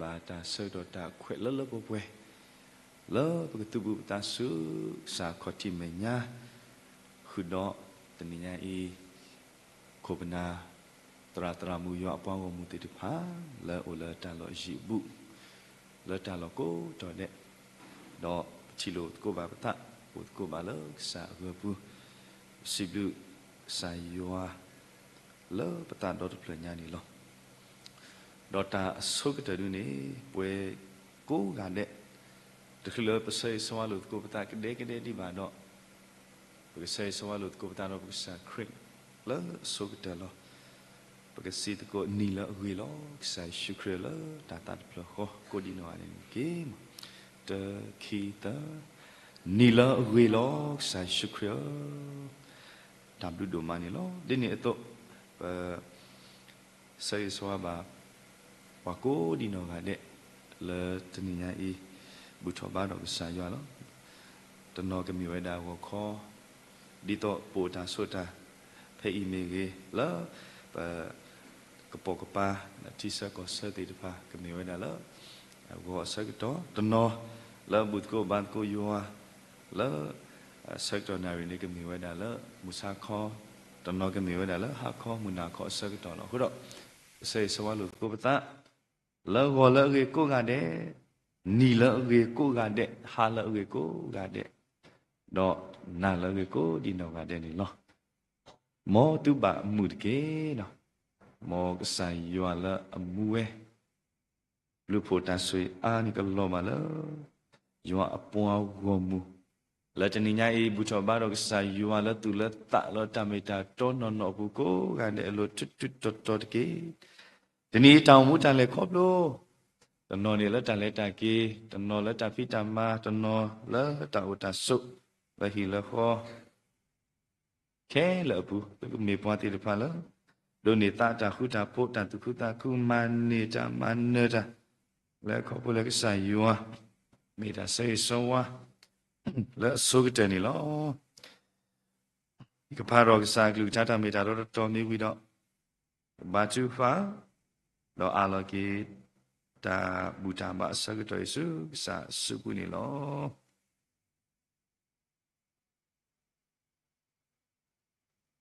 ဘၣ်တၢ်ဆၢကတီၢ်တၢ်ခွဲးလၢလၢပှဲၤပှဲၤ လၢပကသုးဘူးပသးဆူကစၢ်ခီၣ်ထံးမဲာ်ညါ ဃုာ်ဒီးတနံၤညါအံၤ ခိၣ်ပနၢ် သရၣ်သရၣ်မုၣ်ယွၤအပှၤဂီၢ်မုၢ်သ့ၣ်တဖၣ် လၢအအိၣ်လၢတၢ်လီၢ်ယံၤအဘူး လၢတၢ်လီၢ်ကိးတီၤဒဲး ဒီးပထံၣ်လိာ်သကိးဘၣ်ပသး အိၣ်သကိးဘၣ်လၢကစၢ်အဂၢၢ်ပူၤ စံးဘျုးကစၢ်ယွၤ လၢပသးဒီတဖျၢၣ်ညါန့ၣ်လီၤ. ဒီးတၢ်အဆိကတၢၢ်ဒုန့ၣ် ပှၤကိးဂၤဒဲး တချုးလၢပဆၢဂ့ၤဆၢဝါလိာ်သကိးပသးကဒဲကဒဲဒံးဘၣ်ဒီး ပကဆၢဂ့ၤဆၢဝါလိာ်သကိးပသးဒီးပကစၢ်ခရံာ် လၢအဆိကတၢၢ်လီၤ. ပကစံးသကိးနံၤလၢအဂ့ၤလီၤ ကစၢ်ယ့ၣ်ၡူးခရံာ်လၢတၢ်သးတဖျၢၣ်ဃီ ကိးဒံးနီၢ်ဂၤဒဲးန့ၣ်တက့ၢ်. တၢ ခံ သၢ, နံၤလၢအဂ့ၤလီၤ ကစၢ်ယ့ၣ်ၡူးခရံာ်ဧၢ, တၢ်ဘျုးဒိၣ်မးန့ၣ်လီၤ. ဒ်န့ၣ်အသိး ပ ဆၢဂ့ၤဆၢဝါဘၣ် ပှၤကိးဒံးနီၢ်ဂၤဒဲး လၢတနံၤညါအံၤ ဘူၣ်ထီၣ်ဘါထီၣ်ကစၢ်ယွၤလီၤ. တနီၤကမ့ၢ်ဝဲဒၣ်ဂီၤခီ ဒ်သိးပအိၣ်တၢ်ဆိးတၢ် ဖဲအံၤမ့ၢ်ဂ့ၤ လၢပ ကပိာ်ကပၤ ထံဆၢကီၢ်ဆၢသ့ၣ်တဖၣ် ကမ့ၢ်ဝဲဒၣ်လၢ ဂီၤအဆၢကတီၢ်, တနီၤလၢဘူၣ်သကိးဘါသကိးယွၤ လၢ ဆၢကတီၢ်နၣ်ရံၣ်န့ၣ် ကမ့ၢ်ဝဲဒၣ်လၢ မုၢ်ဆါခီ, တနီၤကမ့ၢ်ဝဲဒၣ်လၢဟါခီ မုၢ်နၤခီအဆၢကတီၢ်လီၤ. အဃိဒီး ပဆၢဂ့ၤဆၢဝါလိာ်သကိးပသး လၢဂီၤလၢအဂ့ၤကိးဂၤဒဲး, နံၤလၢအဂ့ၤကိးဂၤဒဲး, ဟါလၢအဂ့ၤကိးဂၤဒဲး, ဒီးနၤလၢအဂ့ၤကိးဒံးနီၢ်ဂၤဒဲးန့ၣ်လီၤ. မ်သုဘၣ်မုာ်တက့ၢ်. မ်ကစၢ်ယွၤလၢအမူဝဲ ဘျုးဖှိၣ်တၢ်ဆိၣ်ဂ့ၤအါန့ၣ်ကလီၤဘၣ်လၢ ယွၤအပှၤဂီၢ်မုၢ် လၢတနံၤညါအံၤ ဘူၣ်ထီၣ်ဘါထီၣ်ကစၢ်ယွၤလၢသူၣ်လၢသးလၢတၢ်မ့ၢ်တၢ်တီနီၢ်နီၢ်အပူၤကိးဂၤဒဲးအလိၤ ထူးထူးတီၤတီၤတက့ၢ်. တနံၤအံၤတၢ်အိၣ်မူတၢ်လဲၤခီဖျိ တနီၤန့ၣ်လၢတၢ်လဲၤတၢ်က့ၤ, တနီၤလၢတၢ်ဖံးတၢ်မၤ, တနီၤလၢတၢ်အိၣ်တၢ်ဆိး လၢဟံၣ်လၢဃီ ခဲလၢာ်အပူၤ သုကမ့ၢ်ပှၤသ့ၣ်တဖၣ်လၢ ဒိးန့ၢ်သးတၢ်ဃူတၢ်ဖိး တၢ်သူၣ်ခုသးခု မၤန့ၢ်တၢ်မၤနၢၤတၢ် လၢခီဖျိလၢကစၢ်ယွၤ မ့ၢ်တၢ်ဆၢဂ့ၤဆၢဝါ လၢအဆိကတၢၢ်န့ၣ်လီၤ. ယကဖးထီၣ်ကစၢ်အကလုၢ်ကထါတၢ်မ့ၢ်တၢ်တီတီတီမ့ၢ်ဝံၤဒီး ဘါထုကဖၣ် ဒီးအးလီၤက့ၤ တၢ်ဘူၣ်တၢ်ဘါအဆၢကတီၢ်အံၤဆူကစၢ်အစုပူၤန့ၣ်လီၤ.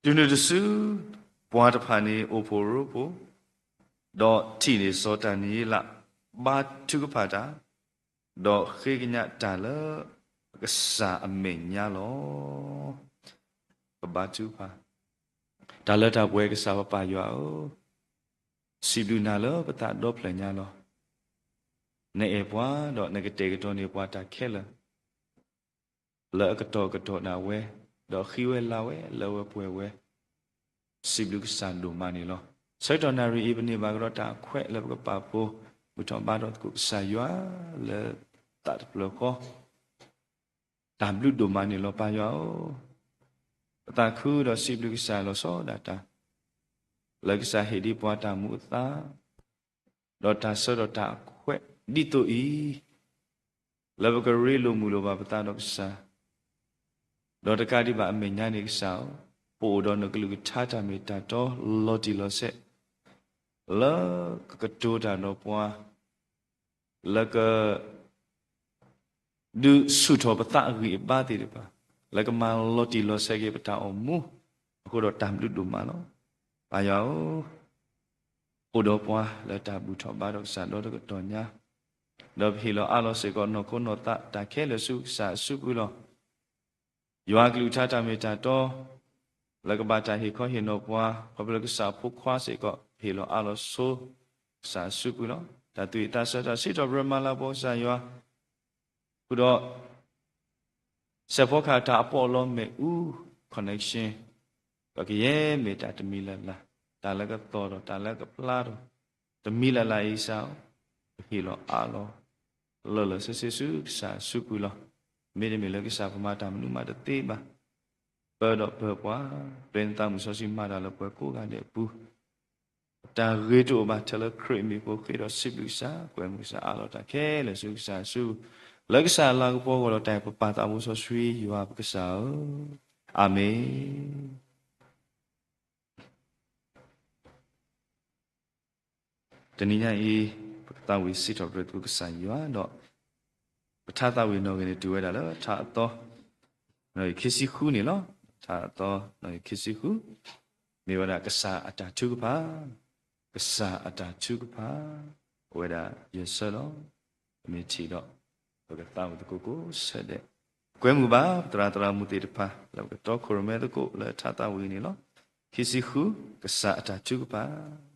တုၤနုၤတစု ပှၤတဖၣ်န့ၣ်အိၣ်ဖှိၣ်ရိဖှိၣ်, ဒီးထံၣ်န့ၢ်စီၤတၢ်နံၤအ့လး, ဘါထုကဖၣ်တၢ်, ဒီးဃ့ကညးတၢ်လၢကစၢ်အမဲာ်ညါလီၤ. ပဘါထုကဖၣ်. တၢ်လၢတၢ်ပှဲၤကစၢ်ပပၢ်ယွၤဧၢ, စံးဘျုးနၤလၢပသးဒီဖျၢၣ်ညါလီၤ. နအဲၣ်ပှၤ ဒီးနကတဲာ်ကတီၤန့ၢ်ပှၤတၢ်ခဲလၢာ် လၢအကတီၢ်ကတီၢ်ဒၣ်ဝဲ, ဒီးဃံဝဲလၤဝဲလၢဝဲပှဲၤဝဲ, စံးဘျုးကစၢ်ဒိၣ်မးန့ၣ်လီၤ. ဆၢကတီၢ်နၣ်ရံၣ်အံၤ ပန့ၢ်ဘၣ်ကဒီးတၢ်အခွဲးလၢပကပာ်ဖှိၣ် ဘူၣ်ထီၣ်ဘါထီၣ်သကိးကစၢ်ယွၤလၢသးတဖျၢၣ်ဃီ တၢ်ဘျုးဒိၣ်မးန့ၣ်လီၤပၢ်ယွၤဧၢ, ပသးခုဒီးစံးဘျုးကစၢ်လီၤဆီဒၣ်တၢ်, လၢကစၢ်ဟ့ၣ်ဒံးပှၤတၢ်မူအသါ ဒီးတၢ်ဆၢဒီးတၢ်အခွဲးဒ်သိးအံၤ, လၢပကရ့လိာ်မုာ်လိာ်ဘၣ်ပသးဒီးကစၢ်, ဒီးတကးဒံးဘၣ်အမဲာ်ညါန့ၣ်ကစၢ်ဧၢ, ပအိၣ်ဒီးနကလုၢ်ကထါတၢ်မ့ၢ်တၢ်တီလီၤတံၢ်လီၤဆဲး, လၢကကတိၤတၢ်ဒီးပှၤ, လၢက ဒုးဆူၣ်ထီၣ်ပသးအဂံၢ်အဘါသ့ၣ်တဖၣ်, လၢကမၤလီၤတံၢ်လီၤဆဲးက့ၤပတၢ်အိၣ်မူ, အဃိဒီးတၢ်ဘျုးဒိၣ်မးလီၤ. ပၢ်ယွၤဧၢ, အိၣ်ဒီးပှၤလၢတၢ်ဘူၣ်ထီၣ်ဘါထီၣ်ကစၢ်ဒီတကတီၢ်ညါ, ဒီးပဟ့ၣ်လီၤအးလီၤစ့ၢ်ကီး နီၢ်ခိနီၢ်သးတၢ်ခဲလၢာ်ဆူကစၢ်အစုပူၤလီၤ. ယွၤကလုၢ်ကထါတၢ်မ့ၢ်တၢ်တီ လၢကဘၣ်တၢ်ဟ့ၣ်ခီဟ့ၣ်နီၤပှၤ ခီဖျိလၢကစၢ်အဖိခွါစ့ၢ်ကီး ဟ့ၣ်လီၤအးလီၤဆိ ကစၢ်အစုပူၤလီၤ. တၢ်သူၣ်ဝံၣ်သးဆၢတၢ်စံးထီၣ်ပတြၢၤမၤလၤကပီၤကစၢ်ယွၤ ဃုာ်ဒီး စဲးဖီကဟၣ်တၢ်အပီးအလီမ့ၣ်အူ connection ဒီးကယဲၢ်မ့ၢ်တၢ်တမံၤလၢ်လၢ်, တၢ်လၢကသီၣ်ထီၣ် တၢ်လၢကဖျါထီၣ် တမံၤလၢ်လၢ်အံၤကစၢ်ဧၢ, ပဟ့ၣ်လီၤအးလီၤ လၢာ်လၢာ်ဆ့ဆ့ဆူကစၢ်အစုပူၤလီၤ. မ့တမ့ၢ်လၢကစၢ်ပမၤတၢ်မနုၤမးတသ့ဘၣ်. ပၢဒီးပၢပှၤ, ပျဲနသးမုၣ်စီဆှံမၤတၢ်လၢပှၤကိးဂၤဒဲးအပူၤ တၢ်ဂ့ၤတအိၣ်ဘၣ်ထဲလၢခရံာ်အမံၤအဃိ ဃ့ဒီးစံးဘျုးကစၢ်, ကွဲမုာ်ကစၢ် အးလီၤတၢ်ခဲလၢာ်ဆူကစၢ်အစုပူၤ, လၢကစၢ်အလၤကပီၤအဂီၢ်ဒီးတၢ်အဲၣ်ပပၢ်သးဘိစီဆှံယွၤပကစၢ်ဧၢ, အၤမ့ၣ်. တနံၤညါအံၤ ပက ပကသးဝံၣ်စံးထီၣ်ပတြၢၤသကိးကစၢ်ယွၤဒီး ပထါသးဝံၣ်နီၣ်ဂံၢ်န့ၣ် တုၤဝဲဒၣ်လၢထါအသီ နီၣ်ဂံၢ်ခံဆံဃုန့ၣ်လီၤ. ထါအသီ နီၣ်ဂံၢ်ခံဆံဃု မ့ၢ်ဝဲဒၣ်ကစၢ်အတၢ်ထုကဖၣ်, ကစၢ်အတၢ်ထုကဖၣ်, အိၣ်ဝဲဒၣ်ယဲၢ်ဆၢလီၤ. ပမ့ၢ်ထံၣ်ဒီး ပကသးဝံၣ်သကိးကိးဆၢဒဲး, ကွဲမုာ်ဘၣ် ပသရၣ်သရၣ်မုၣ်သ့ၣ်တဖၣ် လၢပကတီခိၣ်ရိၣ်မဲသကိးလၢထါသးဝံၣ်န့ၣ်လီၤ. ခံဆံဃု ကစၢ်အတၢ်ထုကဖၣ်.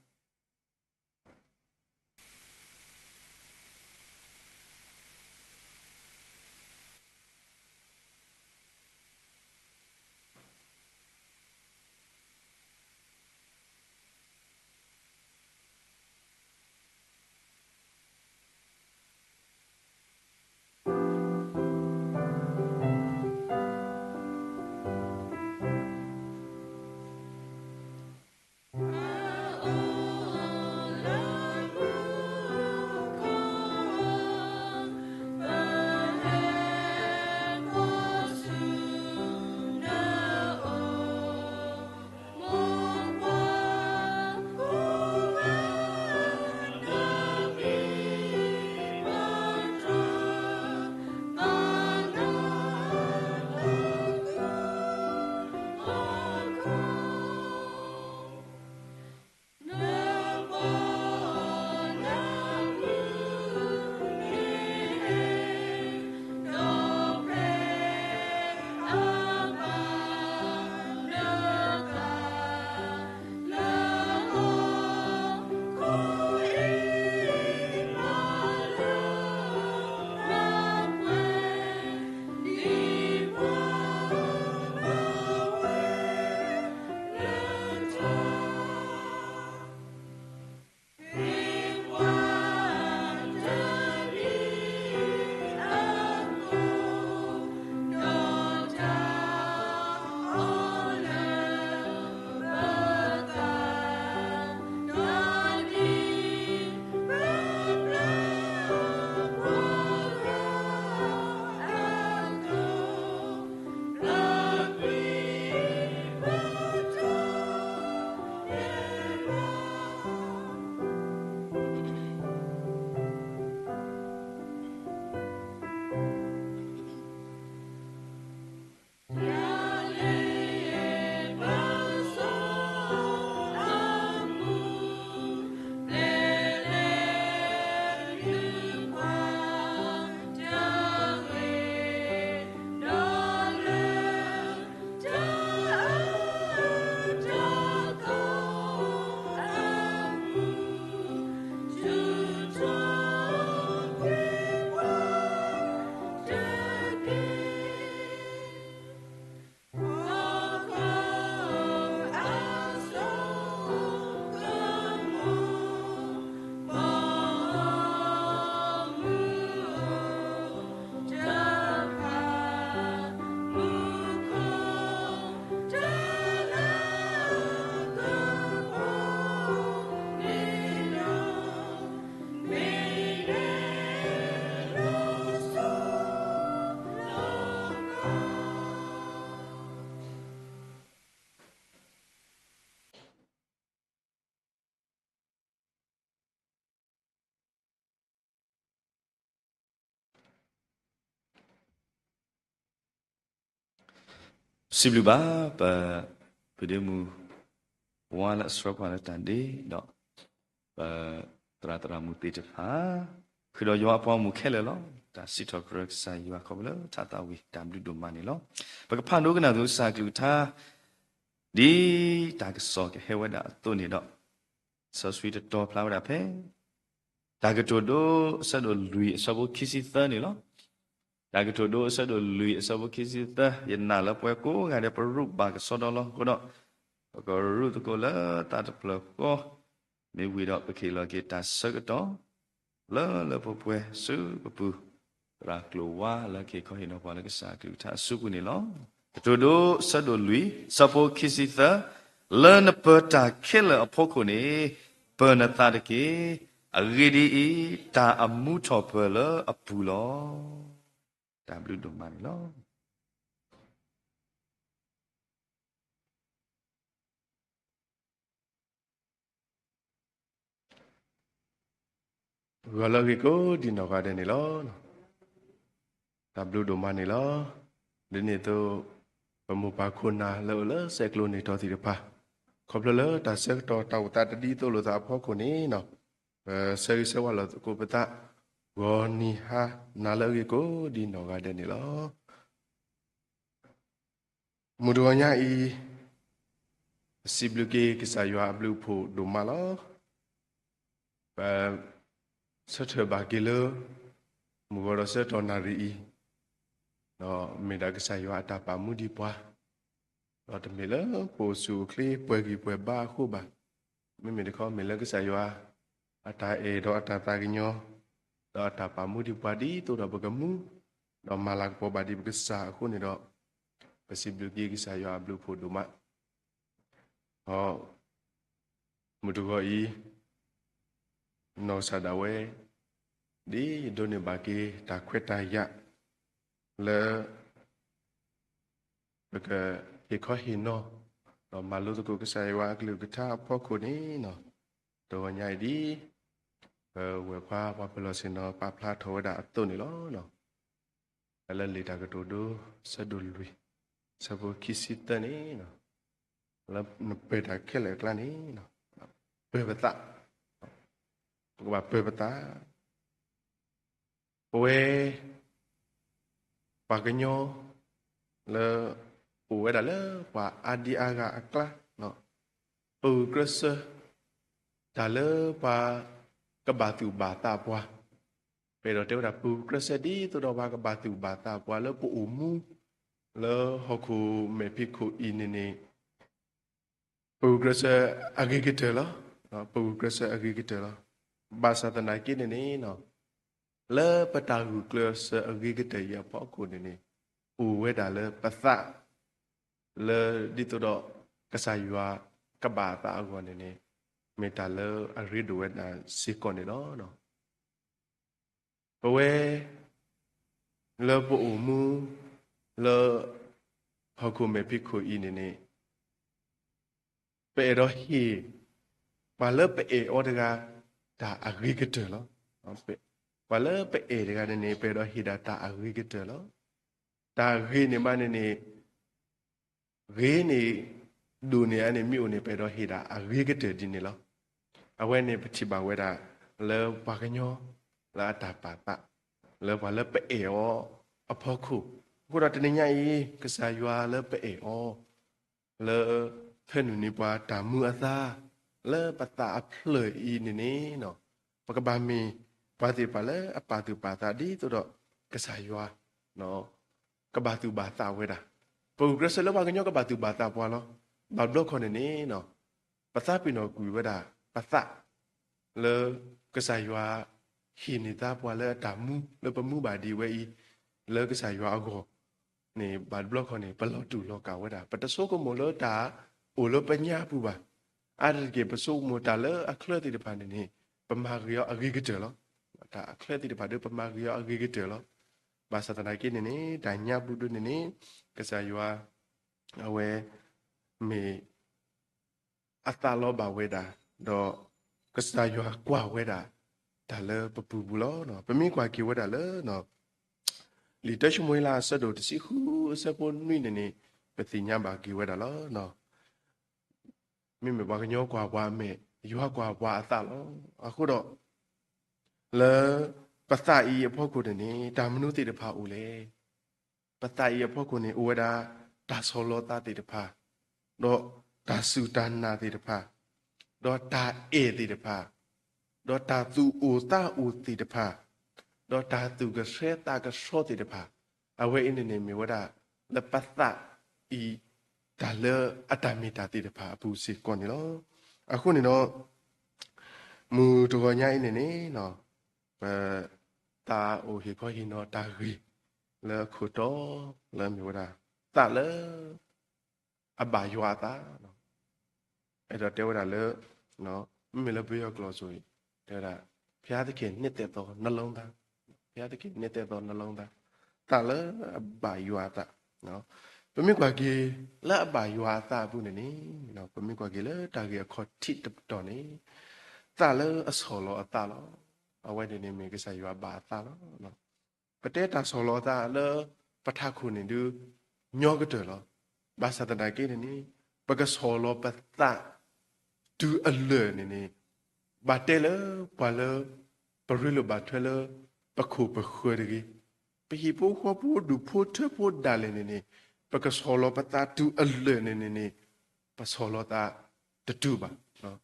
စံးဘျုးဘၣ် ပ ဖုဒ့မုၣ် ဝါလၢအဆှၢပှၤလၢတၢ်ဒ့ ဒီး ပ သရၣ်သရၣ်မုၣ်သ့ၣ်တဖၣ် ဃုာ်ဒီးယွၤအပှၤဂီၢ်မုၢ်ခဲလၢာ်လီၤ. တၢ်စံးထီၣ်ပတြၢၤကစၢ်ယွၤခီဖျိလၢထါသးဝံၣ် တၢ်ဘျုးဒိၣ်မးန့ၣ်လီၤ. ပကဖးဒိကနၣ်သကိးကစၢ်အကလုၢ်ကထါ ဒ်တၢ်ကစီၣ်ကဟဲဝဲဒၣ်အသိးန့ၣ်ဒီး စီဆှံတတီၤဖျါဝဲဒၣ်ဖဲ တၢ်ကတိၤဒိအဆၢဒိၣ်လွံၢ်အဆၢဖိခံဆံသၢန့ၣ်လီၤ. တၢ်ကတိၤဒိအဆၢဒိၣ်လွံၢ်အဆၢဖိခံဆံသၢ ယနာ်လၢပှၤကိးဂၤဒဲး ပရူးဘၣ်ကစီဒီလီၤ. အဃိဒီး ပကရူးသကိးလၢသးတဖျၢၣ်ဃီ မ့ၢ်ဝံၤဒီး ပကဟ့ၣ်လီၤက့ၤတၢ်ဆၢကတီၢ် လၢလၢပှဲၤပှဲၤဆူပပူၤ သရၣ်ကျိၤဝါလၢကဟ့ၣ်ခီဟ့ၣ်နီၤပှၤလၢကစၢ်အကလုၢ်ကထါအစုပူၤန့ၣ်လီၤ. ကတိၤဒိအဆၢဒိၣ်လွံၢ် ဆၢဖိခံဆံသၢ လၢနပၢၤတၢ်ခဲလၢာ်အဖီခိၣ်န့ၣ် ပၢၤနသးတက့ၢ်. အဂ့ၢ်ဒ်အံၤ, တၢ်အမူထီၣ်ပၢၢ်လၢအပူၤလီၤ. တၢ်ဘျုးဒိၣ်မးန့ၣ်လီၤ. ပ ဂီၤလၢအဂ့ၤကိးဒံးနီၢ်ဂၤဒဲးန့ၣ်လီၤ. တၢ်ဘျုးဒိၣ်မးန့ၣ်လီၤ. ဒ်န့ၣ်အသိး ပမိၢ်ပၢ်ခိၣ်နၢ်လၢအိၣ်လၢဆဲးကျိးန့ၢ်တီသ့ၣ်တဖၣ်, ခီဖျိလၢတၢ်ဆၢကတီၢ်တၢ်အိၣ်သးတဒ်သိးလိာ်သးအဖီခိၣ်န့ၣ်, ပဆၢဂ့ၤဆၢဝါလိာ်သကိးပသး ဂီၤနံၤဟါနၤလၢအဂ့ၤကိးဒံးနီၢ်ဂၤဒဲးန့ၣ်လီၤ. မုၢ်တဂီၤညါအံၤ, ပစံးဘျုးက့ၤကစၢ်ယွၤအဘျုးအဖှိၣ်ဒိၣ်မးလီၤ. ပဆၢထၢၣ်ဘၣ်က့ၤလၢ မုၢ်ဂီၤဒီးဆၢကတီၢ်နၣ်ရံၣ်အံၤ, ဒီးမ့ၢ်ဒၣ်ကစၢ်ယွၤအတၢ်ပာ်မူဒံးပှၤ, ဒီးတမ့ၢ်လၢပအိၣ်ဆူၣ်အိၣ်ချ့ပှဲၤဂံၢ်ပှဲၤဘါအဃိဘၣ်. မ့မ့ၢ်တခီမ့ၢ်လၢကစၢ်ယွၤ အတၢ်အဲၣ်ဒီးအတၢ်သးကညီၤ, ဒီးအတၢ်ပာ်မူဒံးပှၤဒ်သိးဒီးပကမူ, ဒီးမၤလၤကပီၤဘၣ်ဒံးပကစၢ်အဃိန့ၣ်ဒီး, ပစံးဘျုးက့ၤကစၢ်ယွၤအဘျုးအဖှိၣ်ဒိၣ်မး. ဒီးမုၢ်တဂီၤအံၤ, နီၢ်ကစၢ်ဒၣ်ဝဲ ဒ်ယဒိးန့ၢ်ဘၣ်က့ၤတၢ်ခွဲးတၢ်ယာ် လၢ ပကဟ့ၣ်ခီဟ့ၣ်နီၤ, ဒီးမၤလိသကိးကစၢ်ယွၤအကလုၢ်ကထါအဖီခိၣ်န့ၣ်, တဂီၤညါအံၤဒ် ပဝဲၢ်ခွါပှၤပၢၤလီၢ်ဆ့ၣ်နီၤပာ်ဖျါထီၣ်ဝဲဒၣ်အသိးန့ၣ်လီၤ. လၢလံာ်တၢ်ကတိၤဒိ ဆၢဒိၣ်လွံၢ်, ဆၢဖိခံဆံသၢန့ၣ်, လၢနပၢၢ်တၢ်ခဲလၢာ်အကျါန့ၣ်, ပၢၢ်ပသး, ပကဘၣ်ပၢၢ်ပသး ပဝဲ ပှၤကညီ လၢ အိၣ်ဝဲဒၣ်လၢပှၤအါဒံအါဂၤအကျါ, ပဂုာ်ကျဲးစၢး တၢ်လၢပှၤ ကဘၣ်သူၣ်ဘၣ်သးပှၤ, ပအဲၣ်ဒိးတဲဝဲဒၣ် ပဂုာ်ကျဲးစၢးဒ်သိးဒီးပှၤကဘၣ်သူၣ်ဘၣ်သးပှၤ လၢပအိၣ်မူ လၢဟီၣ်ခိၣ်မဲာ်ဖံးခိၣ်အံၤန့ၣ်န့ၣ် ပဂုာ်ကျဲးစၢးအဂ့ၤကတၢၢ်လီၤ. ပဂုာ်ကျဲးစၢးအဂ့ၤကတၢၢ်လီၤ. ဘၣ်ဆၣ်သနာ်က့န့ၣ်န့ၣ်, လၢပတၢ်ဂုာ်ကျဲးစၢးအဂ့ၤကတၢၢ်အံၤအဖီခိၣ်န့ၣ်န့ၣ်, အိၣ်ဝဲဒၣ်လၢပသး လၢဒ်သိးဒီး ကစၢ်ယွၤကဘၣ်အသးအဂီၢ်န့ၣ်န့ၣ်, မ့ၢ်တၢ်လၢအရ့ဒိၣ်ဝဲဒၣ်စ့ၢ်ကီးန့ၣ်လီၤ. ပဝဲ လၢပအိၣ်မူ လၢ ဟီၣ်ခိၣ်မဲာ်ဖံးခိၣ်အံၤန့ၣ်န့ၣ်, ပအဲၣ်ဒိးဟ့ၣ် ပှၤလၢပအဲၣ်အီၤတဂၤ တၢ်အဂ့ၤကတၢၢ်လီၤ. ပှၤလၢပအဲၣ်တဂၤန့ၣ်န့ၣ် ပအဲၣ်ဒိးဟ့ၣ်ဒၣ်တၢ်အဂ့ၤကတၢၢ်လီၤ. တၢ်ဂ့ၤန့ၣ်မးန့ၣ်န့ၣ် ဂ့ၤန့ၣ် ဒိၣ်န့ၢ်အါန့ၣ် မ့ၢ်အိၣ်န့ၣ် ပအဲၣ်ဒိးဟ့ၣ်ဒၣ်အဂ့ၤကတၢၢ်ဒ်န့ၣ်လီၤ. အဝဲန့ၣ်ပထံၣ်ဘၣ်ဝဲဒၣ် လၢပှၤကညီ လၢအတၢ်ပာ်သး လၢပှၤလၢပအဲၣ်အီၤအဖီခိၣ်, အဃိဒီးတနံၤညါအံၤ ကစၢ်ယွၤလၢပအဲၣ်အီၤ လၢ ဖၢနုာ်န့ၢ်ပှၤတၢ်မူအသါ လၢပသးအဖျၢၣ်အံၤန့ၣ်န့ၣ်, ပကဘၣ်မ့ၢ် ပှၤသ့ၣ်တဖၣ်လၢအပာ်သူၣ်ပာ်သးဒ်သိးဒီး ကစၢ်ယွၤ ကဘၣ်သူၣ်ဘၣ်သးဝဲဒၣ်. ပဂုာ်ကျဲးစၢးလၢပှၤကညီကဘၣ်သူၣ်ဘၣ်သးပှၤလီၤ. ဘၣ်ဘျီခီန့ၣ်န့ၣ်, ပသးပ့ၤနီၣ်ကွံာ်ဝဲဒၣ် ပသး လၢ ကစၢ်ယွၤ ဟ့ၣ်န့ၢ်သါပှၤလၢအတၢ်မူ လၢပမူဘၣ်ဒံးဝဲအံၤ လၢကစၢ်ယွၤအဂီၢ်န့ၣ် ဘၣ်တဘျီခီန့ၣ် ပလီၤတူာ်လီၤကာ်ဝဲဒၣ်. ပတဆိကမိၣ်လၢတၢ်အိၣ်လၢပညါပူၤဘၣ်. အါတက့ၢ်ပဆိကမိၣ်တၢ်လၢအချၢသ့ၣ်တဖၣ်န့ၣ်န့ၣ် ပမၤဂ့ၤအီၤအဂ့ၤကတၢၢ်လီၤ. တၢ်အချၢသ့ၣ်တဖၣ်ဒီး ပမၤဂ့ၤအီၤအဂ့ၤကတၢၢ်လီၤ. ဘၣ်ဆၣ်သနာ်က့န့ၣ်န့ၣ် တၢ်ညါပူၤဒၣ်န့ၣ်န့ၣ် ကစၢ်ယွၤ အဝဲ မ့ၢ် အသးလီဘၣ်ဝဲဒၣ်, ဒီး ကစၢ်ယွၤကွၢ်ဝဲဒၣ် တၢ်လၢပပူၤပူၤလီၤ. ပမ့ၢ်ကွၢ်က့ၤဝဲဒၣ်လၢ လံာ်တၢၡမူၤအ့လးအဆၢဒိၣ်တဆံဃုအဆၢဖိနွံန့ၣ်န့ၣ် ပသ့ၣ်ညါဘၣ်က့ၤဝဲဒၣ်လီၤ. မ့မ့ၢ်ပှၤကညီကွၢ်ပှၤအမဲာ်, ယွၤကွၢ်ပှၤအသးလီၤ. အဃိဒီး လၢ ပသးအံၤအဖီခိၣ်န့ၣ်န့ၣ် တၢ်မနုၤသ့ၣ်တဖၣ်အိၣ်လဲၣ်. ပသးအံၤအဖီခိၣ်န့ၣ် အိၣ်ဝဲဒၣ် တၢ်ဆီၣ်လီၤသးသ့ၣ်တဖၣ်, ဒီးတၢ်စူၢ်တၢ်နာ်သ့ၣ်တဖၣ်, ဒီးတၢ်အဲၣ်သ့ၣ်တဖၣ်, ဒီးတၢ်သူၣ်အိၣ်သးအိၣ်သ့ၣ်တဖၣ်, ဒီးတၢ်သူၣ်ကဆှဲသးကဆှီသ့ၣ်တဖၣ်, အဝဲအံၤန့ၣ်န့ၣ်မ့ၢ်ဝဲဒၣ် လၢပသးအံၤ တၢ်လၢအတၢ်မ့ၢ်တၢ်သ့ၣ်တဖၣ်အပူၤစ့ၢ်ကီးန့ၣ်လီၤ. အဃိန့ၣ်ဒီး မုၢ်တဂီၤညါအံၤန့ၣ်န့ၣ် ပ သးအိၣ်ဟ့ၣ်ခီဟ့ၣ်နီၤတၢ်ဂ့ၢ် လၢအခိၣ်တီ လၢအမ့ၢ်ဝဲဒၣ် သးလၢ အဘၣ်ယွၤအသး, အဲၣ်ဒိးတဲဝဲဒၣ်လၢ မ့မ့ၢ်လၢပယီၤကျိာ်အသိးန့ၣ် တဲဝဲဒၣ် ဘုရားသခင်နှစ်သက်သောနှလုံးသား, ဘုရားသခင်နှစ်သက်သောနှလုံးသား, သးလၢအဘၣ်ယွၤအသး. ပမ့ၢ်ကွၢ်က့ၤ လၢအဘၣ်ယွၤအသးအပူၤန့ၣ်န့ၣ် ပမ့ၢ်ကွၢ်က့ၤလၢတၢ်ဂ့ၢ်အခီၣ်ထံးတပတီၢ်န့ၣ် သးလၢအဆီၣ်လီၤအသးလီၤ. အဝဲန့ၣ်န့ၣ်မ့ၢ်ကစၢ်ယွၤဘၣ်အသးလီၤ. ပတဲတၢ်ဆီၣ်လီၤသးလၢပထးခိၣ်န့ၣ်ဒုး ညီကတၢၢ်လီၤ. ဘၣ်ဆၣ်သနာ်က့န့ၣ်န့ၣ် ပကဆီၣ်လီၤပသး တုၤအလၢာ်န့ၣ်န့ၣ် ဘၣ်တဲလၢပှၤလၢ ပရ့လိာ်ဘၣ်ထွဲလၢ ပခိၣ်ပဃၢၤတဂ့ၤ, ပဟံၣ်ဖိဃီဖိဒူၣ်ဖိထၢဖိဒၣ်လဲာ်န့ၣ်န့ၣ် ပကဆီၣ်လီၤပသးတုၤအလၢာ်န့ၣ်န့ၣ်န့ၣ် ပဆီၣ်လီၤသးတတုၤဘၣ်,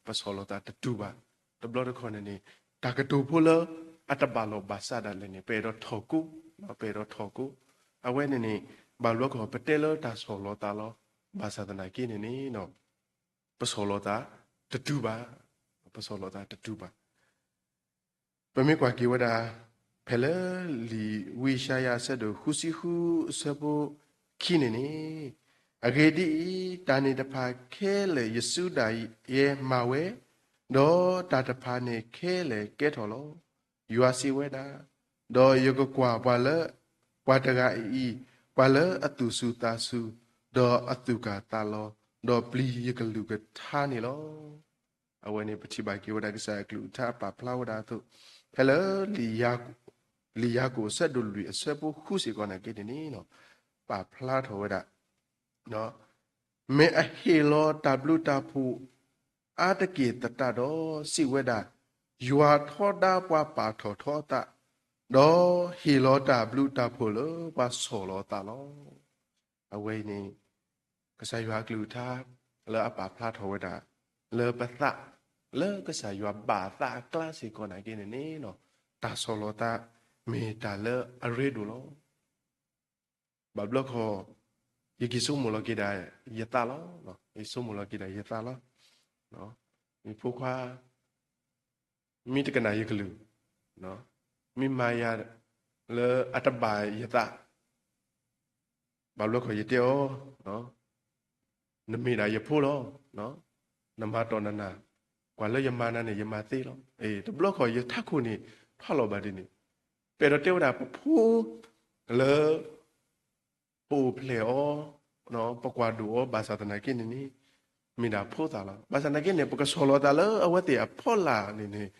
ပဆီၣ်လီၤသးတတုၤဘၣ်. တဘျီတခီၣ်န့ၣ်န့ၣ် တၢ်ကတိၤဖိလၢအတဘၣ်လီၢ်ဘၣ်စးဒၣ်လဲာ်န့ၣ် ပအဲၣ်ဒိးထီၣ်ကိ, ပအဲၣ်ဒိးထီၣ်ကိ. အဝဲန့ၣ်န့ၣ် ဘၣ်ဘျီခီၣ် ပတဲလၢတၢ်ဆီၣ်လီၤသးလီၤ. ဘၣ်ဆၣ်သနာ်က့န့ၣ်န့ၣ် ပဆီၣ်လီၤသးတတုၤဘၣ်, ပဆီၣ်လီၤသးတတုၤဘၣ်. ပမ့ၢ်ကွၢ်က့ၤဝဲဒၣ် ဖဲလၢလံာ်ဝံယၡါယၤအဆၢဒိၣ်ဃုဆံဃုအဆၢဖိခံန့ၣ်န့ၣ်, အဂ့ၢ်ဒ်အံၤ, တၢ်န့ၣ်တဖၣ်ခဲလၢာ်ယစုဒၣ်ယဲမၤဝဲ, ဒီးတၢ်တဖၣ်န့ၣ်ခဲလၢာ်ကဲထီၣ်လီၤ. ယွၤစံးဝဲဒၣ်, ဒီးယကကွၢ်ပှၤလၢ ပှၤတဂၤအံၤ, ပှၤလၢအသူၣ်စူၤသးစူၤ, ဒီးအသူၣ်ကၢ်သးလီၤ, ဒီးပျံၤယကလုၢ်ကထါန့ၣ်လီၤ. အဝဲန့ၣ်ပထံၣ်ဘၣ်က့ၤဝဲဒၣ်ကစၢ်အကလုၢ်ကထါပာ်ဖျါဝဲဒၣ်အသိး, ဖဲလၢ လံာ်ယၤကိာ်အဆၢဒိၣ်လွံၢ်အဆၢဖိဃုစ့ၢ်ကီးနာ်က့န့ၣ်န့ၣ်, ပာ်ဖျါထီၣ်ဝဲဒၣ် မ့ၢ်အဟ့ၣ်လီၤတၢ်ဘျုးတၢ်ဖှိၣ်အါတက့ၢ်သတးဒီး စံးဝဲဒၣ်, ယွၤထီဒါပှၤပာ်ထီၣ်ထီအသး, ဒီးဟ့ၣ်လီၤတၢ်ဘျုးတၢ်ဖှိၣ်လၢပှၤဆီၣ်လီၤအသးလီၤ. အဝဲအံၤန့ၣ် ကစၢ်ယွၤအကလုၢ်ကထါ လၢအပာ်ဖျါထီၣ်ဝဲဒၣ် လၢပသး လၢကစၢ်ယွၤဘၣ်အသးအကျါစ့ၢ်ကီးနာ်က့န့ၣ်န့ၣ်, တၢ်ဆီၣ်လီၤသး မ့ၢ်တၢ်လၢအရ့ဒိၣ်လီၤ. ဘၣ်ဘျီခီၣ် ယက့ၤဆိကမိၣ်လီၤက့ၤဒၣ်ယသးလီၤ. ယဆိကမိၣ်လီၤက့ၤဒၣ်ယသးလီၤ. ယဖိခွါ မ့ၢ်တကနၣ်ယကလုၢ်, မ့ၢ်မၤယၤလၢအတဘၣ်ယသး, ဘၣ်ဘျီခီၣ်ယတဲအီၤ, နမ့ၢ်ဒၣ်ယဖိလီၤ. နမၤတီၢ်နၤနၤ, ကွၢ်လၢယမၤနၤန့ၣ် ယမၤသ့လီၤ. တဘျီခီၣ်ယထးခိၣ်န့ၣ် ထီၣ်လီၤဘၣ်ဒ်န့ၣ်, ပအဲၣ်ဒိးတဲဝဲဒၣ်ပဖိ လၢ ပအိၣ်ဖျဲၣ်အီၤ, ပကွၢ်ဒိၣ်အီၤ ဘၣ်ဆၣ်သနာ်က့န့ၣ်န့ၣ် မ့ၢ်ဒၣ်ဖိသၣ်လီၤ. ဘၣ်ဆၣ်သနာ်က့န့ၣ် ပကဆီၣ်လီၤသးလၢအဝဲသ့ၣ်အဖီလာ်န့ၣ်န့ၣ်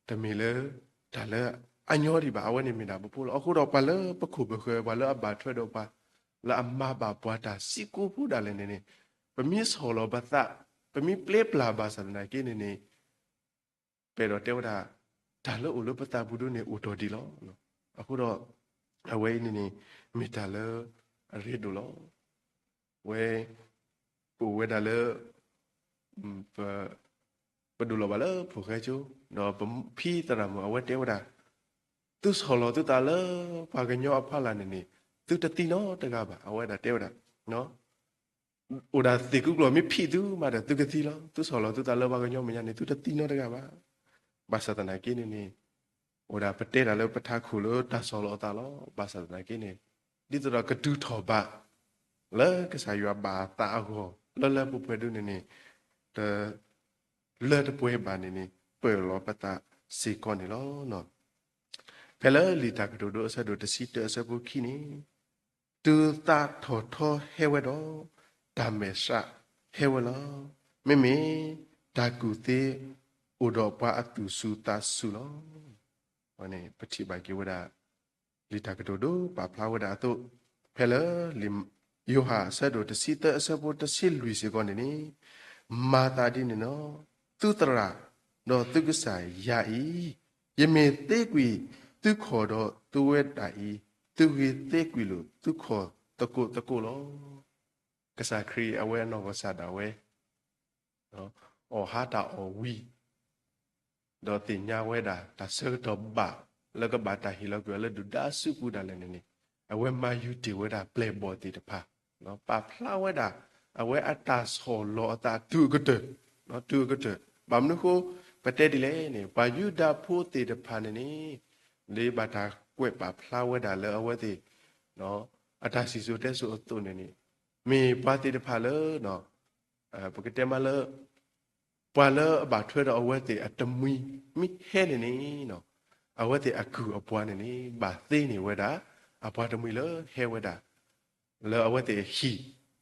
တမ့ၢ်လၢ တၢ်လၢအညီဒံးဘၣ်. အဝဲန့ၣ်မ့ၢ်ဒၣ်ပဖိလီၤ. အဃိဒီးပှၤလၢပခိၣ်ပဃၢၤ ပှၤလၢအဘၣ်ထွဲဒီးပှၤ လၢအမၤဘၣ်ပှၤတၢ်စုကိဖိဒၣ်လဲာ်န့ၣ်န့ၣ် ပမ့ၢ်ဆီၣ်လီၤပသး, ပမ့ၢ်ပျဲပျၢ်ဘၣ်ဆၣ်သနာ်က့န့ၣ်န့ၣ် ပအဲၣ်ဒိးတဲဝဲဒၣ် တၢ်လၢအိၣ်လၢပသးပူၤဒုန့ၣ်အိၣ်တ့ၢ်ဒံးလီၤ. အဃိဒီး အဝဲအံၤန့ၣ်န့ၣ် မ့ၢ်တၢ်လၢအရ့ဒိၣ်လီၤ. ဝဲ ပအိၣ်ဝဲဒၣ်လၢ ပ ပဒိၣ်လီၤဘၣ်လၢဖိၣ်ဃဲကၠိ, ဒီးပဖံသရၣ်မုၣ်အဝဲတဲဝဲဒၣ်, သုဆီၣ်လီၤသုသးလၢပှၤကညီအဖီလာ်န့ၣ်န့ၣ် သုတသံနီတဂၤဘၣ်. အဝဲဒၣ်တဲဝဲဒၣ် အိၣ်ဒၣ်သ့ၣ်ကူပျီမ့ၢ်ဖံးသုမးဒီးသုကသံလီၤ. သုဆီၣ်လီၤသုသးလၢပှၤကညီမဲာ်ညါန့ၣ် သုတသံနီတဂၤဘၣ်. ဘၣ်ဆၣ်သနာ်က့န့ၣ်န့ၣ် အိၣ်ဒၣ်ပတဲတၢ်လၢပထးခိၣ်လၢတၢ်ဆီၣ်လီၤအသးလီၤ. ဘၣ်ဆၣ်သနာ်က့န့ၣ် ဒ်သိးဒီးကတုၤထီၣ်ဘး လၢကစၢ်ယွၤဘၣ်အသးအဂီၢ် လၢလၢပှဲၤပှဲၤဒုန့ၣ်န့ၣ် တ လၢတပှဲၤဘၣ်န့ၣ်န့ၣ် ပၢၢ်လီၤပသးစ့ၢ်ကီးန့ၣ်လီၤ. ဖဲလၢလံာ်တၢ်ကတိၤဒိအဆၢဒိၣ်တဆံတၢအဆၢဖိခံန့ၣ်, တုၤသးထီၣ်ထီဟဲဝဲဒီး တၢ်မဲာ်ဆှးဟဲဝဲလီၤ. မ့မ့ၢ်တၢ်ကူၣ်သ့အိၣ်ဒီးပှၤအသူၣ်စူၤသးစူၤလီၤ. ပထံၣ်ဘၣ်က့ၤဝဲဒၣ် လံာ်တၢ်ကတိၤဒိပာ်ဖျါဝဲဒၣ်အသိး, ဖဲလၢလံာ်ယိၤဟၣ်အဆၢဒိၣ်တဆံသၢအဆၢဖိတဆံလွံၢ်စ့ၢ်ကီးန့ၣ်န့ၣ်, မၤသးဒ်န့ၣ်လီၤ. သုသရၣ်, ဒီးသုကစၢ်ယၤအံၤ, ယမ့ၢ်သ့ကွံာ်သုခီၣ်ဒီးသုဝဲဒၣ်အံၤ, သုဂ့ၤသ့ကွံာ်လိာ်သုခီၣ်သကိးသကိးလီၤ. ကစၢ်ခရံာ်အဝဲအနီၢ်ကစၢ်ဒၣ်ဝဲ အီၣ်ဟါတၢ်အီၣ်ဝံၤ ဒီးသ့ၣ်ညါဝဲဒၣ်တၢ်ဆၢကတီၢ်ဘၣ် လၢကဘၣ်တၢ်ဟ့ၣ်လီၤကွံာ်အီၤလၢဒုၣ်ဒါစုပူၤဒၣ်လဲာ်န့ၣ်န့ၣ်, အဝဲမၤယုာ်တ့ၢ်ဝဲဒၣ်ပျဲၢ်ဘီၣ်သ့ၣ်တဖၣ်, ပာ်ဖျါဝဲဒၣ် အဝဲအတၢ်ဆီၣ်လီၤအသးတုၤအကတၢၢ်, တုၤအကတၢၢ်. ဘၣ်မနုၤအဃိ ပတဲဒ်လဲၣ်န့ၣ် ပှၤယူဒၤဖိသ့ၣ်တဖၣ်န့ၣ်န့ၣ် ဒ်ဘၣ်တၢ်ကွဲးပာ်ဖျါဝဲဒၣ်လၢအဝဲသ့ၣ် အတၢ်စံၣ်စိၤတဲစိၤအသိးန့ၣ်န့ၣ် မ့ၢ်ပှၤသ့ၣ်တဖၣ်လၢ ပကတဲမးလၢ ပှၤလၢအဘၣ်ထွဲဒီးအဝဲသ့ၣ်အတမှံၤမ့ၢ်ဟဲန့ၣ်န့ၣ်, အဝဲသ့ၣ်အကုၢ်အပှၤန့ၣ်န့ၣ် ဘၣ်သ့န့ၢ်ဝဲဒၣ် အပှၤတမှံၤလၢဟဲဝဲဒၣ် လၢအဝဲသ့ၣ်အဟံၣ်,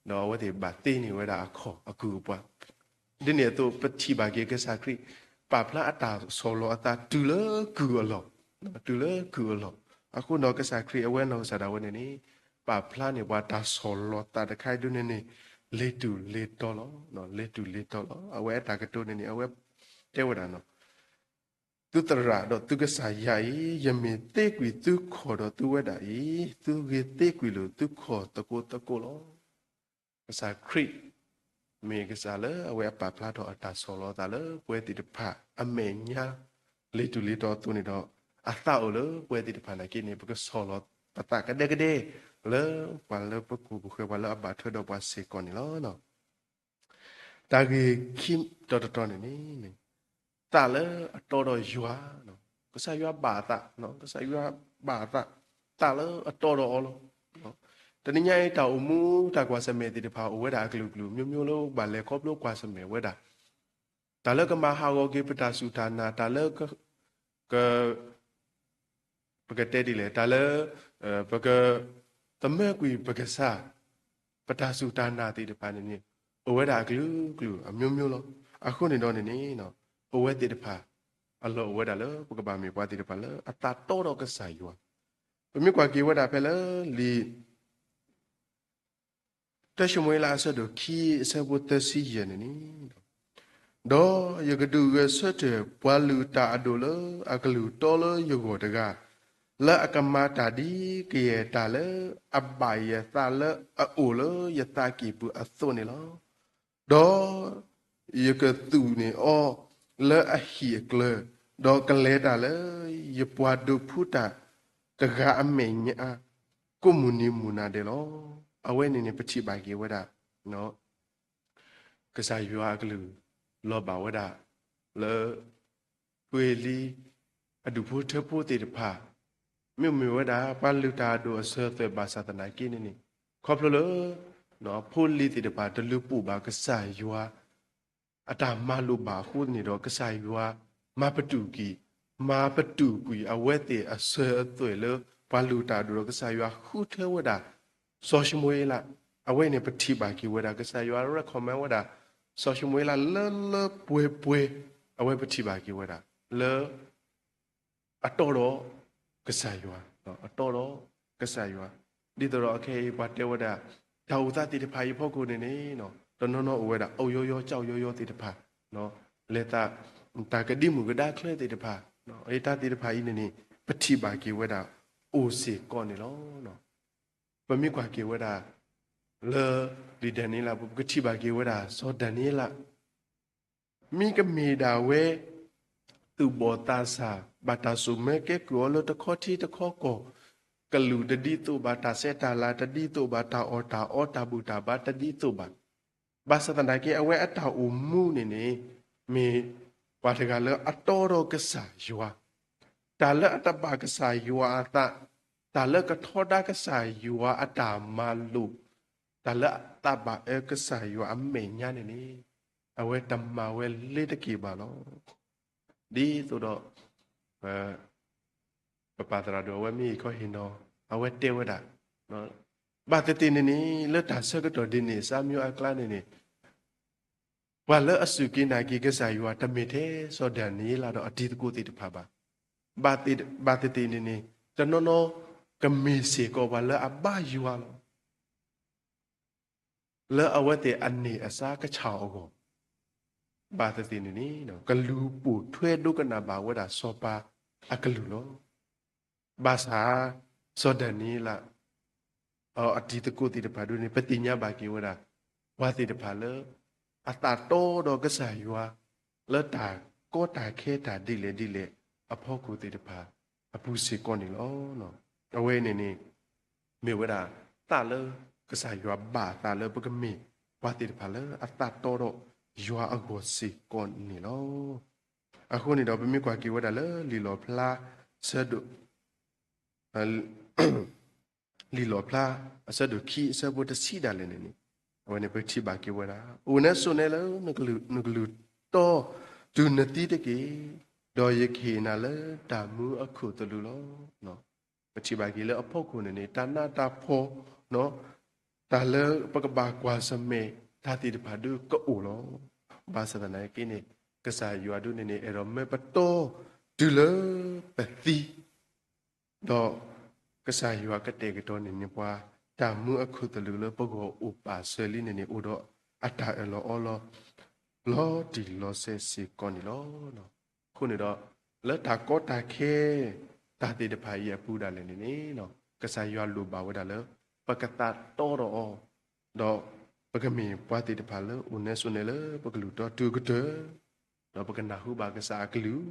ဒီးအဝဲသ့ၣ်ဘၣ်သ့န့ၢ်ဝဲဒၣ်အခီၣ်အကုၢ်အပှၤ. ဒ်န့ၣ်အသိး ပထံၣ်ဘၣ်က့ၤကစၢ်ခရံာ် ပာ်ဖျါအတၢ်ဆီၣ်လီၤအသးတုၤလၢကုၢ်အလီၢ်, တုၤလၢကုၢ်အလီၢ်. အဃိဒီးကစၢ်ခရံာ်အဝဲနီၢ်ကစၢ်ဒၣ်ဝဲန့ၣ်န့ၣ် ပာ်ဖျါန့ၢ်ပှၤတၢ်ဆီၣ်လီၤသးတခါအံၤဒ်န့ၣ်န့ၣ် လ့ၤတူၢ်လ့ၤတီလီၤ, လ့ၤတူၢ်လ့ၤတီလီၤ. အဝဲအတၢ်ကတိၤန့ၣ်န့ၣ် အဝဲတဲဝဲဒၣ် သုသရၣ်ဒီးသုကစၢ်ယွၤအံၤ, ယမ့ၢ်သ့ကွံာ်သုခီၣ်ဒီးသုဝဲဒၣ်အံၤ, သုဂ့ၤသ့ကွံာ်လိာ်သုခီၣ်သကိးသကိးလီၤ. ကစၢ်ခရံာ် မ့ၢ်ကစၢ်လၢအဝဲအပာ်ဖျါထီၣ်အတၢ်ဆီၣ်လီၤသးလၢပဝဲသ့ၣ်တဖၣ် အမဲာ်ညါ လ့ၤတူၢ်လ့ၤတီအသိးန့ၣ်ဒီး အသးအိၣ်လၢပဝဲသ့ၣ်တဖၣ်နာ်က့န့ၣ် ပကဆီၣ်လီၤပသးကဒဲကဒဲ လၢပှၤလၢပကိၢ်ပဃၢၤ ပှၤလၢအဘၣ်ထွဲဒီးပှၤစ့ၢ်ကီးန့ၣ်လီၤ. တၢ်ဂ့ၢ်ခံတီၤတတီၤန့ၣ်န့ၣ် သးလၢအတီဒီးယွၤ, ကစၢ်ယွၤဘၣ်အသး, ကစၢ်ယွၤဘၣ်အသး, သးလၢအတီဒီးအီၤလီၤ. တနံၤညါအံၤ တၢ်အိၣ်မူတၢ်ကွၢ်ဆၢၣ်မဲာ်သ့ၣ်တဖၣ် အိၣ်ဝဲဒၣ်အကလုာ်ကလုာ် မျိုးမျိုးလၢပဘၣ်လဲၤခီဖျိကွၢ်ဆၢၣ်မဲာ်ဝဲဒၣ် တၢ်လၢကမၤဟးဂီၤက့ၤပတၢ်စူၢ်တၢ်နာ်, တၢ်လၢ က ပကတဲဒ်လဲၣ်, တၢ်လၢ ပက သမၢကွံာ်ပကစၢ်, ပတၢ်စူၢ်တၢ်နာ်သ့ၣ်တဖၣ်န့ၣ်န့ၣ် အိၣ်ဝဲဒၣ်အကလုာ်ကလုာ် အမျိုးမျိုးလီၤ. အဃိန့ၣ်ဒီးန့ၣ်န့ၣ် ပဝဲသ့ၣ်တဖၣ် အလီၢ်အိၣ်ဝဲဒၣ်လၢ ပကဘၣ်မ့ၢ်ပှၤသ့ၣ်တဖၣ်လၢအသးတီဒီးကစၢ်ယွၤ. ပမ့ၢ်ကွၢ်က့ၤဝဲဒၣ်ဖဲလၢလံာ် တၢၡမူၤအ့လးအဆၢဒိၣ်ခံ အဆၢဖိသၢဆံယဲၢ်န့ၣ်န့ၣ်, ဒီးယကဒုးဂဲၤဆၢထၢၣ်ပှၤလုၢ်တၢ်အဒိၣ်လၢအကလုၢ်တီလၢယဂီၢ်တဂၤ, လၢအကမၤတၢ်ဒ်ကယဲၢ်တၢ်လၢအဘၣ်ယသးလၢအအိၣ်လၢယသးကံၢ်ပူၤအသိးန့ၣ်လီၤ. ဒီးယကသူၣ်န့ၢ်အီၤလၢအဟံၣ်အကျၢၤ, ဒီးကလဲၤတၢ်လၢယပှၤဒိးဖှူတၢ်တဂၤအမဲာ်ညါ ကိးမုၢ်နံၤမုၢ်နၤဒဲးလီၤ. အဝဲန့ၣ်န့ၣ် ပထံၣ်ဘၣ်က့ၤဝဲဒၣ် ကစၢ်ယွၤအကလုၢ် လီၤဘၣ်ဝဲဒၣ် လၢ ဖိလံၤ အဒူၣ်ဖိထၢဖိသ့ၣ်တဖၣ် မ့မ့ၢ်ဝဲဒၣ် ပှၤလုၢ်တၢ်အဒိၣ်အစၢၤအသွဲၣ်ဘၣ်ဆၣ်သနာ်က့န့ၣ်န့ၣ် ခီဖျိလၢ ဖိလံၤသ့ၣ်တဖၣ် တလုၢ်ပိာ်ဘၣ်ကစၢ်ယွၤ အတၢ်မၤလိာ်ဘၣ်အဃိန့ၣ်ဒီး ကစၢ်ယွၤ မၤပတုာ်ကွံာ်, မၤပတုာ်ကွံာ်အဝဲသ့ၣ်အစၢၤအသွဲၣ်လၢ ပှၤလုၢ်တၢ်အဒိၣ်ဒီး ကစၢ်ယွၤဃုထၢဝဲဒၣ် စီၤၡမူၤအ့လး. အဝဲန့ၣ်ပထံၣ်ဘၣ်က့ၤဝဲဒၣ် ကစၢ်ယွၤ recommend ဝဲဒၣ် စီၤၡမူၤအ့လးလၢလၢပှဲၤပှဲၤ အဝဲပထံၣ်ဘၣ်က့ၤဝဲဒၣ် လၢ အတီဒီး ကစၢ်ယွၤ, အတီဒီး ကစၢ်ယွၤ, ဒ်သိးဒီးအခဲအံၤပှၤတဲဝဲဒၣ် တၢ်အိၣ်သးသ့ၣ်တဖၣ်အံၤအဖီခိၣ်န့ၣ်န့ၣ် တနီၤနီၤအိၣ်ဝဲဒၣ် အီၣ်ယီယီ ကၠီယီယီသ့ၣ်တဖၣ်, လဲၤသး တၢ်ကဒံမုၣ်ကဒါချၢသ့ၣ်တဖၣ်, အတၢ်သ့ၣ်တဖၣ်အံၤန့ၣ်န့ၣ် ပထံၣ်ဘၣ်က့ၤဝဲဒၣ် အိၣ်စ့ၢ်ကီးန့ၣ်လီၤ. ပမ့ၢ်ကွၢ်က့ၤဝဲဒၣ် လၢ လံာ်ဒၤနံးယ့လးပူၤ ပကထံၣ်ဘၣ်က့ၤဝဲဒၣ် စီၤဒၤနံးယ့လး မ့ၢ်ကမ့ၢ်ဒၣ်ဝဲ သူၣ်ဘီၣ်သးစၢ် ဘၣ်တၢ်စိာ်မၢကဲကုၢ်အီၤလၢတခီထံတခီကီၢ်, ကလုာ်တဒ်သိးဘၣ်, တၢ်ဆဲးတၢ်လၤတဒ်သိးဘၣ်, တၢ်အီၣ်တၢ်အီ တၢ်ဘူၣ်တၢ်ဘါတဒ်သိးဘၣ်. ဘၣ်ဆၣ်သနာ်က့ အဝဲအတၢ်အိၣ်မူန့ၣ်န့ၣ် မ့ၢ်ပှၤတဂၤလၢအတီဒီးကစၢ်ယွၤ, တၢ်လၢအတဘၣ်ကစၢ်ယွၤအသး, တၢ်လၢကထီဒါကစၢ်ယွၤအတၢ်မၤလိာ်, တၢ်လၢအသးဘၣ်အၢကစၢ်ယွၤအမဲာ်ညါန့ၣ်န့ၣ် အဝဲတမၤဝဲလ့ၤတက့ၢ်ဘၣ်လီၤ. ဒ်သိးဒီး ပ ပပၢ်သရၣ်ဒိၣ်အဝဲမ့ၢ်အံၤခီဟ့ၣ်နီၤ အဝဲတဲဝဲဒၣ်, ဘၣ်သ့ၣ်သ့ၣ်န့ၣ်န့ၣ် လၢတၢ်ဆၢကတီၢ်ဒ်န့ၣ်အစၢ်မံၤအကျါန့ၣ်န့ၣ် ပှၤလၢအစူၢ်က့ၤနာ်က့ၤကစၢ်ယွၤ တမ့ၢ်ထဲစီၤဒၤနံးယ့လးဒီးအတံၤသကိးသ့ၣ်တဖၣ်ဘၣ်. ဘၣ်သ့ၣ်သ့ၣ်န့ၣ်န့ၣ် တနီၤနီၤကမ့ၢ်စ့ၢ်ကီးပှၤလၢအဘါယွၤလီၤ. လၢအဝဲသ့ၣ်အန့ၢ်အစၢ်ကဆၣ်အဂီၢ်, ဘၣ်သ့ၣ်သ့ၣ်န့ၣ်န့ၣ် ကလူၤပိာ်ထွဲဒိကနၣ်ဘၣ်ဝဲဒၣ်စီၤပၤအကလုၢ်လီၤ. ဘၣ်ဆၣ် စီၤဒၤနံးယ့လး အတံၤသကိးသ့ၣ်တဖၣ်ဒ်န့ၣ် ပသ့ၣ်ညါဘၣ်က့ၤဝဲဒၣ် ပှၤသ့ၣ်တဖၣ်လၢ အသးတီဒီးကစၢ်ယွၤ လၢတၢ်ကီတၢ်ခဲတၢ်ဒ်လဲၣ်ဒ်လဲၣ်အဖီခိၣ်သ့ၣ်တဖၣ်အပူၤစ့ၢ်ကီးန့ၣ်လီၤ. အဝဲန့ၣ်န့ၣ် မ့ၢ်ဝဲဒၣ်သးလၢကစၢ်ယွၤဘၣ်အသးလၢပကမ့ၢ်ပှၤသ့ၣ်တဖၣ်လၢအသးတီဒီးယွၤအဂီၢ်စ့ၢ်ကီးန့ၣ်လီၤ. အဃိန့ၣ်ဒီး ပမ့ၢ်ကွၢ်က့ၤဝဲဒၣ်လၢလံာ်လီၣ်ဖျါ ဆၢဒိၣ် လံာ်လီၣ်ဖျါ အဆၢဒိၣ်ခံ အဆၢဖိတဆံဒၣ်လဲာ်န့ၣ်န့ၣ် အဝဲန့ၣ်ပထံၣ်ဘၣ်က့ၤဝဲဒၣ် အိၣ်နဲဆိးနဲလၢ နကလုၢ်တီ တုၤနသံတက့ၢ်, ဒီးယကဟ့ၣ်နၤလၢတၢ်မူအခိၣ်သလုးလီၤ. ပထံၣ်ဘၣ်က့ၤလၢအဖီခိၣ်န့ၣ်န့ၣ် တၢ်နးတၢ်ဖှီၣ် တၢ်လၢပကဘၣ်ကွၢ်ဆၢၣ်မဲာ်တၢ်သ့ၣ်တဖၣ်ဒုးကအိၣ်လီၤ. ဘၣ်ဆၣ်သနာ်က့န့ၣ် ကစၢ်ယွၤဒုန့ၣ်န့ၣ် အဲၣ်ဒိးမၢပတီၢ်တုၤလၢပသံ, ဒီးကစၢ်ယွၤကတဲာ်ကတီၤန့ၢ်န့ၢ်ပှၤ တၢ်မူအခိၣ်သလုးလၢပဂီၢ်အိၣ်ပာ်စၢၤလံန့ၣ်န့ၣ် အိၣ်ဒီးအတၢ်အၢၣ်လီၤအီလီၤ လီၤတံၢ်လီၤဆဲးစ့ၢ်ကီးန့ၣ်လီၤ. အဃိန့ၣ်ဒီး လၢတၢ်ကီတၢ်ခဲ တၢ်သ့ၣ်တဖၣ်အံၤအပူၤဒၣ်လဲာ်န့ၣ်န့ၣ် ကစၢ်ယွၤလိၣ်ဘၣ်ဝဲဒၣ်လၢ ပကသးတီဒီးအီၤ, ဒီးပကမ့ၢ်ပှၤသ့ၣ်တဖၣ်လၢအိၣ်နဲဆိးနဲလၢပကလုၢ်တီတုၤကတၢၢ်, ဒီးပကနၢ်ဟူဘၣ်ကစၢ်အကလုၢ်,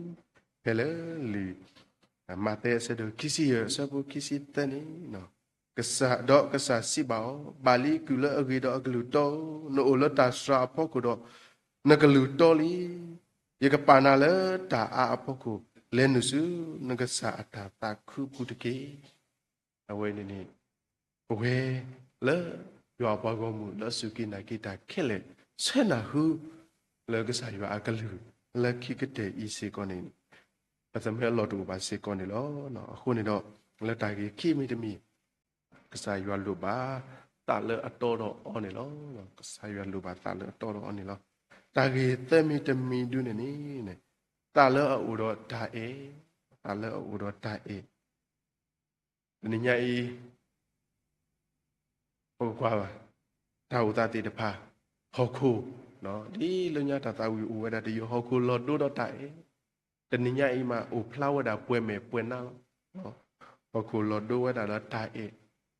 ဖဲလၢလံာ် မးသဲအဆၢဒိၣ်ခံဆံယဲၢ် အဆၢဖိခံဆံသၢန့ၣ်, ကစၢ်, ဒီးကစၢ်စံးဘၣ်အီၤ, ဘၣ်လံ ကုၢ်လၢအဂ့ၤဒီးအကလုၢ်တီဧၢ, နအိၣ်လၢတၢ်စှၤအဖီခိၣ်ဒီး နကလုၢ်တီလံ. ယကပာ်နၤလၢတၢ်အါအဖီခိၣ်, လဲၤနုာ်ဆူနကစၢ်အတၢ်သးခုပူၤတက့ၢ်. အဝဲန့ၣ်န့ၣ် ပဝဲလၢယွၤအပှၤဂီၢ်မုၢ်လၢအစူၢ်က့ၤနာ်က့ၤတၢ်ခဲလၢာ် ဆၢနၢ်ဟူ လၢကစၢ်ယွၤအကလုၢ် လၢခံကတၢၢ်အံၤစ့ၢ်ကီးန့ၣ် ပသးမ့ၢ်အလီၢ်တအိၣ်ဘၣ်စ့ၢ်ကီးန့ၣ်လီၤ. အဃိန့ၣ်ဒီး လၢတၢ်ဂ့ၢ်ခံမံၤတမံၤ ကစၢ်ယွၤလိၣ်ဘၣ် သးလၢအတီဒီးအီန့ၣ်လီၤ. ကစၢ်ယွၤလိၣ်ဘၣ်သးလၢအတီဒီးအီန့ၣ်လီၤ. တၢ်ဂ့ၢ်သၢမံၤတမံၤဒုန့ၣ်န့ၣ် သးလၢအအိၣ်ဒီးတၢ်အဲၣ်, သးလၢအအိၣ်ဒီးတၢ်အဲၣ်. တနံၤညါအံၤ ပကကွၢ်ဘၣ် တၢ်အိၣ်သးသ့ၣ်တဖၣ် ဟီၣ်ခိၣ်, ဒ်လၢညါတၢ်သးဝံၣ်အိၣ်ဝဲဒၣ်တယိာ် ဟီၣ်ခိၣ်လီၤဒိဒီးတၢ်အဲၣ်, တနံၤညါအံၤမး အိၣ်ဖျါဝဲဒၣ်ပှဲၤမဲာ်ပှဲၤနါလီၤ. ဟီၣ်ခိၣ်လီၤဒိဝဲဒၣ်ဒီးတၢ်အဲၣ်,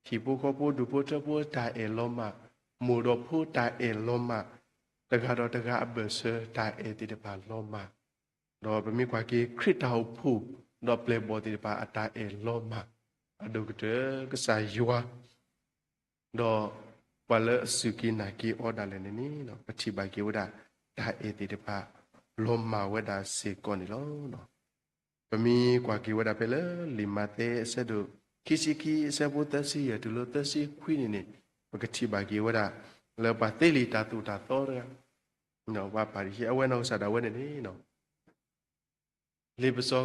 ဟံၣ်ဖိဃီဖိဒူၣ်ဖိထၢဖိတၢ်အဲၣ်လီၤမၢ်, မိၢ်ဒီးဖိတၢ်အဲၣ်လီၤမၢ်, တဂၤဒီးတဂၤအဘၢၣ်စၢၤတၢ်အဲၣ်သ့ၣ်တဖၣ်လီၤမၢ်, ဒီးပမ့ၢ်ကွၢ်က့ၤခရံာ်တၢ်အိၣ်ဖှိၣ် ဒီးပျဲၢ်ဘီၣ်သ့ၣ်တဖၣ်အတၢ်အဲၣ်လီၤမၢ်, အဒိၣ်ကတၢၢ်ကစၢ်ယွၤ ဒီးပှၤလၢအစူၢ်က့ၤနာ်က့ၤအီၤဒၣ်လဲာ်န့ၣ်န့ၣ် ပထံၣ်ဘၣ်က့ၤဝဲဒၣ် တၢ်အဲၣ်သ့ၣ်တဖၣ် လီၤမၢ်ဝဲဒၣ်စ့ၢ်ကီးန့ၣ်လီၤ. ပမ့ၢ်ကွၢ်က့ၤဝဲဒၣ်ဖဲလၢလံာ်မးသဲအဆၢဒိၣ်ခံဆံခံ အဆၢဖိသၢဆံယဲၢ်တုၤလၢသၢဆံခွံန့ၣ်န့ၣ် ပကထံၣ်ဘၣ်က့ၤဝဲဒၣ် လၢပှၤသ့လံာ်တၢ်သိၣ်တၢ်သီတဂၤ ပှၤဖၤရံၤၡဲ အဝဲနီၢ်ကစၢ်ဒၣ်ဝဲန့ၣ်န့ၣ် လ့ပစီ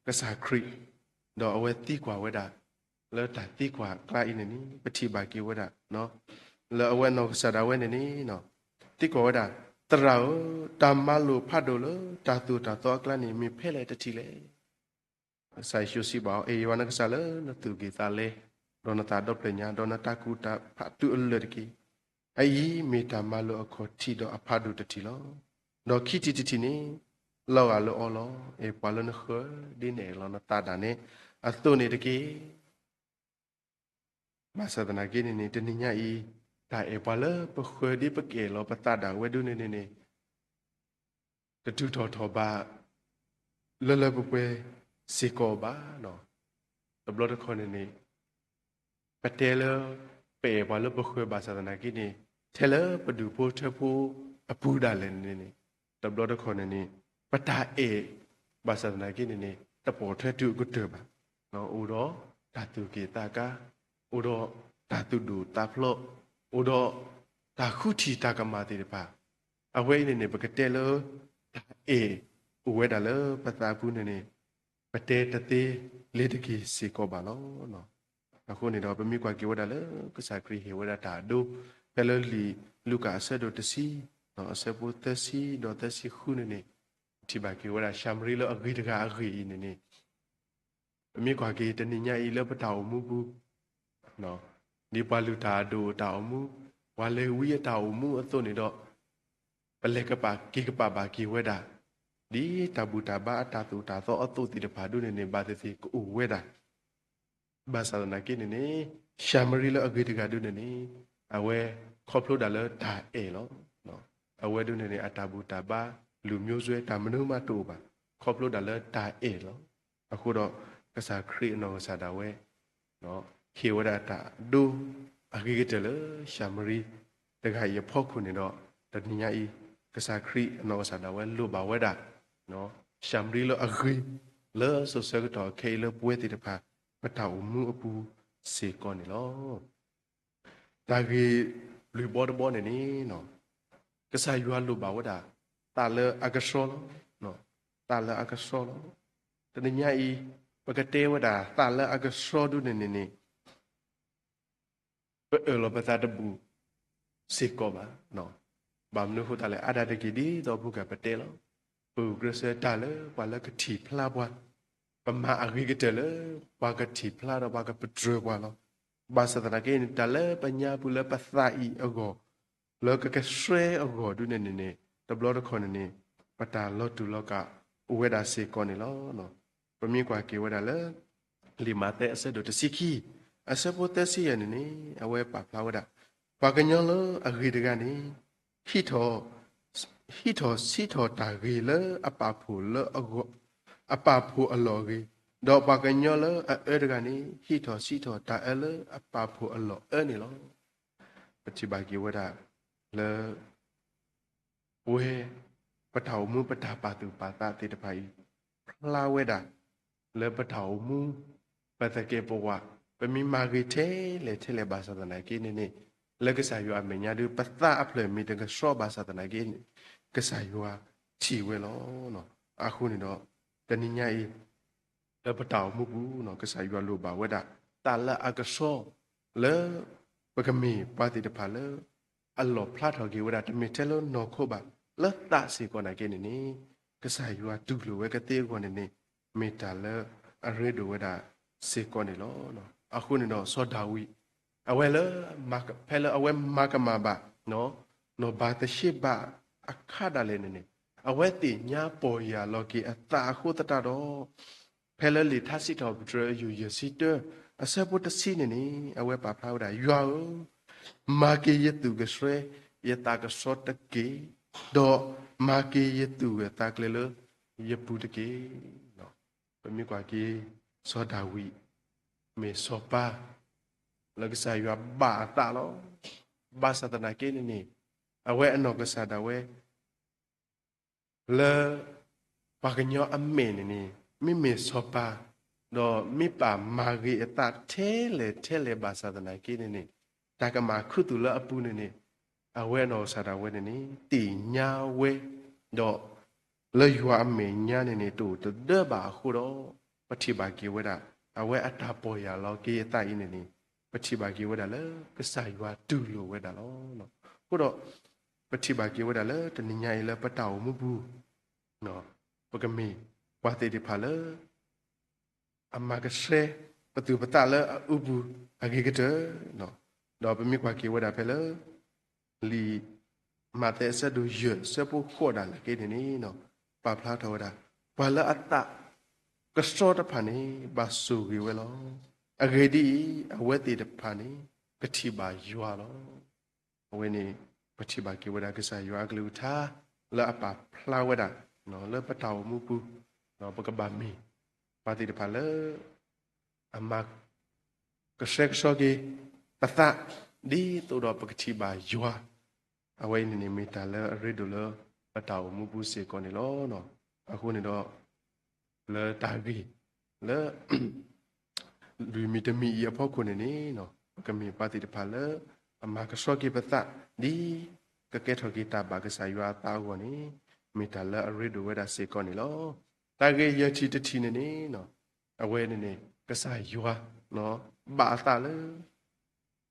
ကစၢ်ခရံာ် ဒီးအဝဲသံကွၢ်ဝဲဒၣ် လၢတၢ်သံကွၢ်အကျါအံၤန့ၣ်န့ၣ် ပထံၣ်ဘၣ်က့ၤဝဲဒၣ် လၢအဝဲနီၢ်ကစၢ်ဒၣ်ဝဲန့ၣ်န့ၣ် သံကွၢ်ဝဲဒၣ်, သရၣ်ဧၢ, တၢ်မၤလိာ်ဖးဒိၣ်လၢတၢ်သိၣ်တၢ်သီအကျါန့ၣ် မ့ၢ်ဖဲလဲၣ်တထံၣ်လဲၣ်. ကစၢ်ယ့ၣ်ၡူးစံးဘၣ်အီၤ, အဲၣ်ယွၤနကစၢ်လၢနသူၣ်ကံၢ်သးလဲ, ဒီးနသးဒီဖျၢၣ်ညါ, ဒီးနတၢ်ကူၣ်တၢ်ဖးတုၤအလၢာ်တက့ၢ်. အအံၤမ့ၢ်တၢ်မၤလိာ်အခီၣ်ထံးဒီးအဖးဒိၣ်တထံၣ်လီၤ. ဒီးခံထံၣ်တထံၣ်န့ၣ် လီၤဂာ်လၢအီၤလီၤ. အဲၣ်ပှၤလၢနဃၢၤ ဒ်နအဲၣ်လီၤနသးဒၣ်နဲအသိးန့ၣ်တက့ၢ်. ဘၣ်ဆၣ်သနာ်က့န့ၣ်န့ၣ် တနံၤညါအံၤ တၢ်အဲၣ်ပှၤလၢပဃၢၤဒ်ပကအဲၣ်လီၤပသးဒၣ်ဝဲဒၣ်န့ၣ်န့ၣ်န့ၣ် တတုၤထီၣ်ထီၣ်ဘး လၢလၢပှဲၤပှဲၤစ့ၢ်ကီးဘၣ်. တဘျီတခီၣ်န့ၣ်န့ၣ် ပတဲလၢ ပအဲၣ်ပှၤလၢပဃၢၤဘၣ်ဆၣ်သနာ်က့န့ၣ် ထဲလၢပဒူၣ်ဖိထၢဖိအပူၤဒၣ်လဲာ်န့ၣ်န့ၣ် တဘျီတခီၣ်န့ၣ်န့ၣ် ပတၢ်အဲၣ်ဘၣ်ဆၣ်သနာ်က့န့ၣ်န့ၣ် တပိာ်ထွဲတုၤအကတၢၢ်ဘၣ်. အိၣ်ဒီးတၢ်သူၣ်က့ၣ်သးကါ, အိၣ်ဒီးတၢ်သူၣ်ဒိၣ်သးဖျိး, အိၣ်ဒီးတၢ်ဃုထံၣ်တၢ်ကမၣ်သ့ၣ်တဖၣ်. အဝဲအံၤန့ၣ်န့ၣ် ပကတဲလၢ တၢ်အဲၣ်အိၣ်ဝဲဒၣ်လၢပသးပူၤန့ၣ်န့ၣ် ပတဲတသ့လ့ၤတက့ၤစ့ၢ်ကီးဘၣ်လီၤ. အဃိန့ၣ်ဒီး ပမ့ၢ်ကွၢ်က့ၤဝဲဒၣ်လၢ ကစၢ်ခရံာ်ဟ့ၣ်ဝဲဒၣ်တၢ်အဒိ ဖဲလၢလံာ်လူၤကၣ်အဆၢဒိၣ်တဆံ အဆၢဖိသၢဆံဒီးသၢဆံဃုန့ၣ်န့ၣ် ပထံၣ်ဘၣ်က့ၤဝဲဒၣ် ၡၤမရံလၢအဂ့ၤတဂၤအဂ့ၢ်အံၤန့ၣ်န့ၣ် ပမ့ၢ်ကွၢ်က့ၤတနံၤညါအံၤလၢပတၢ်အိၣ်မူပူၤ ဒ်ပှၤလုၢ်တၢ်အဒိၣ်အတၢ်အိၣ်မူ, ပှၤလ့ၤဝံအတၢ်အိၣ်မူအသိးန့ၣ်ဒီး ပလဲၤကပာ်က့ၤကပာ်ဘၣ်က့ၤဝဲဒၣ် ဒ်တၢ်ဘူၣ်တၢ်ဘါအတၢ်သိၣ်တၢ်သီအသိးသ့ၣ်တဖၣ်ဒ်န့ၣ်န့ၣ် ဘၣ်သ့ၣ်သ့ၣ်ကအိၣ်ဝဲဒၣ် ဘၣ်ဆၣ်သနာ်က့န့ၣ်န့ၣ် ၡၤမရံလၢအဂ့ၤတဂၤဒ်န့ၣ်န့ၣ် အဝဲခီဖျိဒၣ်လၢတၢ်အဲၣ်လီၤ. အဝဲဒ်န့ၣ်န့ၣ် အတၢ်ဘူၣ်တၢ်ဘါ လူၤမျိုးစွဲ တၢ်မနုၤမးတအိၣ်ဘၣ်, ခီဖျိဒၣ်လၢတၢ်အဲၣ်လီၤ. အဃိဒီး ကစၢ်ခရံာ်အနီၢ်ကစၢ်ဒၣ်ဝဲ ဟ့ၣ်ဝဲဒၣ်တၢ်ဒိ အဂ့ၤကတၢၢ်လၢ ၡၤမရံတဂၤအံၤအဖီခိၣ်န့ၣ်ဒီး တနံၤညါအံၤ ကစၢ်ခရံာ်အနီၢ်ကစၢ်ဒၣ်ဝဲလိၣ်ဘၣ်ဝဲဒၣ် ၡၤမရံလၢအဂ့ၤ လၢစိၤဆၢကတီၢ်ခဲအံၤလၢပဝဲသ့ၣ်တဖၣ် ပတၢ်အိၣ်မူအပူၤစ့ၢ်ကီးန့ၣ်လီၤ. တၢ်ဂ့ၢ်ဘျုးဘီတဘီန့ၣ်န့ၣ် ကစၢ်ယွၤလိၣ်ဘၣ်ဝဲဒၣ် သးလၢအကဆှီလီၤ. သးလၢအကဆှီလီၤ. တနံၤညါအံၤ ပကတဲဝဲဒၣ်သးလၢအကဆှီဒ်န့ၣ်န့ၣ်န့ၣ် ပအၢၣ်လီၤပသးတဘူၣ်စ့ၢ်ကီးဘၣ်. ဘၣ်မနုၤအဃိသတးလဲၣ် အါဒၣ်တက့ၢ်ဒ်သိးပူၤကပတဲလီၤ. ပဂုာ်ကျဲးစၢးတၢ်လၢပှၤလၢကထံၣ်ဖျါပှၤ, ပမၤအဂ့ၤကတၢၢ်လၢပှၤကထံၣ်ဖျါဒီးပှၤကပတြၢၤပှၤလီၤ. ဘၣ်ဆၣ်သနာ်က့န့ၣ် တၢ်လၢပညါပူၤလၢပသးအံၤအဂီၢ်, လၢကကဆှဲအဂီၢ်ဒုန့ၣ်န့ၣ်န့ၣ် တဘျီတခီၣ်န့ၣ်န့ၣ် ပတၢ်လီၤတူာ်လီၤကာ်အိၣ်ဝဲဒၣ်စ့ၢ်ကီးန့ၣ်လီၤ. ပမ့ၢ်ကွၢ်က့ၤဝဲဒၣ်လၢ လံာ်မးသဲအဆၢဒိၣ်တဆံခံ, အဆၢဖိသၢဆံယဲၢ်န့ၣ်န့ၣ် အဝဲပာ်ဖျါဝဲဒၣ်, ပှၤကညီလၢအဂ့ၤတဂၤန့ၣ် ဟံးထီၣ်, ဟံးထီၣ်ဆံးထီၣ်တၢ်ဂ့ၤလၢအပာ်ဖှိၣ်လၢအဂီၢ်, အပာ်ဖှိၣ်အလီၢ်အဂ့ၤ, ဒီးပှၤကညီလၢအအၢတဂၤန့ၣ် ဟံးထီၣ်ဆံးထီၣ်တၢ်အၢလၢအပာ်ဖှိၣ်အလီၢ်အၢန့ၣ်လီၤ. ပထံၣ်ဘၣ်က့ၤဝဲဒၣ်လၢ ပဝဲ ပတၢ်အိၣ်မူပတၢ်ပာ်သူၣ်ပာ်သးသ့ၣ်တဖၣ်အံၤ ဖျါဝဲဒၣ် လၢပတၢ်အိၣ်မူ ပသကဲးပဝး ပမ့ၢ်မၤဂ့ၤထဲလဲၣ်ထဲလဲၣ်ဘၣ်ဆၣ်သနာ်က့န့ၣ်န့ၣ် လၢကစၢ်ယွၤအမဲာ်ညါဒု ပသးအဖျၢၣ်မ့ၢ်တကဆှီဘၣ်ဆၣ်သနာ်က့န့ၣ် ကစၢ်ယွၤထံၣ်ဝဲလီၤ. အဃိန့ၣ်ဒီး တနံၤညါအံၤ လၢပတၢ်အိၣ်မူပူၤ ကစၢ်ယွၤလိၣ်ဘၣ်ဝဲဒၣ် တၢ်လၢအကဆှီ လၢ ပကမ့ၢ်ပှၤသ့ၣ်တဖၣ်လၢ အလီၣ်ဖျါထီၣ်က့ၤဝဲဒၣ် တမ့ၢ်ထဲလၢနီၢ်ခိဘၣ် လၢသးစ့ၢ်ကီးနာ်က့န့ၣ်န့ၣ် ကစၢ်ယွၤတူၢ်လိာ်ဝဲကသ့အဂီၢ်န့ၣ်န့ၣ် မ့ၢ်တၢ်လၢအရ့ဒိၣ်ဝဲဒၣ်စ့ၢ်ကီးန့ၣ်လီၤ. အဃိန့ၣ်ဒီး စီၤဒၤဝံး အဝဲလၢ ဖဲလၢအဝဲမၤကမၣ်ဘၣ် နီၢ်ဘၤသရှ့ဘၤအခါဒၣ်လဲာ်န့ၣ်န့ၣ် အဝဲသ့ၣ်ညါပီၢ်ယၢ်လီၤက့ၤအသးအဃိသတးဒီး ဖဲလၢလံာ်ထါစံးထီၣ်ပတြၢၤအယုၢ်ယဲၢ်ဆံတၢ အဆၢဖိတဆံန့ၣ်န့ၣ် အဝဲပာ်ဖျါဝဲဒၣ် ယွၤဧၢ, မၤက့ၤယသူၣ်ကဆှဲ ယသးကဆှီတက့ၢ်, ဒီးမၤက့ၤယသူၣ်ဂၢၢ်သးကျၢၤလၢယပူၤတက့ၢ်. ပမ့ၢ်ကွၢ်က့ၤ စီၤဒၤဝံး မ့ၢ်စီၤပၤ လၢကစၢ်ယွၤဘၣ်အသးလီၤ. ဘၣ်ဆၣ်သနာ်က့န့ၣ်န့ၣ် အဝဲအနီၢ်ကစၢ်ဒၣ်ဝဲ လၢ ပှၤကညီအမဲာ်န့ၣ်န့ၣ် မ့မ့ၢ်စီၤပၤ ဒီးမ့ၢ်ပာ်မၤဂ့ၤအသးထဲလဲၣ်ထဲလဲၣ်ဘၣ်ဆၣ်သနာ်က့န့ၣ်န့ၣ် တၢ်ကမၣ်ခူသူၣ်လၢအပူၤန့ၣ်န့ၣ် အဝဲအနီၢ်ကစၢ်ဒၣ်ဝဲန့ၣ်န့ၣ် သ့ၣ်ညါဝဲ ဒီး လၢယွၤအမဲာ်ညါန့ၣ်န့ၣ် တအိၣ်တဒၢဘၣ်အဃိဒီး ပထံၣ်ဘၣ်က့ၤဝဲဒၣ် အဝဲအတၢ်ပီၢ်ယၢ်လီၤက့ၤအသးအံၤန့ၣ်န့ၣ် ပထံၣ်ဘၣ်က့ၤဝဲဒၣ်လၢ ကစၢ်ယွၤတူၢ်လိာ်ဝဲဒၣ်လီၤ. အဃိဒီး ပထံၣ်ဘၣ်က့ၤဝဲဒၣ်လၢတနံၤညါအံၤလၢပတၢ်အိၣ်မူပူၤ ပကမ့ၢ်ပှၤသ့ၣ်တဖၣ်လၢ အမၤကဆှဲ ပသူၣ်ပသးလၢအအူပူၤအဂ့ၤကတၢၢ်, ဒီးပမ့ၢ်ကွၢ်က့ၤဝဲဒၣ်ဖဲလၢ လံာ်မးသဲအဆၢဒိၣ်ယဲၢ် အဆၢဖိဃိးဒၣ်လဲာ်က့န့ၣ်န့ၣ် ပာ်ဖျါထီၣ်ဝဲဒၣ် ပှၤလၢအသးကဆှီတဖၣ်န့ၣ် ဘၣ်ဆိၣ်ဂ့ၤဝဲလီၤ. အဂ့ၢ်ဒ်အံၤ, အဝဲသ့ၣ်တဖၣ်န့ၣ် ကထံၣ်ဘၣ်ယွၤလီၤ. အဝဲန့ၣ် ပထံၣ်ဘၣ်က့ၤဝဲဒၣ်ကစၢ်ယွၤအကလုၢ်ကထါ လၢအပာ်ဖျါဝဲဒၣ် လၢပတၢ်အိၣ်မူပူၤ ပကဘၣ်မ့ၢ် ပှၤသ့ၣ်တဖၣ်လၢ အမၤ ကဆှဲကဆှီက့ၤ ပသး ဒ်သိးဒီးပကထံၣ်ဘၣ်ယွၤ အဝဲအံၤန့ၣ်န့ၣ် မ့ၢ်တၢ်လၢအရ့ဒိၣ်လၢ ပတၢ်အိၣ်မူပူၤစ့ၢ်ကီးန့ၣ်လီၤ. အဃိန့ၣ်ဒီး လၢတၢ်ဂ့ၢ် လၢ လွံၢ်မံၤတမံၤအံၤအဖီခိၣ်န့ၣ်န့ၣ် ပကမ့ၢ်ပှၤသ့ၣ်တဖၣ်လၢ အမၤကဆှီက့ၤပသး ဒ် ကကဲထီၣ်က့ၤတၢ်ဘၣ်ကစၢ်ယွၤအသးအဂီၢ်န့ၣ် မ့ၢ်တၢ်လၢအရ့ဒိၣ်ဝဲဒၣ်စ့ၢ်ကီးန့ၣ်လီၤ. တၢ်ဂ့ၢ်ယဲၢ်ထံၣ်တထံၣ်န့ၣ်န့ၣ် အဝဲန့ၣ်န့ၣ် ကစၢ်ယွၤ ဘၣ်အသးလၢ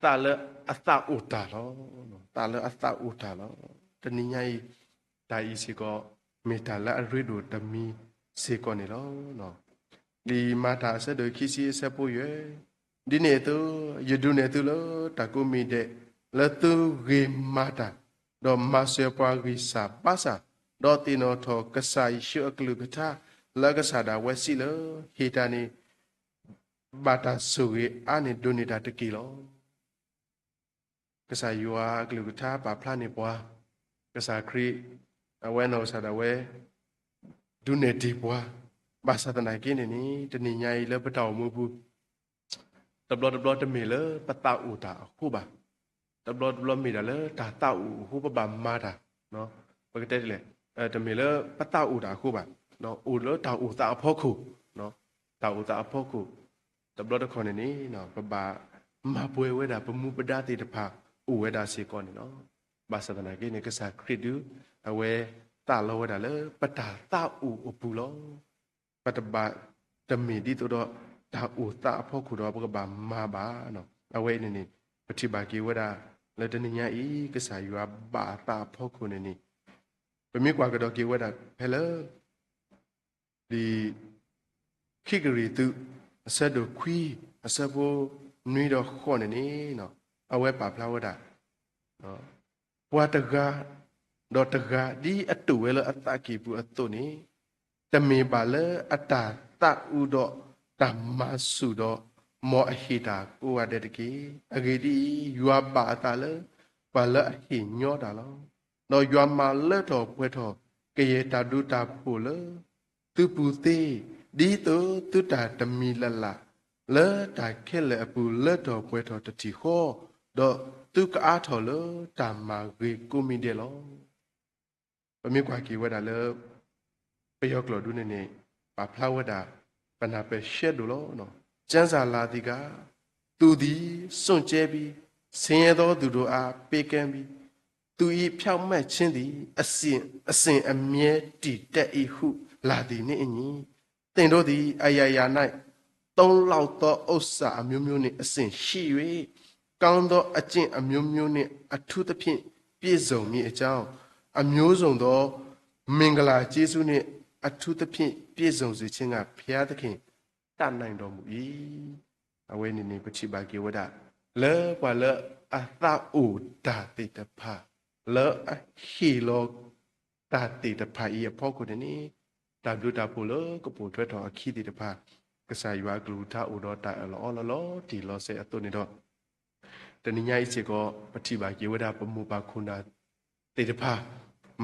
သးလၢအသးအိၣ်တၢ်လီၤ. သးလၢအသးအိၣ်တၢ်လီၤ. တနံၤညါအံၤ တၢ်အံၤစ့ၢ်ကီး မ့ၢ်တၢ်လၢအရ့ဒိၣ်တမံၤစ့ၢ်ကီးန့ၣ်လီၤ. လံာ်မၤတၢ်အဆၢဒိၣ်ခံဆံအဆၢဖိယဲၢ်, ဒ်န့ၣ်အသိး ယဒုးနဲၣ်သုလၢတၢ်ကိးမံၤဒဲး လၢသုဂ့ၤမၤတၢ်, ဒီးမၤစၢၤပှၤဂံၢ်စၢ်ဘါစၢ်, ဒီးသ့ၣ်နီၣ်ထီၣ်ကစၢ်ယ့ၣ်ၡူးအကလုၢ်ကထါ လၢကစၢ်ဒၣ်ဝဲစံးလၢ ဟ့ၣ်တၢ်န့ၣ် ဘၣ်တၢ်ဆိၣ်ဂ့ၤအါန့ၢ်ဒိးန့ၢ်တၢ်တက့ၢ်လီၤ. ကစၢ်ယွၤအကလုၢ်ကထါပာ်ဖျါန့ၢ်ပှၤ, ကစၢ်ခရံာ် အဝဲအနီၢ်ကစၢ်ဒၣ်ဝဲ ဒုးနဲၣ်တ့ၢ်ပှၤ, ဘၣ်ဆၣ်သနာ်က့န့ၣ်န့ၣ် တနံၤညါအံၤလၢပတၢ်အိၣ်မူပူၤ တဘျီတဘျီတမ့ၢ်လၢပသးအိၣ်တၢ်အဃိဘၣ်. တဘျီတဘျီမ့ၢ်ဒၣ်လၢတၢ်သးအိၣ်အဃိပဘၣ်မၤတၢ်, ပကတဲဒ်လဲၣ်, တမ့ၢ်လၢပသးအိၣ်တၢ်အဃိဘၣ်, အိၣ်လၢတၢ်အိၣ်သးအဖီခိၣ်, တၢ်အိၣ်သးအဖီခိၣ်, တဘျီတခီၣ်န့ၣ်န့ၣ် ပဘၣ်မၤပှဲၤဝဲဒၣ်ပမူပဒါသ့ၣ်တဖၣ်အိၣ်ဝဲဒၣ်စ့ၢ်ကီးန့ၣ်လီၤ. ဘၣ်ဆၣ်သနာ်က့န့ၣ် ကစၢ်ခရံာ်ဒု အဝဲသးလီဝဲဒၣ်လၢပတၢ်သးအိၣ်အပူၤလီၤ. ပတဘၣ်တမ့ၢ်ဒ်သိးဒီး တၢ်အိၣ်သးအဖီခိၣ်ဒီးပကဘၣ်မၤဘၣ်. အဝဲအံၤန့ၣ်န့ၣ် ပထံၣ်ဘၣ်က့ၤဝဲဒၣ် လၢတနံၤညါအံၤ ကစၢ်ယွၤဘၣ်အသးအဖီခိၣ်န့ၣ်န့ၣ် ပမ့ၢ်ကွၢ်ကဒီးက့ၤဝဲဒၣ်ဖဲလၢ လံာ် ခံကရံၣ်သူး အဆၢဒိၣ်ခွံ အဆၢဖိနွံဒီးဃိးန့ၣ်န့ၣ် အဝဲပာ်ဖျါဝဲဒၣ် ပှၤတဂၤဒီးတဂၤ ဒ်အတိာ်ဝဲလၢအသးကံၢ်ပူၤအသိးန့ၣ် တမ့ၢ်ဘၣ်လၢအတၢ်သးအုးဒီးတၢ်မၤဆူၣ်ဒီး မ်အဟ့ၣ်တၢ်ကိးဂၤဒဲးတက့ၢ်. အဂ့ၢ်ဒ်အံၤ, ယွၤဘၣ်အသးလၢ ပှၤလၢအဟ့ၣ်ညီတၢ်လီၤ. ဒီးယွၤမၤလၢထီၣ်ပှဲၤထီၣ် ကယဲၢ်တၢ်ဘျုးတၢ်ဖှိၣ်လၢ သုပူၤသ့, ဒ်သိးသုတၢ်တမံၤလၢ်လၢ် လၢတၢ်ခဲလၢာ်အပူၤ လၢထီၣ်ပှဲၤထီၣ်တထံၣ်ဃီ, ဒီးသုကအါထီၣ်လၢတၢ်မၤဂ့ၤကိးမံၤဒဲးလီၤ. ပမ့ၢ်ကွၢ်က့ၤဝဲဒၣ်လၢ ပယီၤကျိာ်ဒုန့ၣ်န့ၣ် ပာ်ဖျါဝဲဒၣ် ပနၢ်ပၢၢ်ရှဲဒိၣ်လီၤ. ကျမ်းစာလာသည့်အခါ, သူသည်စွန့်ကြဲပြီး, ဆင်းရဲသောသူတို့အား ပေးကမ်းပြီး, သူ၏ဖြောင့်မတ်ခြင်းသည် အစဉ်, အစဉ်အမြဲတည်တတ်၏ဟု လာသည်နှင့်အညီ, သင်တို့သည် အရာရာ၌ သုံးလောက်သောဥစ္စာအမျိုးမျိုးနှင့် အစဉ်ရှိ၍ ကောင်းသောအကျင့်အမျိုးမျိုးနှင့် အထူးသဖြင့် ပြည့်စုံမည်အကြောင်း, အမျိုးစုံသော မင်္ဂလာကျေးဇူးနှင့် အထူးသဖြင့် ပြည့်စုံစေခြင်းငှာ ဘုရားသခင် တတ်နိုင်တော်မူ၏. အဝဲန့ၣ်န့ၣ် ပထံၣ်ဘၣ်က့ၤဝဲဒၣ် လၢပှၤလၢအသးအိၣ်တၢ်သ့ၣ်တဖၣ် လၢအဟ့ၣ်လီၤ တၢ်သ့ၣ်တဖၣ်အံၤအဖီခိၣ်န့ၣ်န့ၣ် တၢ်ဘျုးတၢ်ဖှိၣ်လၢကပိာ်ထွဲထီၣ်အခံသ့ၣ်တဖၣ် ကစၢ်ယွၤအကလုၢ်ကထါအိၣ်ဒီးတၢ်အၢၣ်လီၤအီလီၤလီၤတံၢ်လီၤဆဲးအသိးန့ၣ်ဒီး တနံၤညါအံၤစ့ၢ်ကီး ပထံၣ်ဘၣ်က့ၤဝဲဒၣ်ပမိၢ်ပၢ်ခိၣ်နၢ်သ့ၣ်တဖၣ်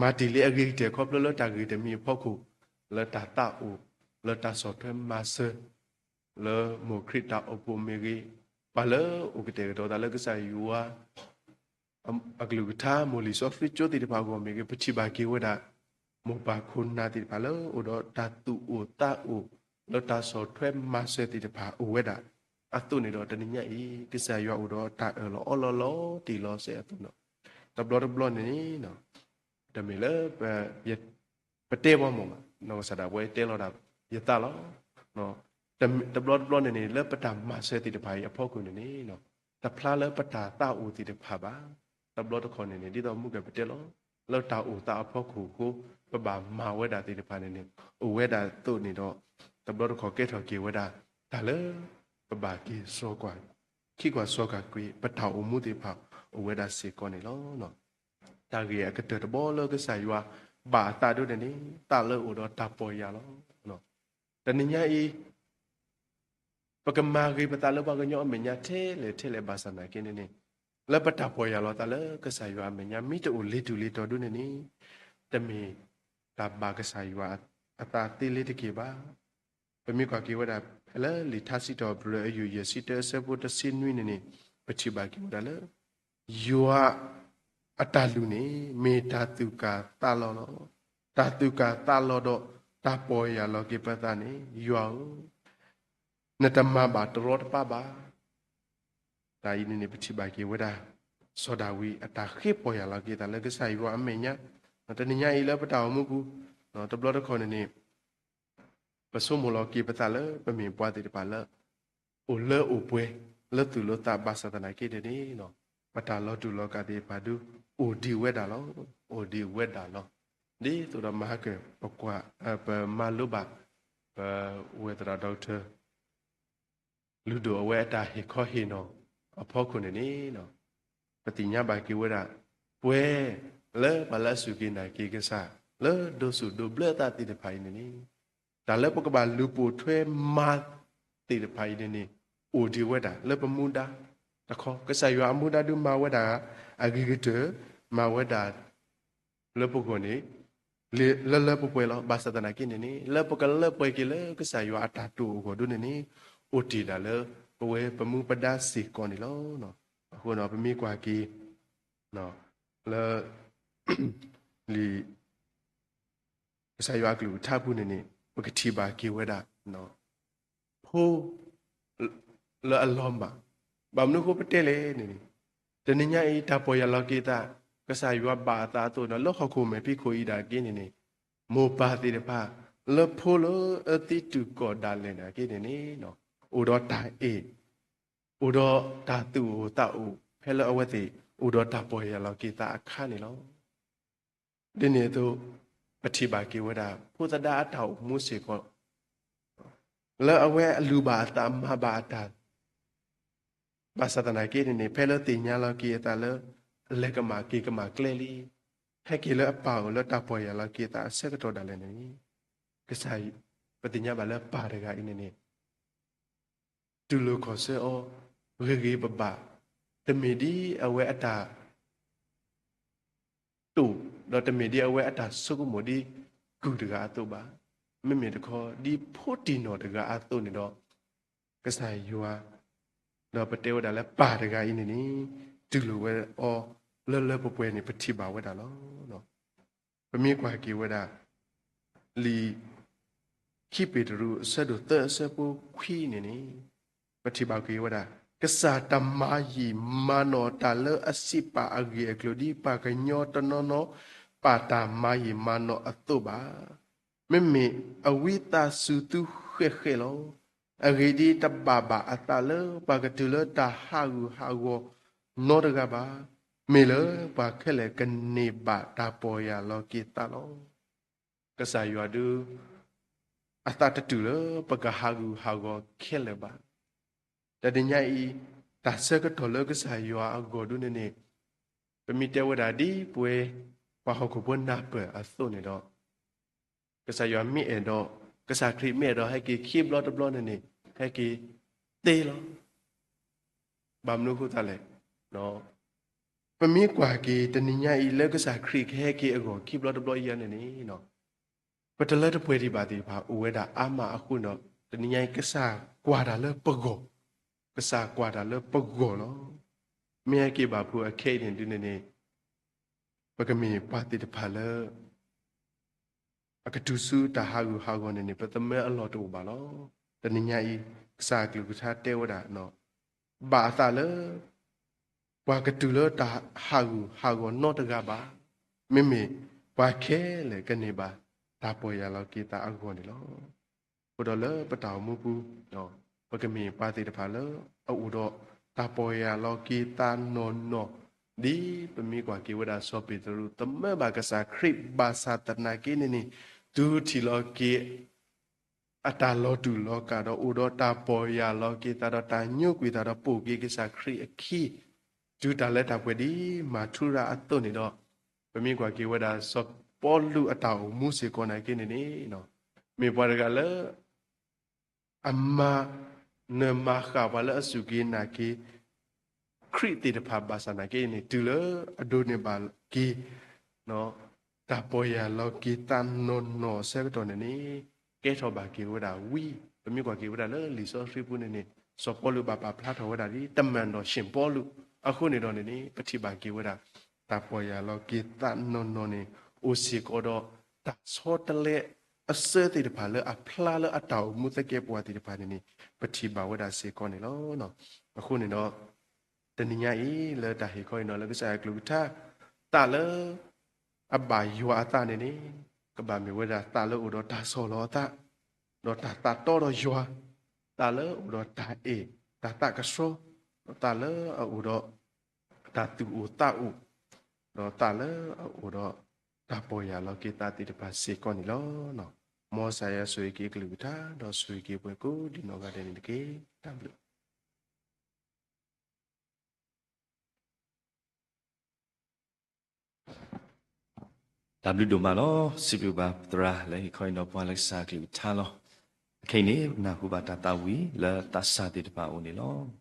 မၤတ့ၢ်လံအဂ့ၤကတၢၢ်ခီဖျိလၢတၢ်ဂ့ၢ်တမံၤအဖီခိၣ် လၢတၢ်သးအိၣ် လၢတၢ်ဆီၣ်ထွဲမၤစၢၤ လၢမိၢ်ခရံာ်တၢ်အိၣ်ဖှိၣ်မ့ၢ်ဂ့ၤ, ပှၤလၢအိၣ်ကတဲာ်ကတီၤသးလၢကစၢ်ယွၤ အကလုၢ်ကထါ မိၢ်လံာ်စီဆှံကၠိသ့ၣ်တဖၣ်အဂီၢ်မ့ၢ်ဂ့ၤ, ပထံၣ်ဘၣ်က့ၤဝဲဒၣ် မိၢ်ပၢ်ခိၣ်နၢ်သ့ၣ်တဖၣ်လၢအိၣ်ဒီးတၢ်သူၣ်အိၣ်သးအိၣ် လၢတၢ်ဆီၣ်ထွဲမၤစၢၤသ့ၣ်တဖၣ်အိၣ်ဝဲဒၣ်အသိးန့ၣ်ဒီး တနံၤညါအံၤ ကစၢ်ယွၤအိၣ်ဒီးတၢ်အၢၣ်လီၤအီလီၤလီၤတံၢ်လီၤဆဲးအသိးန့ၣ် တဘျီတဘျီန့ၣ်န့ၣ် တမ့ၢ်လၢ ပတဲဘၣ်မ့ၢ်ဘၣ် နီၢ်ကစၢ်ဒၣ်ဝဲတဲလီၤဒၣ်ယသးလီၤ. တဘျီတဘျီန့ၣ်န့ၣ် လၢပတၢ်မၤစၢၤသ့ၣ်တဖၣ်အံၤအဖီခိၣ်န့ၣ်န့ၣ် တဖျါလၢပတၢ်သးအိၣ်သ့ၣ်တဖၣ်ဘၣ်. တဘျီတခီၣ်န့ၣ်န့ၣ် ဒ်သိးမုၢ်ကဲပတဲလီၤ လၢတၢ်အိၣ်သးအဖီခိၣ်အဃိ ပဘၣ်မၤဝဲဒၣ်သ့ၣ်တဖၣ်န့ၣ်န့ၣ် အိၣ်ဝဲဒၣ်အသိးန့ၣ်ဒီး တဘျီတခီၣ်ကဲထီၣ်က့ၤဝဲဒၣ် တၢ်လၢ ပဘၣ်က့ၤစိာ်ကွၢ် ခံကွၢ်စိာ်ကွၢ်က့ၤ ပတၢ်အိၣ်မူသ့ၣ်တဖၣ် အိၣ်ဝဲဒၣ်စ့ၢ်ကီးန့ၣ်လီၤ. တၢ်ဂ့ၢ်အကတၢၢ်တဘီလၢကစၢ်ယွၤ ဘၣ်အသးဒိၣ်န့ၣ်န့ၣ် သးလၢအိၣ်ဒီးတၢ်ပီၢ်ယၢ်လီၤ. တနံၤညါအံၤ ပကမၤဂ့ၤပသးလၢပှၤကညီအမဲာ်ညါထဲလဲၣ်ထဲလဲၣ်ဘၣ်ဆၣ်သနာ်က့န့ၣ်န့ၣ် လၢပတၢ်ပီၢ်ယၢ်လီၤသးလၢကစၢ်ယွၤအမဲာ်ညါ မ့ၢ်တအိၣ်လ့ၤတူာ်လ့ၤတီၤဒိၣ်န့ၣ်န့ၣ် တမ့ၢ်တၢ်ဘၣ်ကစၢ်ယွၤအသးသ့လ့ၤတက့ၢ်ဘၣ်. ပမ့ၢ်ကွၢ်က့ၤဝဲဒၣ် ဖဲလၢလံာ်ထါစံးထီၣ်ပတြၢၤအယုၢ်ယဲၢ်ဆံတၢအဆၢဖိတဆံနွံန့ၣ်န့ၣ် ပထံၣ်ဘၣ်က့ၤဝဲဒၣ်လၢ ယွၤအတၢ်လုၢ်န့ၣ် မ့ၢ်တၢ်သူၣ်ကၢ်သးလီၤလီၤ. တၢ်သူၣ်ကၢ်သးလီၤဒီး တၢ်ပီၢ်ယၢ်လီၤက့ၤပသးန့ၣ် ယွၤဧၢ, နတမၤဘၣ်တရီတပါဘၣ်. တၢ်အံၤန့ၣ်န့ၣ် ပထံၣ်ဘၣ်က့ၤဝဲဒၣ် စီၤဒၤဝံးအတၢ်ဃ့ပီၢ်ယၢ်လီၤက့ၤသးလၢကစၢ်ယွၤအမဲာ်ညါ, တနံၤညါအံၤလၢပတၢ်အိၣ်မူပူၤ တဘျီတခီၣ်န့ၣ်န့ၣ် ပဆိကမိၣ်လီၤက့ၤပသးလၢပမ့ၢ်ပှၤသ့ၣ်တဖၣ်လၢ အိၣ်လၢအိၣ်ပှဲၤ လၢသူၣ်လၢသးဘၣ်ဆၣ်သနာ်က့န့ၣ်န့ၣ် ပတၢ်လီၤတူာ်လီၤကာ်သ့ၣ်တဖၣ်ဒု အိၣ်ဒံးဝဲဒၣ်လီၤ. အိၣ်ဒံးဝဲဒၣ်လီၤ. ဒ်သိးဒီးမၤဟါကၢၣ် ပကွၢ် ပမၤလိဘၣ် ပဝဲသရၣ်ဒီကထၢၣ် လုၢ်ဒိၣ်အဝဲအတၢ်ဟ့ၣ်ခီဟ့ၣ်နီၤအဖီခိၣ်န့ၣ်န့ၣ် ပသ့ၣ်ညါဘၣ်က့ၤဝဲဒၣ် ပှၤလၢအစူၢ်က့ၤနာ်က့ၤကစၢ် လၢဒိးစူၣ်ဒိးဘျၢအသးသ့ၣ်တဖၣ်အံၤန့ၣ်န့ၣ် တၢ်လၢပကဘၣ်လူၤပိာ်ထွဲမၤသ့ၣ်တဖၣ်အံၤန့ၣ်န့ၣ် အိၣ်ဒံးဝဲဒၣ်လၢပမူဒါတခီ, ကစၢ်ယွၤအမူဒါဒုးမၤဝဲဒၣ် အဂ့ၤကတၢၢ် မၤဝဲဒၣ် လၢပဂီၢ်န့ၣ် လၢလၢပှဲၤပှဲၤလီၤ. ဘၣ်ဆၣ်သနာ်က့န့ၣ်န့ၣ် လၢပကလၢပှဲၤက့ၤလၢကစၢ်ယွၤအတၢ်တိာ်အဂီၢ်ဒ်န့ၣ်န့ၣ် အိၣ်တ့ၢ်ဒၣ်လၢ ပဝဲပမူပဒါစ့ၢ်ကီးန့ၣ်လီၤ. အဃိဒီးပမ့ၢ်ကွၢ်က့ၤ လၢ လံာ် ကစၢ်ယွၤအကလုၢ်ကထါပူၤန့ၣ်န့ၣ် ပကထံၣ်ဘၣ်က့ၤဝဲဒၣ် ဖိ လၢအလီၤမၢ်, ဘၣ်မနုၤအဃိပတဲလဲၣ်န့ၣ်န့ၣ် တနံၤညါအံၤ တၢ်ပီၢ်ယၢ်လီၤက့ၤသး ကစၢ်ယွၤဘၣ်အသးအသိးဒီး လၢဟီၣ်ခိၣ်မဲာ်ဖံးခိၣ်အံၤဒၣ်က့န့ၣ်န့ၣ် မိၢ်ပၢ်သ့ၣ်တဖၣ် လၢဖိလၢအသံတုၤကီၢ်ဒၣ်လဲာ်နာ်က့န့ၣ်န့ၣ် အိၣ်ဒီးတၢ်အဲၣ် အိၣ်ဒီးတၢ်သူၣ်အိၣ်သးအိၣ် ဖဲလၢအဝဲသ့ၣ် အိၣ်ဒီးတၢ်ပီၢ်ယၢ်လီၤက့ၤသးအခါန့ၣ်လီၤ. ဒ်န့ၣ်အသိး ပထံၣ်ဘၣ်က့ၤဝဲဒၣ် ဖိသဒါအတၢ်အိၣ်မူစ့ၢ်ကီး လၢအဝဲအလုၢ်ဘၣ်အသးမၤဘၣ်အတၢ် ဘၣ်ဆၣ်သနာ်က့န့ၣ်န့ၣ် ဖဲလၢသ့ၣ်ညါလီၤက့ၤအသးလၢ လဲၤကမၣ်က့ၤကမၣ်ကျဲလံ, ဟဲက့ၤလၢအပၢ်အအိၣ်လၢတၢ်ပီၢ်ယၢ်လီၤက့ၤသးအဆၢကတီၢ်ဒၣ်လဲာ်န့ၣ် ကစၢ် ပသ့ၣ်ညါဘၣ်လၢပၢ်တဂၤအံၤန့ၣ်န့ၣ် တူၢ်လိာ်ခီၣ်ဆၢအီၤ ဂ့ၤဂ့ၤဘၣ်ဘၣ်, တမ့ၢ်ဒ်အဝဲအတၢ် တိာ်, ဒီးတမ့ၢ်ဒ်အဝဲအတၢ်ဆိကမိၣ်ဒ်ကုၢ်တဂၤအသိးဘၣ်. မ့မ့ၢ်တခီ ဒ်ဖိတံၢ်နီၢ်တဂၤအသိးန့ၣ်ဒီး ကစၢ်ယွၤ ဒီးပတဲဝဲဒၣ်လၢပၢ်တဂၤအံၤန့ၣ်န့ၣ် တူၢ်လိာ်ဝဲအီၤလၢလၢပှဲၤပှဲၤန့ၣ် ပထံၣ်ဘၣ်ဝဲဒၣ်လီၤ. ပမ့ၢ်ကွၢ်က့ၤဝဲဒၣ် လံာ် ခံပ့းတရူး အဆၢဒိၣ်သၢ အဆၢဖိခွံန့ၣ်န့ၣ် ပထံၣ်ဘၣ်က့ၤဝဲဒၣ် ကစၢ်တမၤယံာ်မၤနီၢ်တၢ်လၢအစံးပာ်အဂ့ၢ်အကျိၤ ဒ်ပှၤကညီတနီၤနီၤ ပာ်တၢ်မၤယံာ်မၤနီၢ်အသိးဘၣ်. မ့မ့ၢ်အဝံသးစူၤသုဃဲးဃဲးလီၤ. အဂ့ၢ်ဒ်အံၤ, တဘၣ်ဘၣ်အသးလၢပှၤကတုၤလၢတၢ်ဟးဂူာ်ဟးဂီၤနီတဂၤဘၣ်. မ့ၢ်လၢပှၤခဲလၢာ်ကန့ၢ်ဘၣ်တၢ်ပီၢ်ယၢ်လီၤက့ၤသးလီၤ. ကစၢ်ယွၤဒုး အသးတတူၢ်လၢပကဟးဂူာ်ဟးဂီၤခဲလၢာ်ဘၣ်. တနံၤညါအံၤ တၢ်ဆၢကတီၢ်လၢကစၢ်ယွၤအဂီၢ်ဒုးန့ၣ်န့ၣ် ပမ့ၢ်တဲဝဲဒၣ်ဒ်ပဝဲ ပှၤဟီၣ်ခိၣ်ဖိနၢ်ပၢၢ်အသိးန့ၣ်ဒီး ကစၢ်ယွၤမ့ၢ်အဲၣ်ဒိး, ကစၢ်ခရံာ်မ့ၢ်အဲၣ်ဒိးဟဲက့ၤခံဘျီတဘျီန့ၣ်န့ၣ် ဟဲက့ၤသ့လီၤ. ဘၣ်မနုၤအဃိသတးလဲၣ်, ပမ့ၢ်ကွၢ်က့ၤတနံၤညါအံၤလၢကစၢ်ခရံာ်ကဟဲက့ၤအဂီၢ်ခံဘျီတဘျီအံၤန့ၣ်န့ၣ် ပတလၢတပှဲၤဒံးဘၣ်သ့ၣ်တဖၣ် အိၣ်ဝဲဒၣ်အါမးအဃိန့ၣ်ဒီး တနံၤညါအံၤ ကစၢ်ကွၢ်တၢ်လၢပဂီၢ်, ကစၢ်ကွၢ်တၢ်လၢပဂီၢ်လီၤ. မ့ၢ်ဟဲက့ၤဘၣ်ဖုးအခဲအံၤန့ၣ်ဒုးန့ၣ်န့ၣ် ပကမ့ၢ်ပှၤသ့ၣ်တဖၣ်လၢ အကတုၤဆူတၢ်ဟးဂူာ်ဟးဂီၤန့ၣ်န့ၣ် ပသမၢအလီၢ်တအိၣ်ဘၣ်လီၤ. တနံၤညါအံၤ ကစၢ်အကလုၢ်ကထါတဲဝဲဒၣ် ဘၣ်အသးလၢ ပှၤကတုၤလၢတၢ်ဟးဂူာ်ဟးဂီၤနီတဂၤဘၣ်. မ့မ့ၢ်ပှၤခဲလၢာ်ကန့ၢ်ဘၣ်တၢ်ပီၢ်ယၢ်လီၤက့ၤသးအဂီၢ်န့ၣ်လီၤ. အဃိဒီးလၢပတၢ်အိၣ်မူပူၤ ပကမ့ၢ်ပှၤသ့ၣ်တဖၣ်လၢအအိၣ်ဒီးတၢ်ပီၢ်ယၢ်လီၤက့ၤသးနီၢ်နီၢ်, ဒ်ပမ့ၢ်ကွၢ်က့ၤဝဲဒၣ်စီၤပ့းတရူးသမၢဘၣ်ကစၢ်ခရံာ် ဘၣ်ဆၣ်သနာ်က့န့ၣ်န့ၣ် တုၤထံၣ်လီၤက့ၤ အတၢ်လီၤတူာ်လီၤကာ်ဒီးအိၣ်ဒီးတၢ်ပီၢ်ယၢ်လီၤက့ၤသးဒီးတၢ်ညိကွံာ်သးဒီး ပိာ်က့ၤကစၢ်ခရံာ်အခံ တုၤတၢ်လၢတၢ်ပှဲၤဒ်မၤထူရၤအသိးန့ၣ်ဒီး ပမ့ၢ်ကွၢ်က့ၤဝဲဒၣ်စီၤပီလူးအတၢ်အိၣ်မူစ့ၢ်ကီးနာ်က့န့ၣ်န့ၣ် မ့ၢ်ပှၤတဂၤလၢ အမၤနၢၤမၤဃၣ်ပှၤလၢအစူၢ်က့ၤနာ်က့ၤ ခရံာ်သ့ၣ်တဖၣ်ဘၣ်ဆၣ်နာ်က့န့ၣ် တုၤလၢအဒိးန့ၢ်ဘၣ်က့ၤ တၢ်ပီၢ်ယၢ်လီၤက့ၤသးနီၢ်နီၢ်အဆၢကတီၢ်န့ၣ်န့ၣ် ကဲထီၣ်ဘၣ်က့ၤဝဲဒၣ်ဝံ, ပမ့ၢ်ကွၢ်က့ၤဝဲဒၣ်လၢလံာ်စီဆှံပူၤန့ၣ်န့ၣ် စီၤပီလူးဘၣ်ပာ်ဖျါထီၣ်ဝဲဒၣ်ဒ် တမၢၣ်ဒီၣ်ၡ့ၣ်ပီလူး အဃိန့ၣ်ဒီးန့ၣ်န့ၣ် ပထံၣ်ဘၣ်က့ၤဝဲဒၣ် တၢ်ပီၢ်ယၢ်လီၤက့ၤသးနီၢ်နီၢ်န့ၣ် အိၣ်စ့ၢ်ကီးဒီး တၢ်ဆီတလဲအစၢသ့ၣ်တဖၣ်လၢအဖျါလၢ အတၢ်အိၣ်မူသကဲးပဝးသ့ၣ်တဖၣ်န့ၣ်န့ၣ် ပထံၣ်ဘၣ်ဝဲဒၣ်စ့ၢ်ကီးန့ၣ်လီၤ. အဃိန့ၣ်ဒီး တနံၤညါအံၤ လၢတၢ်ဟ့ၣ်ခီအံၤနီၤ လၢကစၢ်ယွၤကလုၢ်ကထါ သးလၢ အဘၣ်ယွၤအသးန့ၣ်န့ၣ် ကဘၣ်မ့ၢ်ဝဲဒၣ်သးလၢအိၣ်ဒီးတၢ်ဆီၣ်လီၤအသး, ဒီးတၢ်သးတီဒီးယွၤ, သးလၢအိၣ်ဒီးတၢ်အဲၣ်, တၢ်သးကဆှီ, ဒီးသးလၢအအိၣ်ဒီး တၢ်သူၣ်အိၣ်သးအိၣ်, ဒီးသးလၢအအိၣ်ဒီး တၢ်ပီၢ်ယၢ်လီၤက့ၤသးသ့ၣ်တဖၣ်စ့ၢ်ကီးန့ၣ်လီၤ. မ်ကစၢ်ယွၤဆိၣ်ဂ့ၤက့ၤအကလုၢ်ကထါ ဒီးဆိၣ်ဂ့ၤက့ၤပှၤကိးဒံးနီၢ်ဂၤဒဲးန့ၣ်တက့ၢ်. တၢ်ဘျုး တၢ်ဘျုးဒိၣ်မးလီၤ. စံးဘျုးဘၣ်ပသရၣ်လၢဟ့ၣ်ခီအံၤနီၤ ပှၤလၢကစၢ်ကလုၢ်ကထါလီၤ. အခဲအံၤန့ၣ် ပနၢ်ဟူဘၣ်တၢ်သးဝံၣ်လၢသးစၢ်သ့ၣ်တဖၣ်အအိၣ်န့ၣ်လီၤ.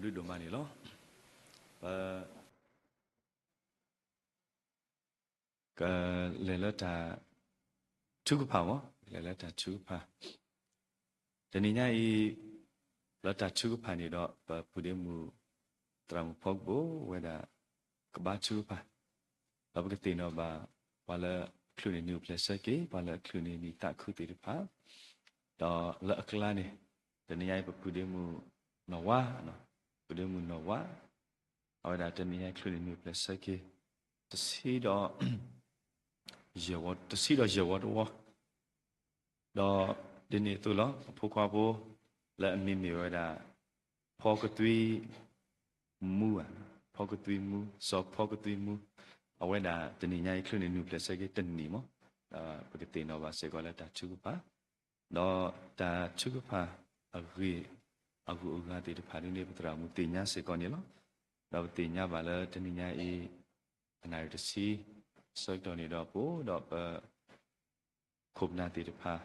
ဘျုးဒိၣ်မးန့ၣ်လီၤ. ပ ကလဲၤလၢတၢ်ထုကဖၣ်မး, လဲၤလၢတၢ်ထုကဖၣ်. တနံၤညါအံၤ လၢတၢ်ထုကဖၣ်န့ၣ်ဒီး ပပုၢ်ဒ့မုၣ် သရၣ်မုၣ်ဖီကပိာ်ဝဲဒၣ် ကဘါထုကဖၣ်, ဒီးပကသ့ၣ်နီၣ်ဘၣ် ပှၤလၢအချုးန့ၢ်နံၣ်အိၣ်ဖျဲၣ်ဆၢက့ၤ, ပှၤလၢအချုးန့ၢ်နံၣ်သးခုသ့ၣ်တဖၣ်, ဒီးလၢအကျါန့ၣ် တနံၤညါအံၤ ပပုၢ်ဒ့မုၣ်နီၢ်ဝါ, ပုၢ်ဒ့မုၣ်နီၢ်ဝါ, အဝဲဒၣ်တနံၤညါအံၤ ချုးန့ၢ်နံၣ်အိၣ်ဖျဲၣ်ဆၢက့ၤ တဆံဒီး ယဲၢ်ဝီ, တဆံဒီးယဲၢ်ဝီတဝီ, ဒီးဒ်န့ၣ်အသိးလီၤ. အဖိခွါဖိ လၢအမံၤမ့ၢ်ဝဲဒၣ် ဖီကသွံမူ, ဖီကသွံမူ, စီၤဖီကသွံမူ, အဝဲဒၣ်တနံၤညါအံၤ ချုးန့ၢ်နံၣ်အိၣ်ဖျဲၣ်ဆၢက့ၤတနံၣ်မး, ဒီးပကသ့ၣ်နီၣ်ဘၣ်စ့ၢ်ကီးလၢတၢ်ထုကဖၣ်, ဒီးတၢ်ထုကဖၣ်အဂ့ၢ် အဂုၤအဂၤသ့ၣ်တဖၣ်ဒ်န့ၣ် ပသရၣ်မုၣ်သ့ၣ်ညါစ့ၢ်ကီးန့ၣ်လီၤ. ဒီးပသ့ၣ်ညါဘၣ်လၢတနံၤညါအံၤ အနၣ်ရံၣ်တဆံ ဆၢကတီၢ်န့ၣ်ဒီး ပအိၣ်ဒီးပ ခိၣ်ပနၢ်သ့ၣ်တဖၣ်,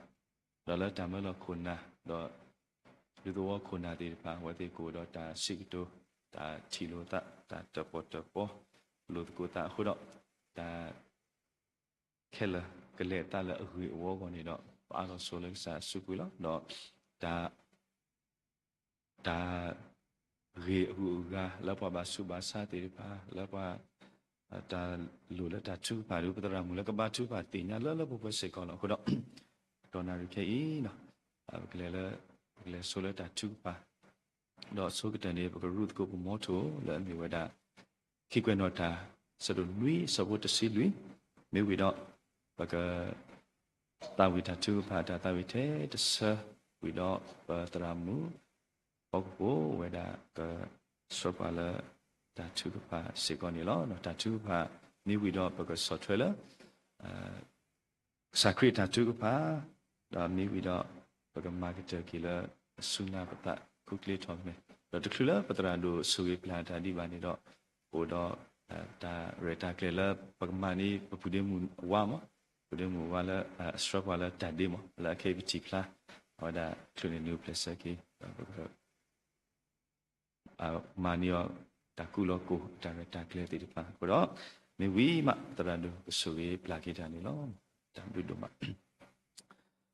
ဒီးလၢတၢ်မၢလီၤခိၣ်နၢ်, ဒီးဒူသဝီခိၣ်နၢ်သ့ၣ်တဖၣ် အဝဲသ့ၣ်ကအိၣ်ဒီးတၢ်စံးကတိၤ, တၢ်ထံၣ်လိာ်သး, တၢ်တၢၣ်ပီၣ်တၢၣ်ပီ, လိာ်သကိးသးအဃိဒီး, တၢ်ခဲလၢာ်ကလဲၤအသးလၢအဂ့ၢ်အဝီအဂီၢ်န့ၣ်ဒီး ပအါထီၣ်ဆိလၢကစၢ်အစုပူၤလီၤ. ဒီးတၢ် တၢ်ဂ့ၢ်အဂုၤအဂၤ လၢပှၤဘၣ်ဆူးဘၣ်ဆါသ့ၣ်တဖၣ်, လၢပှၤ တၢ်လိၣ်လၢတၢ်ထုကဖၣ်ဒီး ပသရၣ်မုၣ်လၢကဘါထုကဖၣ်သ့ၣ်ညါလၢလၢပှဲၤပှဲၤစ့ၢ်ကီးလီၤ. အဃိဒီး တနၣ်ရံၣ်ခဲအံၤ ပကလဲၤလၢ ပကလဲၤဆိလၢတၢ်ထုကဖၣ်, ဒီးအဆိကတၢၢ်န့ၣ် ပကရူၢ်သကိးပမီထိၣ်လၢအမ့ၢ်ဝဲဒၣ် ခံကွဲးနီၣ်တၢ် ဆၢဒိၣ်နွံ ဆၢဖိတဆံလွံၢ်, မ့ၢ်ဝံၤဒီး ပက သးဝံၣ်တၢ်ထုကဖၣ် တၢ်သးဝံၣ်ထဲတဆၢ ဝံၤဒီးပသရၣ်မုၣ် ဖီကပိာ်ဝဲဒၣ် ကဆှၢပှၤလၢတၢ်ထုကဖၣ်စ့ၢ်ကီးန့ၣ်လီၤ. တၢ်ထုကဖၣ်မ့ၢ်ဝံၤဒီး ပကဆီၣ်ထွဲလၢ ကစၢ်ခရံာ်အတၢ်ထုကဖၣ်, ဒီးမ့ၢ်ဝံၤဒီး ပကမၤကတၢၢ်က့ၤလၢ အစူၢ်နာ်ပသး ခူကျ့ထီၣ်မဲာ်, ဒီးတချုးလၢပသရၣ်ဒိၣ်ဆိၣ်ဂ့ၤပျၢ်တၢ်ဒံးဘၣ်န့ၣ်ဒီး အိၣ်ဒီး တၢ်ရဲၣ်တၢ်ကျဲၤလၢပကမၤန့ၣ် ပပုၢ်ဒ့မုၣ်ဝါမး, ပုၢ်ဒ့မုၣ်ဝါလၢ အဆှၢပှၤလၢတၢ်ဒ့မး လၢအခဲအံၤပထံၣ်ဖျါ အဝဲဒၣ်ချုးန့ၢ်နံၣ်အိၣ်ဖျဲၣ်ဆၢက့ၤ ဒီးပက မၤန့ၢ်အီၤ တၢ်ကူၣ်လီၤကိၢ် တၢ်ရဲၣ်တၢ်ကျဲၤသ့ၣ်တဖၣ်အဃိဒီး မ့ၢ်ဝံၤမး သရၣ်ဒိၣ်ကဆိၣ်ဂ့ၤပျၢ်က့ၤတၢ်န့ၣ်လီၤ. တၢ်ဘျုးဒိၣ်မး.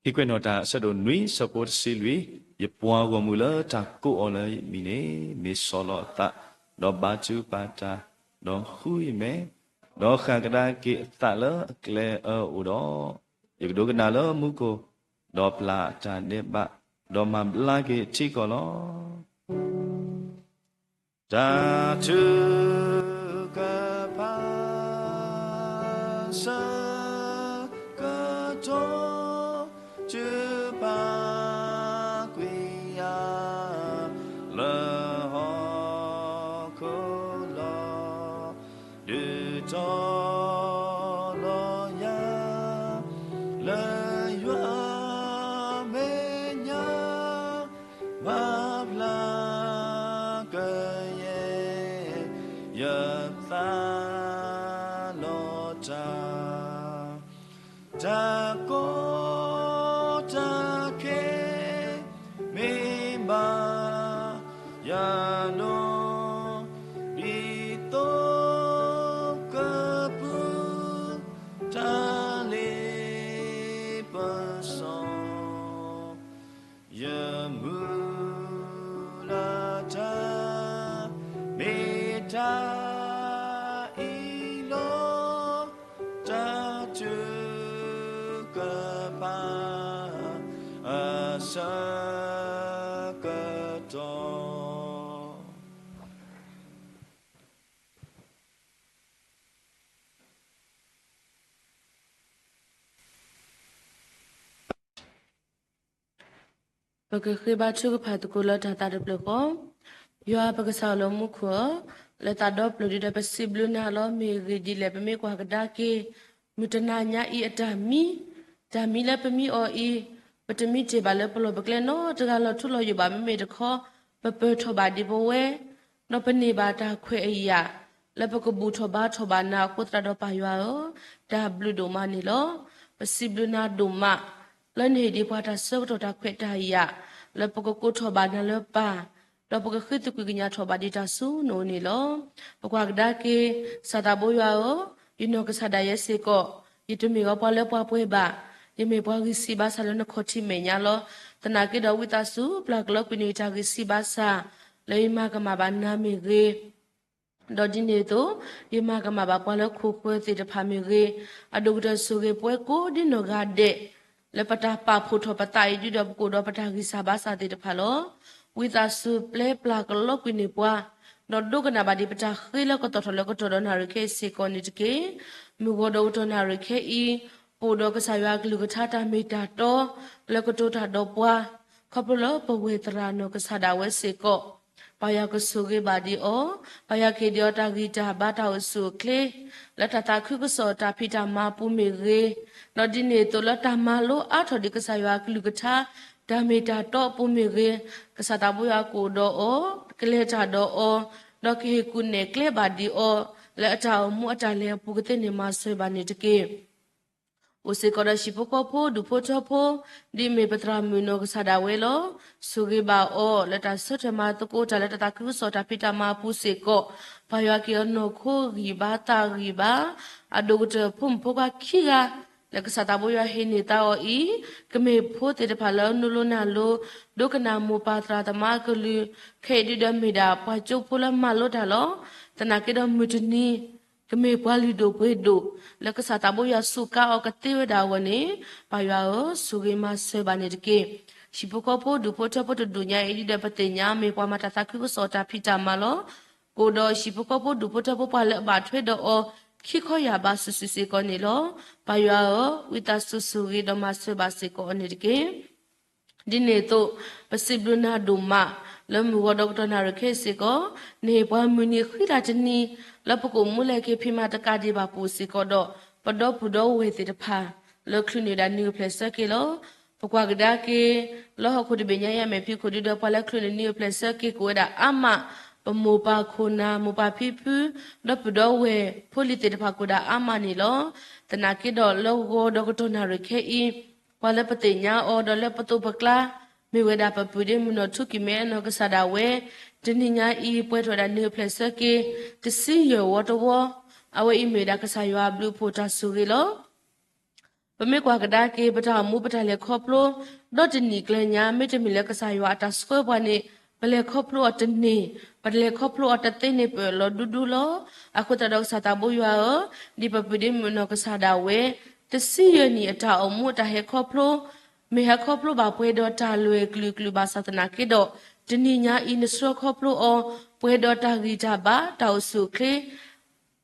ခံကွဲးနီၣ်တၢ် အဆၢဒိၣ်နွံ ဆၢဖိတဆံလွံၢ်, ယပှၤဂီၢ်မုၢ်လၢတၢ်ကိးအီၤလၢယမံၤန့ၣ် မ့ၢ်ဆီၣ်လီၤအသး, ဒီးဘါထုကဖၣ်တၢ်, ဒီးဃုယမဲာ်, ဒီးဃၣ်ကဒါက့ၤအသးလၢအကျဲအၢအအိၣ်ဒီး, ယကဒိကနၣ်လၢမူခိၣ်, ဒီးပျၢ်အတၢ်ဒဲးဘး, ဒီးမၤဘျါက့ၤအထံကီၢ်လီၤ. တၢ်ထုကဖၣ်ဆၢကတီၢ် ထုကဖၣ်ကွံာ်ယၤ လၢဟီၣ်ခိၣ်လီၤ. ဒုးတီၤလီၤယၤ လၢယွၤမဲာ်ညါ မၤဖျါကယဲၢ် ယသးလီၤတၢ် တၢ်ကီတၢ်ခဲ မ့ၢ်ဘၣ်ယၤလီၤ ဒ်သိးကပုၢ်တၢ်လ့ပစီ ယမုၢ်လၢ်တၢ် မ့ၢ်တၢ်အံၤလီၤ. တၢ်ထုကဖၣ် အဆၢကတီၢ် ပကဃ့ဘါထုကဖၣ်သကိးလၢတၢ်သးတဖျၢၣ်ဃီ, ယွၤပကစၢ်အိၣ်လၢမူခိၣ်ဧၢ, လၢသးဒီဖျၢၣ်ဒုဒီး ပစံးဘျုးနၤလီၤ. မ့ၢ်ဂ့ၢ်ဒ်လဲၣ် ပမ့ၢ်ကွၢ်ကဒါက့ၤ မုၢ်တနၤညါအံၤအတၢ်မံ, တၢ်မံလၢပမံအီၤအံၤ, ပတမံတ့ၢ်ဘၣ်လၢပလီၢ်ပကျဲနီတဂၤလီၤထူလီၤယိာ်ဘၣ်. မ့မ့ၢ်တခီ ပပၢၢ်ထီၣ်ဘၣ်ဒံးပဝဲ ဒီးပန့ၢ်ဘၣ်တၢ်ခွဲးအယာ် လၢပကဘူၣ်ထီၣ်ဘါထီၣ်ဘၣ်နၤအဃိ သရၣ်ဒီးပၢ်ယွၤဧၢ, တၢ်ဘျုးဒိၣ်မးန့ၣ်လီၤ. ပစံးဘျုးနၤဒိၣ်မး လၢနဟ့ၣ်ဒံးပှၤတၢ်ဆၢကတီၢ်တၢ်ခွဲးတၢ်ယာ် လၢပကကိးထီၣ်ဘၣ်နၤလၢပၢ် ဒီးပကဃ့သကွံာ်ကညးထီၣ်ဘၣ်ဒံးတၢ်ဆူနအိၣ်န့ၣ်လီၤ. ပကွၢ်ကဒါက့ၤ ကစၢ်သးဘိယွၤဧၢ, ယနီၢ်ကစၢ်ဒၣ်ယဲစ့ၢ်ကီး, ယတမ့ၢ်ပှၤလၢပှၤပှဲၤဘၣ်, ယမ့ၢ်ပှၤဂံၢ်စၢ်ဘါစၢ်လၢနခီၣ်ထံးမဲာ်ညါလီၤ. သနာ်က့ဒီးဝံသးစူၤ ပျၢ်ကလီကွံာ်န့ၢ်ယတၢ်ဂံၢ်စၢ်ဘါစၢ် လၢယမၤကမၣ်ဘၣ်နၤမ့ၢ်ဂ့ၤ, ဒီးဒ်န့ၣ်အသိး ယမၤကမၣ်ဘၣ်ပှၤလၢခိၣ်ဃၢၤသ့ၣ်တဖၣ်မ့ၢ်ဂ့ၤ, အဒိၣ်ကတၢၢ်ဆိၣ်ဂ့ၤပှၤကိးဒ်နီၢ်ဂၤဒဲး, လၢပတၢ်ပာ်ဖှိၣ်ထီၣ်ပသးအံၤ ဒ်ဒီးပကအိၣ်ဒီးပတၢ်ဂံၢ်စၢ်ဘါစၢ်သ့ၣ်တဖၣ်လီၤ. ဝံသးစူၤပျဲပျၢ်ကလီကွံာ်န့ၢ်ပှၤ, ဒီးဒိကနၣ်ဘၣ်ဒံးပတၢ်ဃ့လၢကတီၢ်ထီၣ်လၢကတီၢ်ဒီးနၣ်ရံၣ်ခဲအံၤစ့ၢ်ကီးန့ၣ်တက့ၢ်. မုၢ်ဂီၤဒီးကတီၢ်နၣ်ရံၣ်ခဲအံၤ ပအိၣ်ဒီးကစၢ်ယွၤအကလုၢ်ကထါတၢ်မ့ၢ်တၢ်တီ လၢကတိၤတၢ်ဒီးပှၤ, ခီဖျိလၢပဝဲၢ်သရၣ်နီၢ်ကစၢ်ဒၣ်ဝဲစ့ၢ်ကီး, ပၢ်ယွၤကဆိၣ်ဂ့ၤဘၣ်ဒံးအီၤ, ပၢ်ယွၤကဟ့ၣ်ဒံးအီၤတၢ်ဂံၢ်တၢ်ဘါတၢ်အိၣ်ဆူၣ်အိၣ်ချ့, လၢတၢ်သးခုကစီၣ်တၢ်ဖံးတၢ်မၤအပူၤမ့ၢ်ဂ့ၤ, ဒီးဒ်န့ၣ်အသိးလၢတၢ်မၤလိအါထီၣ်ဒံးကစၢ်ယွၤအကလုၢ်ကထါ တၢ်မ့ၢ်တၢ်တီအပူၤမ့ၢ်ဂ့ၤ, ကစၢ်သးဘိယွၤကအိၣ်ဒီးအီၤ, ကလဲၤတၢ်ဒီးအီၤ, ဒီးကဟ့ၣ်ကူၣ်နဲၣ်ကျဲဘၣ်ဒံးအီၤ, လၢအတၢ်အိၣ်မူအတၢ်လဲၤအပူၤကသ့န့ၣ်မၤစၢၤဘၣ်န့ၣ်တက့ၢ်. အိၣ်စ့ၢ်ကီးဒီးဟံၣ်ဖိဃီဖိ ဒူၣ်ဖိထၢဖိ, ဒ်အမ့ၢ်ပသရၣ်မုၣ်နီၢ်ကစၢ်ဒၣ်ဝဲလီၤ. ဆိၣ်ဂ့ၤဘၣ်အီၤ လၢတၢ်ဆၢထၢၣ်မၤသကိးတၢ်လၢတၢ်သးခုကစီၣ်တၢ်ဖံးတၢ်မၤအပူၤစ့ၢ်ကီး, ပၢ်ယွၤကဟ့ၣ်အီၤနီၢ်ခိဂံၢ်ဘါသးဂံၢ်ဘါ, အဒိၣ်ကတၢၢ်ဖိမုၣ်ဖိခွါခံဂၤ လၢကစၢ်သးဘိယွၤဟ့ၣ်န့ၢ်သးအီၤအံၤ, ကမ့ၢ်ဖိသ့ၣ်တဖၣ်လၢနူလိနၢ်လိ, ဒိကနၣ်မိၢ်ပၢ်သရၣ်သမါအကလုၢ်, ခဲအံၤဒုဒီးမ့ၢ်ဒၣ်ပှၤကၠိဖိလၢမၤလိတၢ်လီၤ. သနာ်က့ဒီးမုၢ်တနံၤ ကမ့ၢ်ပှၤလုၢ်ဒိၣ်ပှ့ၤဒိၣ် လၢကစၢ်သးဘိယွၤစူးကါအီၤကသ့ဝဲဒၣ်အဂီၢ်န့ၣ်, ပၢ်ယွၤဧၢ, ဆိၣ်ဂ့ၤမၤစၢၤဘၣ်န့ၣ်တက့ၢ်. ဟံၣ်ဖိဃီဖိဒူၣ်ဖိထၢဖိတဒူၣ်ညါအံၤဒုဒီးပသ့ၣ်ညါမ့ၢ်ပှၤမၤတၢ်သးခုကစီၣ်တၢ်ဖံးတၢ်မၤလီၤ. ကအိၣ်ဒီးဟံၣ်ဖိဃီဖိဒူၣ်ဖိထၢဖိပှၤလၢအဘၣ်ထွဲဒီးအီၤ ခံခီယၢ်ဘးစုာ်စုာ်စ့ၢ်ကီးန့ၣ်လီၤ. ပၢ်ယွၤဧၢ, ဝံသးစူၤဆိၣ်ဂ့ၤဒီးမၤစၢၤဘၣ်စ့ၢ်ကီးအီၤန့ၣ်တက့ၢ်. ဒ်န့ၣ်အသိး, ပစံးဘျုးနၤဒိၣ်မး, လၢမုၢ်ဂီၤဒီးကတီၢ်နၣ်ရံၣ်ခဲအံၤစ့ၢ်ကီး, နဟ့ၣ်ပှၤမုၢ်နံၤဃံလၤတနံၤ, လၢပကအိၣ်မူလဲၤက့ၤဖံးမၤတကးဒံးဘၣ်ပူၤစ့ၢ်ကီးဒီး, ပဒီပုၢ်ဒီဝဲၢ်သ့ၣ်တဖၣ် လၢချုးန့ၢ်ဝဲဒၣ်နံၤအိၣ်ဖျဲၣ်ဆၢက့ၤလီၤ. ပကွၢ်ကဒါက့ၤ, လၢဟီၣ်ခိၣ်တဘ့ၣ်ညါအံၤအမဲာ်ဖံးခိၣ်ဒုဒီးပှၤလၢချုးန့ၢ်နံၤအိၣ်ဖျဲၣ်ဆၢက့ၤကအိၣ်ဝဲဒၣ်အါမး, ပမိၢ်ပၢ်ခိၣ်နၢ် မိၢ်ပၢ်ဖံဖု, ဒီပုၢ်ဒီဝဲၢ်ဖိလံၤသ့ၣ်တဖၣ်ကအိၣ်ဒၣ်အါမးန့ၣ်လီၤ. သနာ်က့ဒီးလၢဂီၤဒီးကတီၢ်နၣ်ရံၣ်ခဲအံၤ, ပှၤလၢပသ့ၣ်ညါအီၤဒီးလၢပသိးပကျါ, မ့ၢ်ဝဲဒၣ်ပပုၢ်ဒ့မုၣ်နီၢ်ထူကံၢ်မဲနီၢ်ကစၢ်ဒၣ်ဝဲ, တနံၤညါအံၤပှဲၤထီၣ်ဝဲဒၣ်နံၤအိၣ်ဖျဲၣ်ဆၢက့ၤ, တဆံယဲၢ်ဝီတဝီ, အဝဲအံၤမ့ၢ်ဝဲဒၣ်ကစၢ်ယွၤအဘျုးအဖှိၣ်တၢ်ဆိၣ်ဂ့ၤလီၤ. ပမ့ၢ်ကွၢ်ကဒါက့ၤ ပတၢ်အိၣ်မူပတၢ်လဲၤခီဖျိ, ဒီးတနံၣ်ကျဲညါ မ့တမ့ၢ်လၢကစၢ်ယွၤအတၢ်ဆှၢပှၤန့ၣ်, ပလဲၤခီဖျိအီၤတန့ၢ်, ပလဲၤခီဖျိအီၤတသ့န့ၣ် ပအၢၣ်လီၤဒူဒူလီၤ. အဃိသတးဒီးကစၢ်သးဘိယွၤဧၢ, ဒ်ပပုၢ်ဒ့မုၣ်နီၢ်ကစၢ်ဒၣ်ဝဲ, တဆံယဲၢ်နံၣ်အတၢ်အိၣ်မူအတၢ်ဟဲခီဖျိ, မ့ၢ်ဟဲခီဖျိဘၣ်ပှဲၤဒီးတၢ်လွဲၢ်ကလုာ်ကလုာ်ဘၣ်ဆၣ်သနာ်က့ဒီး, တနံၤညါအံၤနဆှၢခီဖျိအီၤ, ပှဲၤဒီးတၢ်ဂံၢ်တၢ်ဘါ တၢ်အိၣ်ဆူၣ်အိၣ်ချ့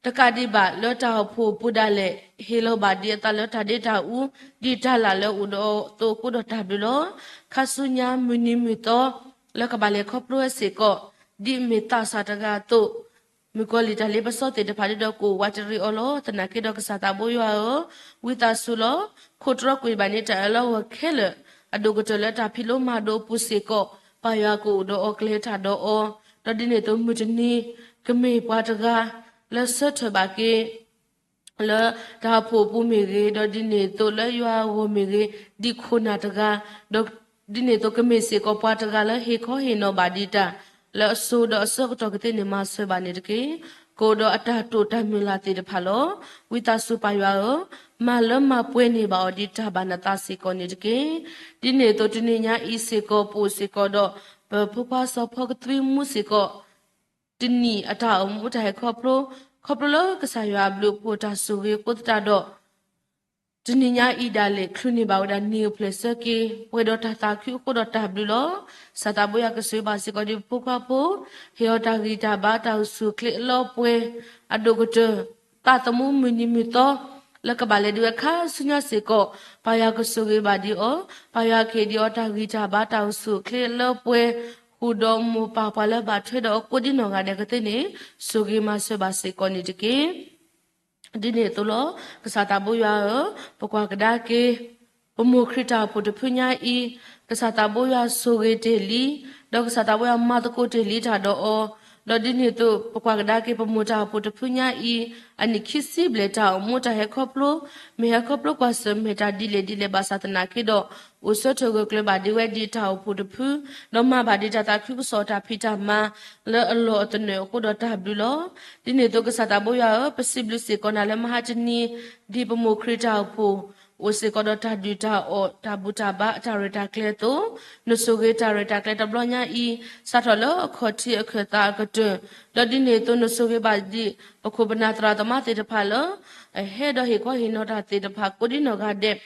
တကးဒံးဘၣ်လၢတၢ်အိၣ်ဖှိၣ်ပူၤဒၣ်လဲာ်, ဟ့ၣ်လီၤဘၣ်ဒံးအသးလၢတၢ်ဒ့တၢ်အူ, ဒ်တၢ်လၢ်လၢအိၣ်ဒီးအသိးအဃိဒီးတၢ်ဘျုးလီၤ. ခါဆူညါမုၢ်နံၤမုၢ်သီ လၢကဘၣ်လဲၤခီဖျိဝဲစ့ၢ်ကီး, ဒ်အမ့ၢ်သးစၢ်တဂၤအသိး, မုၣ်ကီၤလံၢ်တၢ်လ့ပစီသ့ၣ်တဖၣ်ဒုဒီးကအိၣ်ဝးတရံးအီၤလီၤ. သနာ်က့ဒီးကစၢ်သးဘိယွၤဧၢ, ဝံသးစူၤလီၤ. ခိးတြီကွံာ်ဘၣ်န့ၣ်တၢ်အၢလၢအဂီၢ်ခဲလၢာ်, အဒိၣ်ကတၢၢ်လၢတၢ်ဖံးလိမၤဒိးအပူၤစ့ၢ်ကီး, ပၢ်ယွၤကအိၣ်ဒီးအီၤကလဲၤတၢ်ဒီးအီၤ, ဒီးဒ်န့ၣ်အသိးမုၢ်တနံၤ, ကမ့ၢ်ပှၤတဂၤ, လၢဆၢထၢၣ်ဘၣ်က့ၤ လၢတၢ်အိၣ်ဖှိၣ်အပူၤမ့ၢ်ဂ့ၤ, ဒီးဒ်န့ၣ်အသိးလၢယွၤအဂီၢ်မ့ၢ်ဂ့ၤ, ဒ်ခိၣ်နၢ်တဂၤ, ဒီးဒ်န့ၣ်အသိးကမ့ၢ်စ့ၢ်ကီးပှၤတဂၤလၢဟ့ၣ်ခီဟ့ၣ်နီၤဘၣ်ဒံးတၢ်, လၢအစိၤဒီးအဆၢကတီၢ်ကသ့န့ၣ်မၤစၢၤဘၣ်န့ၣ်တက့ၢ်. ကအိၣ်ဒီးအတၢ်တိာ်တၢ်မုၢ်လၢ်သ့ၣ်တဖၣ်လီၤ. ဝံသးစူၤပၢ်ယွၤဧၢ, မၤလၢမၤပှဲၤန့ၢ်ဘၣ်အီၤဒံးတၢ်ဘၣ်နသးစ့ၢ်ကီးန့ၣ်တက့ၢ်. ဒ်န့ၣ်အသိးတနံၤညါအံၤစ့ၢ်ကီး ပအိၣ်စ့ၢ်ကီးဒီး ပဖိခွါစီၤဖီကသွံမူစ့ၢ်ကီး တနံၣ်အတၢ်အိၣ်မူတၢ်ဟဲခီဖျိ, ခီဖျိလၢကစၢ်ယွၤအဘျုးအဖှိၣ်တၢ်ဆိၣ်ဂ့ၤအဃိသတးဒီး, တနံၤညါအံၤဒၣ်လဲာ် ချုးန့ၢ်ဘၣ်ဝဲဒၣ်နံၤအိၣ်ဖျဲၣ်ဆၢက့ၤ, ပှဲၤဒီးတၢ်သးခုအဃိဒီးတၢ်ဘျုးလီၤ. ကစၢ်သးဘိယွၤကဆိၣ်ဂ့ၤဘၣ်စ့ၢ်ကီးဒ်ပဖိခွါဖိ, ဟ့ၣ်အီၤတၢ်ဂံၢ်တၢ်ဘါတၢ်အိၣ်ဆူၣ်အိၣ်ချ့အလၢအပှဲၤ, အဒိၣ်ကတၢၢ် သးသမူမုၢ်နံၤမုၢ်သီ လၢကဘၣ်လဲၤဒံးဝဲခါဆူညါစ့ၢ်ကီး, ပၢ်ယွၤကဆိၣ်ဂ့ၤဘၣ်ဒံးအီၤ, ပၢ်ယွၤကဟ့ၣ်ဒံးအီၤတၢ်ဂံၢ်တၢ်ဘါတၢ်အိၣ်ဆူၣ်အိၣ်ချ့အလၢအပှဲၤ, ဃုာ်ဒီးမိၢ်ပၢ်ပှၤလၢဘၣ်ထွဲဒီးအီၤကိးဒ်နီၢ်ဂၤဒဲးကသ့န့ၣ်, ဆိၣ်ဂ့ၤမၤစၢၤဘၣ်စ့ၢ်ကီးန့ၣ်တက့ၢ်. ဒ်န့ၣ်အသိးလီၤ. ကစၢ်သးဘိယွၤဧၢ, ပကွၢ်ကဒါက့ၤ ပမိၢ်ခရံာ်တၢ်အိၣ်ဖှိၣ်တဖုညါအံၤ, ကစၢ်သးဘိယွၤဆိၣ်ဂ့ၤတ့ၢ်လံ, ဒီးကစၢ်သးဘိယွၤမၤသကိးတ့ၢ်လံတၢ်ဒီးအီၤ, ဒီးဒ်န့ၣ်အသိး ပကွၢ်ကဒါက့ၤ ပမိၢ်တၢ်အိၣ်ဖှိၣ်တဖုညါအံၤ အနံၣ်ခံဆံဘျဲၣ် တၢ်အိၣ်မူတၢ်ဟဲခီဖျိ မ့ၢ်ဟဲခီဖျိကွၢ်ဆၢၣ်မဲာ်တၢ်ဒ်လဲၣ်ဒ်လဲၣ်ဘၣ်ဆၣ်သနာ်က့ဒီး အိၣ်ဆၢထၢၣ်ဂၢၢ်ကျၢၤဘၣ်ဒံးဝဲဒ်တၢ်အိၣ်ဖှိၣ်တဖု ဒီးမၤဘၣ်ဒံးတၢ်သးခုကစီၣ်တၢ်ဖံးတၢ်မၤ လၢအလီၢ်အသနၢၣ်အဃိဒီးတၢ်ဘျုးလီၤ. ဒ်န့ၣ်အသိးကစၢ်သးဘိယွၤဧၢ, ပစံးဘျုးစ့ၢ်ကီးနၤလၢမဟါတနံၤ ဒ်ပမိၢ်ခရံာ်တၢ်အိၣ်ဖှိၣ် အိၣ်စ့ၢ်ကီးဒီးတၢ်ဒုၣ်တၢ်အီၣ် တၢ်ဘူၣ်တၢ်ဘါ အတၢ်ရဲၣ်တၢ်ကျဲၤအသိး, နဆိၣ်ဂ့ၤတၢ်ရဲၣ်တၢ်ကျဲၤတဘျီညါအံၤ စးထီၣ်လၢအခီၣ်ထံးအခၢၣ်သးအကတၢၢ်, ဒီးဒ်န့ၣ်အသိးနဆိၣ်ဂ့ၤဘၣ်ဒံး ပခိၣ်ပနၢ်သရၣ်သမါသ့ၣ်တဖၣ်လၢ ဟဲဒီးဟ့ၣ်ခီဟ့ၣ်နီၤတၢ်သ့ၣ်တဖၣ် ကိးဒံနီၢ်ဂၤဒဲး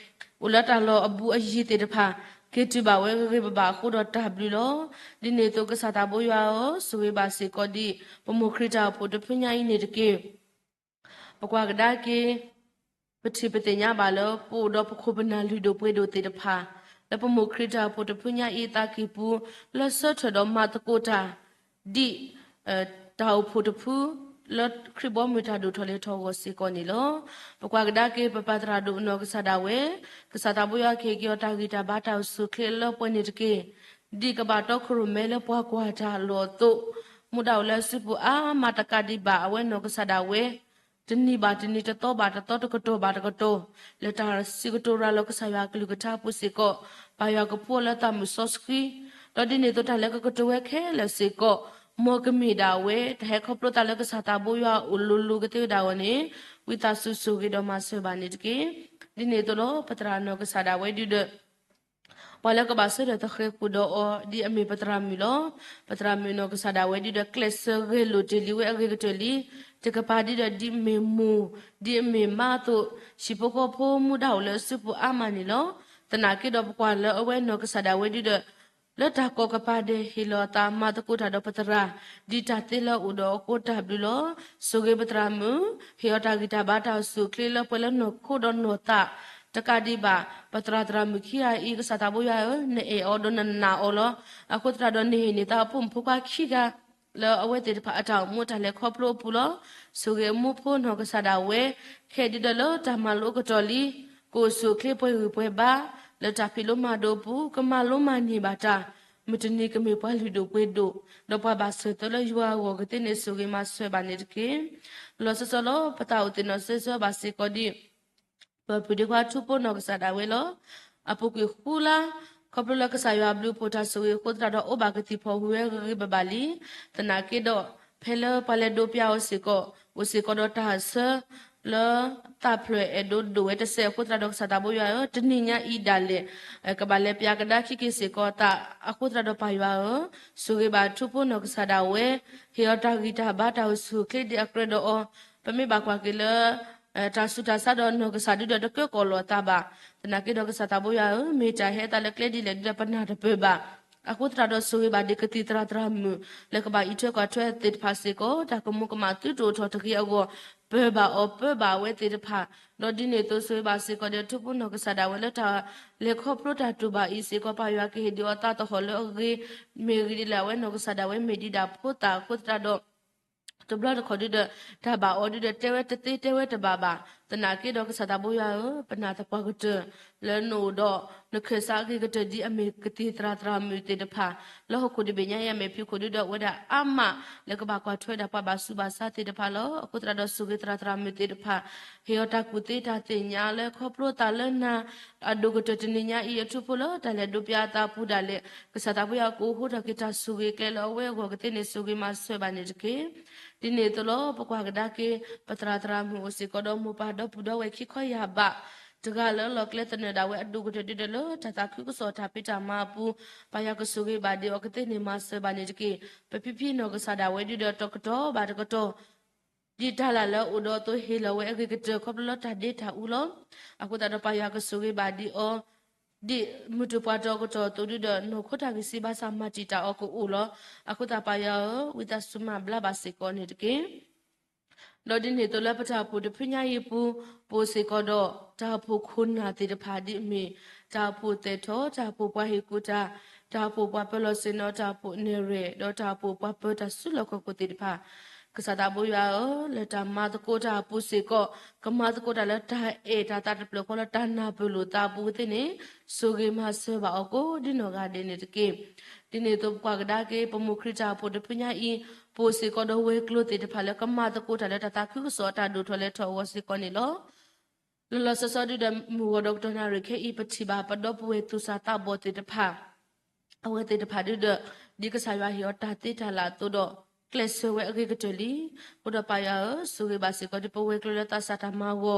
အိၣ်လၢတၢ်လီၢ်အဘူးအယံၤသ့ၣ်တဖၣ် က့ၤတုၤဘၣ်ဝဲဂ့ၤဂ့ၤဘၣ်ဘၣ်အဃိဒီးတၢ်ဘျုးလီၤ. ဒ်န့ၣ်အသိးကစၢ်သးဘိယွၤဧၢ, ဆိၣ်ဂ့ၤဘၣ်စ့ၢ်ကီးဒံး ပမိၢ်ခရံာ်တၢ်အိၣ်ဖှိၣ်တဖုညါအံၤန့ၣ်တက့ၢ်. ပကွၢ်ကဒါက့ၤ ပထံၣ်ပသ့ၣ်ညါဘၣ်လၢ ပအိၣ်ဒီးပခိၣ်ပနၢ်လုၢ်ဒိၣ်ပှ့ၤဒိၣ်သ့ၣ်တဖၣ် လၢပမိၢ်ခရံာ်တၢ်အိၣ်ဖှိၣ်တဖုညါအံၤအသးကံၢ်ပူၤ လၢဆၢထၢၣ်ဒီးမၤသကိးတၢ် ဒ် တၢ်အိၣ်ဖှိၣ်တဖု လၢခရံာ်ဘီမုၢ်တၢ်ဒိၣ်ထီၣ်လဲၤထီၣ်အဂီၢ်စ့ၢ်ကီးန့ၣ်လီၤ. ပကွၢ်ကဒါက့ၤ ပပၢ်သရၣ်ဒိၣ်နီၢ်ကစၢ်ဒၣ်ဝဲ, ကစၢ်သးဘိယွၤကဟ့ၣ်က့ၤအီၤတၢ်ဂံၢ်တၢ်ဘါတၢ်အိၣ်ဆူၣ်အိၣ်ချ့လၢပှဲၤန့ၣ်တက့ၢ်. ဒ်ကဘၣ်တီခိၣ်ရိၣ်မဲလၢပှၤကွၢ်တၢ်အလီၢ်အသိး, မူဒါအိၣ်လၢအစုပူၤအါမးတကးဒံးဘၣ် အဝဲနီၢ်ကစၢ်ဒၣ်ဝဲ တနံၤဘၣ်တနံၤ တသီဘၣ်တသီ တကတီၢ်ဘၣ်တကတီၢ် လၢတၢ်စံးကတိၤရၤလီၤကစၢ်ယွၤအကလုၢ်ကထါအပူၤစ့ၢ်ကီး, ပၢ်ယွၤကဖှူအီၤလၢသးမုၢ်စီဆှံ, ဒီးဒ်န့ၣ်အသိးတၢ်လၢကကတိၤဝဲခဲလၢာ်စ့ၢ်ကီး, မ်ကမ့ၢ်ဒၣ်ဝဲ တၢ်ဟဲခီဖျိသးလၢကစၢ်သးဘိယွၤအအိၣ်လိၤလိၤကသ့ဝဲဒၣ်အဂီၢ်န့ၣ်, ဝံသးစူၤဆိၣ်ဂ့ၤဒီးမၤစၢၤဘၣ်န့ၣ်တက့ၢ်. ဒ်န့ၣ်အသိးလီၤ ပသရၣ်နီၢ်ကစၢ်ဒၣ်ဝဲဒုဒီး ပှၤလၢကဘၣ်ဆၢထၢၣ်သဃဲၤဃုာ်ဒီးအီၤ ဒ်အမ့ၢ်ပသရၣ်မုၣ်လီၤ. ပသရၣ်မုၣ်နီၢ်ကစၢ်ဒၣ်ဝဲဒုဒီး ကျဲးစၢးဂဲၤလိာ်တ့ၢ်လံဝဲအဂ့ၤကတၢၢ်လံ. တကပၤဒ်ဒီးဒ်အမ့ၢ်မိၢ် ဒ်အမ့ၢ်မါအသိး, ဟံၣ်ဖိဃီဖိမူဒါအိၣ်လၢအစုပူၤအါမးန့ၣ်လီၤ. သနာ်က့ဒီးပကွၢ်လၢအဝဲနီၢ်ကစၢ်ဒၣ်ဝဲဒုဒီး လၢတၢ်ကိးကပၤဒဲးဟ့ၣ်လီၤအသးမၤသကိးတၢ်ဒီးပသရၣ်, ဒ်တၢ်သ့လၢအအိၣ်ဒီးအဃိတၢ်ဘျုးလီၤ. ဆိၣ်ဂ့ၤပသရၣ်မုၣ်, ဟ့ၣ်အီၤတၢ်ဂံၢ်တၢ်ဘါတၢ်အိၣ်ဆူၣ်အိၣ်ချ့လၢပှဲၤလၢနီၢ်ခိဒီးနီၢ်သး တကးဒံးဘၣ်, ပသရၣ်သရၣ်မုၣ်ခံဂၤအံၤ ကစၢ်သးဘိယွၤဧၢ, နအဲၣ်အီၤဒီးနနာ်အီၤလီၤ. အဃိသတးဒီးနဟ့ၣ်န့ၢ်သးအဖိမုၣ်ဖိခွါခံဂၤ လၢအဝဲသ့ၣ်တဖၣ်အတၢ်အိၣ်မူအတၢ်လဲၤခီဖျိအပူၤလီၤ. ဆိၣ်ဂ့ၤအမူဖိနီၢ်ကစၢ်ဒၣ်ဝဲ, ခဲဒုဒီးလၢတၢ်မၤလိအကတီၢ်လံ, ကအိၣ်ဆူၣ်အိၣ်ချ့ပှဲၤဂံၢ်ပှဲၤဘါ, လၢတၢ်ဖံးလိမၤဒိးအပူၤ ကမၤလိမၤန့ၢ်ဘၣ်တၢ်, မုၢ်တနံၤကမ့ၢ်ပှၤလုၢ်ဒိၣ်ပှ့ၤဒိၣ်, ဒီးပှၤဘၣ်ဆၢၣ်သၢလၢယွၤအဂီၢ်ကသ့န့ၣ် ဆိၣ်ဂ့ၤမၤစၢၤဘၣ်န့ၣ်တက့ၢ်. လီၤဆီဆီလီၤ ပသးအိၣ်သ့ၣ်နီၣ်ဆၢဆၢဘၣ်စ့ၢ်ကီးဒ် ပပုၢ်ဒ့ခွါထူဖိနီၢ်ကစၢ်ဒၣ်ဝဲလီၤ. အပူၤကွံာ်ဃုလါ, ခီဖျိလၢကစၢ်ယွၤဘျုးဖှိၣ်တၢ်ဆိၣ်ဂ့ၤအဃိသတးဒီး အိၣ်ဘၣ်ကသံၣ်ဖီၣ်ဝံၤဝဲဂ့ၤဂ့ၤဘၣ်ဘၣ်လံ. သနာ်က့ဒီး ဖဲလၢပှၤလဲၤဒိးပျၢ်အီၤစ့ၢ်ကီး, အိၣ်စ့ၢ်ကီးဒီးတၢ်ဆၢ လၢသးဖျၢၣ်အဲၣ်ဒိးဒိၣ်ဝဲတစဲးအဃိသတးဒီး ကစၢ်သးဘိယွၤဧၢ, တနံၤညါအံၤဒၣ်လဲာ် ကဘၣ်လဲၤပျၢ်ကဒါခံက့ၤစ့ၢ်ကီးအသးအဃိသတးဒီး ပၢ်ယွၤဧၢ, ဆိၣ်ဂ့ၤဘၣ်ထူဖိနီၢ်ကစၢ်ဒၣ်ဝဲ, ဟ့ၣ်အီၤတၢ်ဂံၢ်တၢ်ဘါတၢ်အိၣ်ဆူၣ်အိၣ်ချ့ဒ်အကြၢးဒီးအီၤ, ပမ့ၢ်ဘၣ်ကွၢ်က့ၤလၢ တၢ်ဆူးတၢ်ဆါဒီးနီၢ်ကစၢ်ဒုဒီးတကၢကီၢ်လိာ်အသးဘၣ်. သနာ်က့ဒီးကစၢ်သးဘိယွၤဧၢ, မ့ၢ်တၢ်ဟဲအသးလၢကျဲဒ်လဲၣ်ဒ်လဲၣ်ပနၢ်တပၢၢ်ဘၣ်. အဃိသတးဒီးဆိၣ်ဂ့ၤဘၣ်ဒံးကသံၣ်သရၣ်သရၣ်မုၣ် လၢကဘၣ်အံးထွဲကွၢ်ထွဲသ့ၣ်တဖၣ်စ့ၢ်ကီး, တၢ်ကမူၤကမၣ်သုတအိၣ်ထီၣ်တဂ့ၤအဂီၢ်, ပၢၤဘၣ်အီၤပၢဘၣ်အဝဲသ့ၣ်တဖၣ်, ဒီးဒ်န့ၣ်အသိးဆိၣ်ဂ့ၤဘၣ်စ့ၢ်ကီးဒီးထူဖိနီၢ်ကစၢ်ဒၣ်ဝဲလၢတၢ်လဲၤခီဖျိတၢ်တူၢ်ဘၣ်အံၤစ့ၢ်ကီး ပၢ်ယွၤကဟ့ၣ်ဒံးအီၤသးသဟီၣ်လၢအဂ့ၤ, မ့ၢ်ဂ့ၤဒ်လဲၣ်အဝဲနီၢ်ကစၢ်ဒၣ်ဝဲမ့ၢ်ဒံးဒၣ်ဖိသၣ်အဃိသတးဒီး တဘျီတခီၣ်ဒုဒီး တၢ်ဘၣ်အီၤဒုဒီးတဲဝဲတသ့တဲဝဲတဘၣ်ဘၣ်. သနာ်က့ဒီးကစၢ်သးဘိယွၤဧၢ, ပနာ်သပှၢ်ကတၢၢ် လၢနအိၣ်ဒီး နခၢၣ်စးအဂ့ၤကတၢၢ်ဒ်အမ့ၢ်ကသံၣ်သရၣ်သရၣ်မုၣ်သ့ၣ်တဖၣ်, လၢဟီၣ်ခိၣ်တဘ့ၣ်ညါအံၤအမဲာ်ဖံးခိၣ်ဒုဒီး အဝဲဒၣ်အါမးလၢကဘၣ်ကွၢ်ထွဲဒၣ်ပှၤဘၣ်ဆူးဘၣ်ဆါသ့ၣ်တဖၣ်လီၤ. အဃိသတးဒီးဆိၣ်ဂ့ၤသရၣ်သရၣ်မုၣ်သ့ၣ်တဖၣ်, ဟ့ၣ်အီၤတၢ်ကူၣ်သ့တၢ်သ့ၣ်ညါလၢခီဖျိသးလၢနၤ အဒိၣ်ကတၢၢ်တနံၤညါအံၤ အထူဖိလၢတၢ်လဲၤဒိးပျၢ်အသးပူၤဒၣ်လဲာ်, ကစၢ်သးဘိယွၤကအိၣ်ဃိထီၣ်က့ၤတၢ်ဆိၣ်ဂ့ၤကျဲလၢအဝဲအဂီၢ်ကသ့န့ၣ် ဆိၣ်ဂ့ၤမၤစၢၤဘၣ်န့ၣ်တက့ၢ်. ဒ်န့ၣ်အသိးလီၤ ပကွၢ်ကဒါက့ၤ ပသရၣ်သရၣ်မုၣ်အိၣ်စ့ၢ်ကီးဒီးမိၢ်ပၢ်ဒီပုၢ်ဒီဝဲၢ်ခံခီယၢ်ဘး, တဂၤလၢအလီၢ်ကျဲသနၢၣ်ဒၣ်ဝဲအဒိၣ်ကတၢၢ်ဒုဒီးလၢ တၢ်သးခုကစီၣ်တၢ်ဖံးတၢ်မၤအပူၤ, ပၢ်ယွၤကဆိၣ်ဂ့ၤဘၣ်ဒံးအီၤကသ့န့ၣ် မၤစၢၤဘၣ်န့ၣ်တက့ၢ်. ပဖံဖံနီၢ်ကစၢ်ဒၣ်ဝဲဒုဒီးတကတီၢ်ဘၣ်တကတီၢ် ဒ်တၢ်လၢ်လၢအအိၣ်ဒီးအသိးဟ့ၣ်လီၤဝဲအဂ့ၤကတၢၢ် ခီဖျိလၢတၢ်ဒ့တၢ်အူလီၤ. အဃိသတးဒီးပၢ်ယွၤကဆိၣ်ဂ့ၤဘၣ်ဒံးအီၤ, ဒ်မုၢ်တပှၢ်တီၤကတီၢ်အသိးဒုဒီး နီၢ်ခိတၢ်ဂံၢ်စၢ်ဘါစၢ်မၤတံာ်တာ်အီၤကအိၣ်လီၤ. အဃိသတးပၢ်ယွၤဧၢ, ဝံသးစူၤမၤဘျါဘၣ်စ့ၢ်ကီးန့ၣ်တက့ၢ်. ဒီးဒ်န့ၣ်အသိးလၢပတၢ်အိၣ်ဖှိၣ်တဖုညါအံၤအပူၤ, ပအိၣ်စ့ၢ်ကီးဒီးတၢ်အိၣ်ဖှိၣ်ခိၣ်နၢ်သ့ၣ်တဖၣ်ဒ်အမ့ၢ်, တၢ်အိၣ်ဖှိၣ်သဲးထီၣ်, တၢ်အိၣ်ဖှိၣ်ပှၤဟ့ၣ်ကူၣ်တၢ်, တၢ်အိၣ်ဖှိၣ်ပှၤပၢၤလီၢ်ဆ့ၣ်နီၤ, တၢ်အိၣ်ဖှိၣ်နဲၣ်ရွဲၣ်, ဒီးတၢ်အိၣ်ဖှိၣ်ပှၤပၢတၢ်စုလီၢ်ခီၣ်ခိၣ်သ့ၣ်တဖၣ်, ကစၢ်သးဘိယွၤဧၢ, လၢတၢ်မၤသကိးတၢ်အပူၤစ့ၢ်ကီး, ကမၤသကိးတၢ်လၢတၢ်အဲၣ်တၢ်သးတဖျၢၣ်ဃီလၢတၢ်နၢ်ပၢၢ်လိာ်သးအပူၤကသ့ၣ်န့ၣ်, ဆိၣ်ဂ့ၤမၤစၢၤဘၣ်အီၤကိးဒ်နီၢ်ဂၤဒဲးန့ၣ်တက့ၢ်. ဒ်န့ၣ်အသိးပကွၢ်ကဒါက့ၤ ပမိၢ်ခရံာ်တၢ်အိၣ်ဖှိၣ်တဖုညါအံၤ, ပအိၣ်စ့ၢ်ကီးဒီးဝဲၤကျိၤသ့ၣ်တဖၣ်လၢကမၤသကိးတၢ်လၢတၢ်သးခုကစီၣ်အတၢ်ဒိၣ်ထီၣ်လဲၤထီၣ်အဂီၢ်စ့ၢ်ကီးန့ၣ်လီၤ. လီၤလီၤဆီဆီဒုဒီးမုၢ်ဂီၤဒီးကတီၢ်နၣ်ရံၣ်ခဲအံၤ ပထံၣ်ဘၣ်ပဒီပုၢ်ဝဲၢ်သူၣ်စၢ်သးဘီၣ်သ့ၣ်တဖၣ် အဝဲသ့ၣ်တဖၣ်ဒုဒီး ဒ်ကစၢ်ယွၤဟ့ၣ်အီၤတၢ်သ့တၢ်လၢအသိးဒီး ကျဲးစၢးဝဲအဂ့ၤကတၢၢ်လံ. အဃိဒီးပၢ်ယွၤဧၢ, ဆိၣ်ဂ့ၤဘၣ်စ့ၢ်ကီးဒ်ပဝဲၤကျိၤလၢသးစၢ်တၢ်မၤဂီၤ,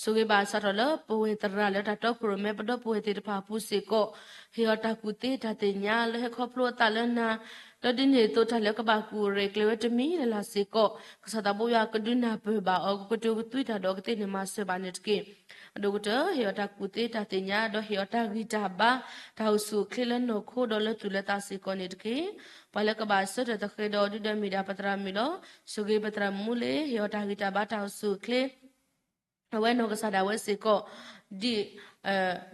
ဆိၣ်ဂ့ၤဘၣ်စးထီၣ်လၢပဝဲၢ်သရၣ်လၢတၢ်တီခိၣ်ရိၣ်မဲပဒီပုၢ်ဝဲၢ်သ့ၣ်တဖၣ်အပူၤစ့ၢ်ကီး, ဟ့ၣ်အီၤတၢ်ကူၣ်သ့တၢ်သ့ၣ်ညါလၢဟဲခီဖျိအသးလၢနၤ, ဒီးဒ်န့ၣ်အသိးတၢ်လၢကဘၣ်ကူၣ်ရဲၣ်ကျဲၤဝဲတမံၤလၢ်လၢ်စ့ၢ်ကီး, ကစၢ်သးဘိယွၤကဒုးနၢ်ပၢၢ်ဘၣ်အီၤ ကကတိၤကသွံတၢ်ဒီးကသ့ၣ်န့ၣ်မၤစၢၤဘၣ်န့ၣ်တက့ၢ်. အဒိၣ်ကတၢၢ် ဟ့ၣ်အီၤတၢ်ကူၣ်သ့တၢ်သ့ၣ်ညါ ဒီးဟ့ၣ်အီၤတၢ်ဂံၢ်တၢ်ဘါ တၢ်အိၣ်ဆူၣ်အိၣ်ချ့လၢနီၢ်ခိဒီးလၢသူၣ်လၢသးစ့ၢ်ကီးန့ၣ်တက့ၢ်. ပှၤလၢကဘၣ်ဆၢထၢၣ်သဃဲးဒီးအီၤဒုဒီးမ့ၢ်ဒၣ်ပသရၣ်မုၣ်လီၤ. ဆိၣ်ဂ့ၤပသရၣ်မုၣ်လၢ ဟ့ၣ်အီၤတၢ်ဂံၢ်တၢ်ဘါတၢ်အိၣ်ဆူၣ်အိၣ်ချ့ အဝဲနီၢ်ကစၢ်ဒၣ်ဝဲစ့ၢ်ကီး, ဒ်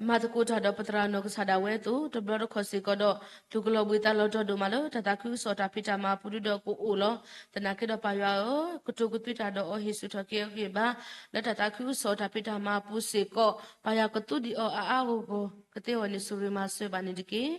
မၤသကိးတၢ်ဒီးပသရၣ်နီၢ်ကစၢ်ဒၣ်ဝဲအသိး တဘျီတခီၣ်စ့ၢ်ကီးဒီး သူၣ်ကလီၤဘှံးသးလီၤတီၤဒိၣ်မးလၢတၢ်သးခုကစီၣ်တၢ်ဖံးတၢ်မၤအပူၤဒုဒီးကအိၣ်လီၤ. သနာ်က့ဒီးပၢ်ယွၤဧၢ, ကတိၤကသွံတၢ်ဒီးအီၤ ဟ့ၣ်ဆူၣ်ထီၣ်က့ၤအဂံၢ်အဘါ လၢတၢ်သးခုကစီၣ်တၢ်ဖံးတၢ်မၤအပူၤစ့ၢ်ကီး ပၢ်ယွၤကသူဒံးအီၤအါအါဂီၢ်ဂီၢ် ကသ့အဂီၢ်န့ၣ် ဆိၣ်ဂ့ၤမၤစၢၤဘၣ်န့ၣ်တက့ၢ်.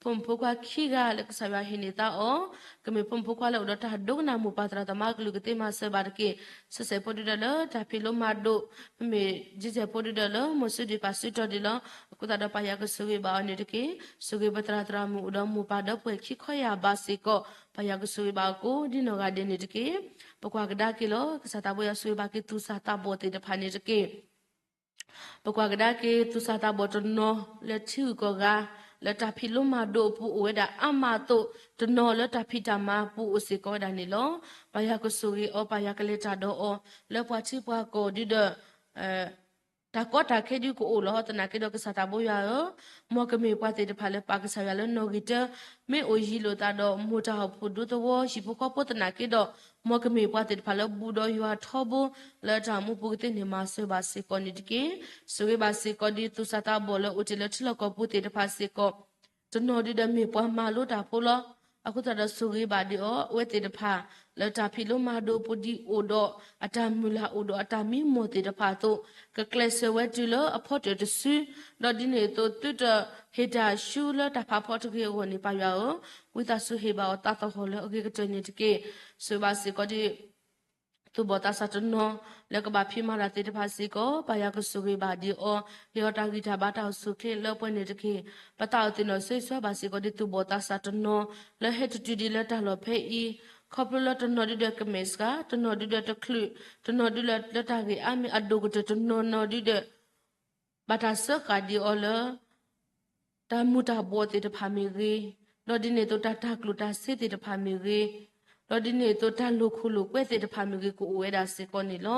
ဖိမုၣ်ဖိခွါခံဂၤလၢကစၢ်ယွၤဟ့ၣ်န့ၢ်သါအီၤ, ကမ့ၢ်ဖိမုၣ်ဖိခွါလၢအိၣ်ဒီးတၢ်ဒိကနၣ်မိၢ်ပၢ်သရၣ်သမါအကလုၢ်ကသ့မၤစၢၤဘၣ်တက့ၢ်. ဆံးစဲးဖိဒုဒီးလၢတၢ်ဖံးလိမၤဒိး, မ့မ့ၢ်ယံၤစဲးဖိဒုဒီးလၢ မိၢ်စုဒံးပာ်စုတီၤဒံးလီၤ. အဃိသတးဒီးပၢ်ယွၤကဆိၣ်ဂ့ၤဘၣ်အီၤန့ၣ်တက့ၢ်. ဆိၣ်ဂ့ၤပသရၣ်သရၣ်မုၣ်အိၣ်ဒီးမိၢ်ပၢ်ဒီပုၢ်ဝဲၢ်ခံခီယၢ်ဘးစ့ၢ်ကီး, ပၢ်ယွၤကဆိၣ်ဂ့ၤဘၣ်အီၤကိးဒ်နီၢ်ဂၤဒဲးန့ၣ်တက့ၢ်. ပကွၢ်ကဒါက့ၤလီၤ ကစၢ်သးဘိယွၤဆိၣ်ဂ့ၤဘၣ်က့ၤသူၣ်စၢ်သးဘီၣ်သ့ၣ်တဖၣ်န့ၣ်တက့ၢ်. ပကွၢ်ကဒါက့ၤသူၣ်စၢ်သးဘီၣ်တနီၤလၢထံဂုၤကီၢ်ဂၤ, လၢတၢ်ဖံးလိမၤဒိးအပူၤအိၣ်ဝဲဒၣ်အါမးအသိး, တနီၤလၢတၢ်ဖံးတၢ်မၤအပူၤအိၣ်စ့ၢ်ကီးဝဲဒၣ်န့ၣ်လီၤ. ပၢ်ယွၤကဆိၣ်ဂ့ၤအီၤ, ပၢ်ယွၤကလဲၤတၢ်ဒီးအီၤ, လၢပှၤထံပှၤကီၢ်ဒုဒီး တၢ်ကီတၢ်ခဲဒုကအိၣ်လီၤ. သနာ်က့ဒီးကစၢ်သးဘိယွၤဧၢ, မ်ကမ့ၢ်ပှၤသ့ၣ်တဖၣ်လၢပာ်ကစၢ်ယွၤလၢနီၣ်ဂံၢ်တၢ, မ့ၢ်အိၣ်ယံၤလိာ်သးဒီးမိၢ်တၢ်အိၣ်ဖှိၣ်ဒူသဝီဟံၣ်ဖိဃီဖိသနာ်က့ဒီး, မ်ကမ့ၢ်ပှၤသ့ၣ်တဖၣ်လၢဘူးဒီးယွၤထီဘိ, လၢတၢ်အိၣ်မူပူၤကသ့ၣ်န့ၣ်မၤစၢၤဘၣ်စ့ၢ်ကီးန့ၣ်တက့ၢ်. ဆိၣ်ဂ့ၤဘၣ်စ့ၢ်ကီးဒ်သူၣ်စၢ်သးဘီၣ်လၢအိၣ်တ့ၢ်လၢထံလီၢ်ကီၢ်ပူၤသ့ၣ်တဖၣ်စ့ၢ်ကီး, တနီၤဒုဒီးမ့ၢ်ပှၤမၤလိတၢ်ဖိလီၤ. အဃိသတးဒီးဆိၣ်ဂ့ၤဘၣ်ဒံးအီၤ, အဝဲသ့ၣ်တဖၣ် လၢတၢ်ဖံးလိမၤဒိးအပူၤဒ်အိၣ်ဒီးအတၢ်မုၢ်လၢ်အိၣ်ဒီးအတၢ်မံမီၢ်သ့ၣ်တဖၣ်အသိး, ကကျဲးစၢးဝဲတုၤလၢအဖီတၢၢ်တစု, ဒီးဒ်န့ၣ်အသိး သုတဟ့ၣ်တၢ်ဆူလၢတၢ်ဖးဖီတဂ့ၤအဂီၢ်န့ၣ် ပၢ်ယွၤဧၢ, ဝံသးစူၤဟ့ၣ်ဘၣ်အီၤသးသဟီၣ်လၢအဂ့ၤကတၢၢ်န့ၣ်တက့ၢ်. ဆိၣ်ဂ့ၤဘၣ်စ့ၢ်ကီးဒ် သူၣ်ဘီၣ်သးစၢ်တနီၤ လၢကဘၣ်ဖံးမၤတၢ်သ့ၣ်တဖၣ်စ့ၢ်ကီး, ပၢ်ယွၤကဆိၣ်ဂ့ၤဘၣ်ဒံးအီၤ, ဟ့ၣ်အီၤတၢ်ဂံၢ်တၢ်ဘါတၢ်အိၣ်ဆူၣ်အိၣ်ချ့လၢပှဲၤန့ၣ်တက့ၢ်. ပသးအိၣ်သ့ၣ်နီၣ်ဆိၣ်ဂ့ၤဘၣ်စ့ၢ်ကီးဒ်သူၣ်ဘီၣ်သးစၢ်တနီၤ လၢဟဲတတုၤဒံးလၢတၢ်လီၢ်ဖဲအံၤ, ခီဖျိလၢတနီၤဒုဒီးကမဲာ်စှၤ, တနီၤဒုဒီးတချုး, တနီၤဒုဒီးလၢတၢ်ဂ့ၢ်အါမံၤအဒိၣ်ကတၢၢ်တနီၤနီၤဒုဒီး ဘၣ်တၢ်စၢဃာ်ဒံးအီၤလၢ တၢ်မူၤတၢ်ဘှီးသ့ၣ်တဖၣ်မ့ၢ်ဂ့ၤ, ဒီးဒ်န့ၣ်အသိးတၢ်တၤကျိၣ်တၤစ့သ့ၣ်တဖၣ်မ့ၢ်ဂ့ၤ, ဒီးဒ်န့ၣ်အသိးတၢ်လိာ်ခိၣ်လိာ်ကွဲသ့ၣ်တဖၣ်မ့ၢ်ဂ့ၤ ကအိၣ်ဝဲဒၣ်စ့ၢ်ကီးန့ၣ်လီၤ.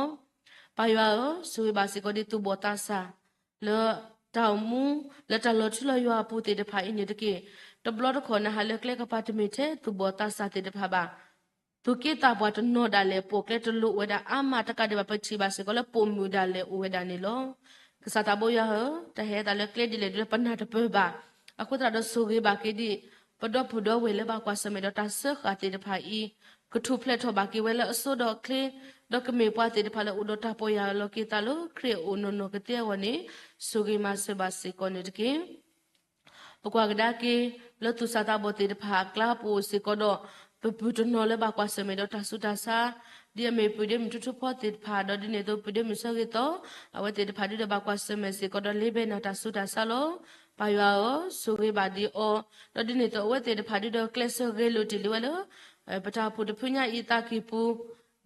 ပၢ်ယွၤဧၢ, ဆိၣ်ဂ့ၤဘၣ်စ့ၢ်ကီးဒ်သူၣ်ဘီၣ်သးစၢ် လၢတၢ်အိၣ်မူ လၢတၢ်လီၤထူလီၤယိာ်အပူၤသ့ၣ်တဖၣ်အံၤန့ၣ်တက့ၢ်. တဘျီတခီၣ်နဟးလၢကျဲကပၤတမ့ၢ်ထဲသူၣ်ဘီၣ်သးစၢ်သ့ၣ်တဖၣ်ဘၣ် သူၣ်က့သးပှၢ်တနီၤဒၣ်လဲာ် ပိာ်ကျဲတလိၤအိၣ်ဝဲဒၣ်အါမးတကးဒံးဘၣ် ပထံၣ်ဘၣ်စ့ၢ်ကီးလၢပိာ်မုၣ်ဒၣ်လဲာ်အိၣ်ဝဲဒၣ်န့ၣ်လီၤ. ကစၢ်သးဘိယွၤဧၢ, တၢ်ဟဲသးလၢကျဲဒ်လဲၣ်ဒ်လဲၣ်ပနၢ်တပၢၢ်ဘၣ်. အဃိသတးဒီးဆိၣ်ဂ့ၤဘၣ်က့ၤဒံး ပဒီပုၢ်ဒီဝဲၢ်လၢဘၣ်ကွၢ်ဆၢၣ်မဲာ်ဒီးတၢ်စၢဃာ်သ့ၣ်တဖၣ်အံၤ, ကထူၣ်ဖျဲးထီၣ်ဘၣ်က့ၤဝဲလၢအစိဒီးအချ့, ဒီးကမ့ၢ်ပှၤသ့ၣ်တဖၣ်လၢအိၣ်ဒီးတၢ်ပီၢ်ယၢ်လီၤက့ၤသးလၢခရံာ်အအိၣ်နီၢ်နီၢ်ကသ့အဂီၢ်န့ၣ်, ဆိၣ်ဂ့ၤမၤစၢၤဘၣ်စ့ၢ်ကီးန့ၣ်တက့ၢ်. ပကွၢ်ကဒါက့ၤ လၢသူၣ်စၢ်သးဘီၣ်သ့ၣ်တဖၣ်အကျါပူၤအိၣ်စ့ၢ်ကီးဒီး ပပုၢ်တနီၤလၢဘၣ်ကွၢ်ဆၢၣ်မဲာ်ဒီးတၢ်ဆူးတၢ်ဆါ, ဒ်အမ့ၢ်ပုၢ်ဒ့မုၣ်ထူထူဖီသ့ၣ်တဖၣ် ဒီးဒ်န့ၣ်အသိးပုၢ်ဒ့မုၣ်ဆၢဂ့ၤသီ, အဝဲသ့ၣ်တဖၣ်ဒုဒီးဘၣ်ကွၢ်ဆၢၣ်မဲာ်စ့ၢ်ကီးဒီးလ့ဘဲနၤတၢ်ဆူးတၢ်ဆါလီၤ. ပၢ်ယွၤဧၢ, ဆိၣ်ဂ့ၤဘၣ်ဒံးအီၤ, ဒီးဒ်န့ၣ်အသိးအဝဲသ့ၣ်တဖၣ်ဒုဒီးကျဲးစၢးဂဲၤလိာ်တ့ၢ်လံဝဲလၢ ပတၢ်အိၣ်ဖှိၣ်တဖုညါအံၤအသးကံၢ်ပူၤ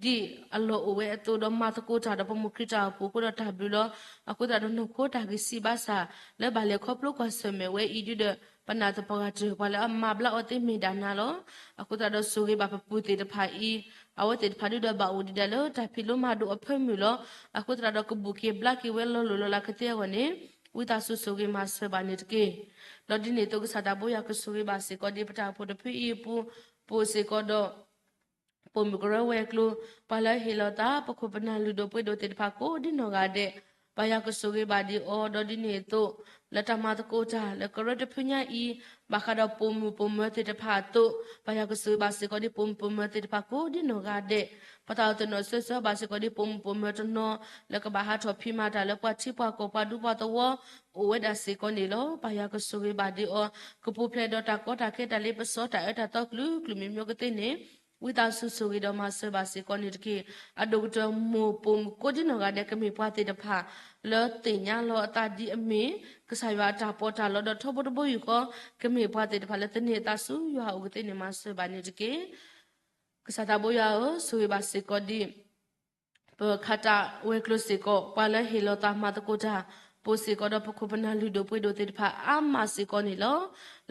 ဒ်အလီၢ်အိၣ်ဝဲအသိးဒီးမၤသကိးတၢ်ဒီးပမိၢ်ခရံာ်တၢ်အိၣ်ဖှိၣ်အဃိဒီးတၢ်ဘျုးလီၤ. အဃိသတးဒီးနီၢ်ခိတၢ်ဂံၢ်စၢ်ဘါစၢ် လၢဘၣ်လဲၤခီဖျိကွၢ်ဆၢၣ်မဲာ်ဝဲအံၤဒုဒီး ပနာ်သပှၢ်တၢၢ်ပှၤလၢအမၤဘျါအီၤသ့မ့ၢ်ဒၣ်နၤလီၤ. အဃိသတးဒီးဆိၣ်ဂ့ၤဘၣ်ပပုၢ်သ့ၣ်တဖၣ်အံၤ, အဝဲသ့ၣ်တဖၣ်ဒုဒီးဘၣ်အိၣ်ဒံးဒၣ်လၢတၢ်ဖံးလိမၤဒိးအဖၢမုၢ်လီၤ. အဃိသတးဒီးကဘူၣ်က့ၤဘျါက့ၤဝဲလီၤလိၤလီၤလးကသ့အဂီၢ်န့ၣ်, ဝံသးစူၤဆိၣ်ဂ့ၤမၤစၢၤဘၣ်န့ၣ်တက့ၢ်. ဒီးဒ်န့ၣ်အသိးကစၢ်သးဘိယွၤကဆိၣ်ဂ့ၤဘၣ်စ့ၢ်ကီးဒ်ပတၢ်အိၣ်ဖှိၣ်တဖုအံၤအပူၤ, ပအိၣ်စ့ၢ်ကီးဒီး ပိာ်မုၣ်ကရၢဝဲၤကျိၤ, ပှၤလၢဟ့ၣ်လီၤသး ပခိၣ်ပနၢ်လုၢ်ဒိၣ်ပှ့ၤဒိၣ်သ့ၣ်တဖၣ်ကိးဒ်နီၢ်ဂၤဒဲး, ပၢ်ယွၤကဆိၣ်ဂ့ၤဘၣ်ဒံးအီၤ ဒီးဒ်န့ၣ်အသိး လၢတၢ်မၤသကိးတၢ်လၢကရၢတဖုညါအံၤ ဘၣ်ဃးဒီးပိာ်မုၣ်ပိာ်မၢၤသ့ၣ်တဖၣ်အသိး ပၢ်ယွၤကဆိၣ်ဂ့ၤဘၣ်စ့ၢ်ကီးဒ်ပိာ်မုၣ်ပိာ်မၢၤသ့ၣ်တဖၣ်ကိးဒ်နီၢ်ဂၤဒဲး, ပသးအိၣ်သ့ၣ်နီၣ်ဆၢဆၢဘၣ်စ့ၢ်ကီးဒ်ပိာ်မုၣ်ပိာ်မၢၤတနီၤ လၢကဘၣ်ဟးထီၣ်ဖံးမၤတၢ်လၢပှၤထံပှၤကီၢ်ပှၤဒူပှၤသဝီ အိၣ်ဝဲဒၣ်စ့ၢ်ကီးန့ၣ်လီၤ. ပၢ်ယွၤကဆိၣ်ဂ့ၤဘၣ်ဒံးအီၤ ကပူၤဖျဲးဒီးတၢ်ကီတၢ်ခဲတၢ်လ့ပစီတၢ်အၢတၢ်သီကလုာ်ကလုာ်မံၤမံၤကသ့န့ၣ် ဝံသးစူၤဆိၣ်ဂ့ၤဒီးမၤစၢၤဘၣ်စ့ၢ်ကီးန့ၣ်တက့ၢ်. အဒိၣ်ကတၢၢ်မိၢ်ပိာ်မုၣ်ကိးဒ်နီၢ်ဂၤဒဲးကမ့ၢ်ပှၤသ့ၣ်တဖၣ် လၢသ့ၣ်ညါလီၤအသးဒ်အမ့ၢ် ကစၢ်ယွၤအတၢ်ပီးတၢ်လီ ဒီးထီဘိတဘိယူၢ်ဃီ ကမ့ၢ်ပှၤသ့ၣ်တဖၣ်လၢသန့ၤအသးဆူယွၤအအိၣ်ကသ့န့ၣ် မၤစၢၤဘၣ်န့ၣ်တက့ၢ်. ကစၢ်သးဘိယွၤဧၢ, ဆိၣ်ဂ့ၤဘၣ်စ့ၢ်ကီးဒ် ပခးတၢ်ဝဲၤကျိၤစ့ၢ်ကီး ပှၤလၢဟ့ၣ်လီၤသးမၤသကိးတၢ် ပအိၣ်စ့ၢ်ကီးဒီးပခိၣ်ပနၢ်လုၢ်ဒိၣ်ပှ့ၤဒိၣ်သ့ၣ်တဖၣ်အါမးစ့ၢ်ကီးန့ၣ်လီၤ.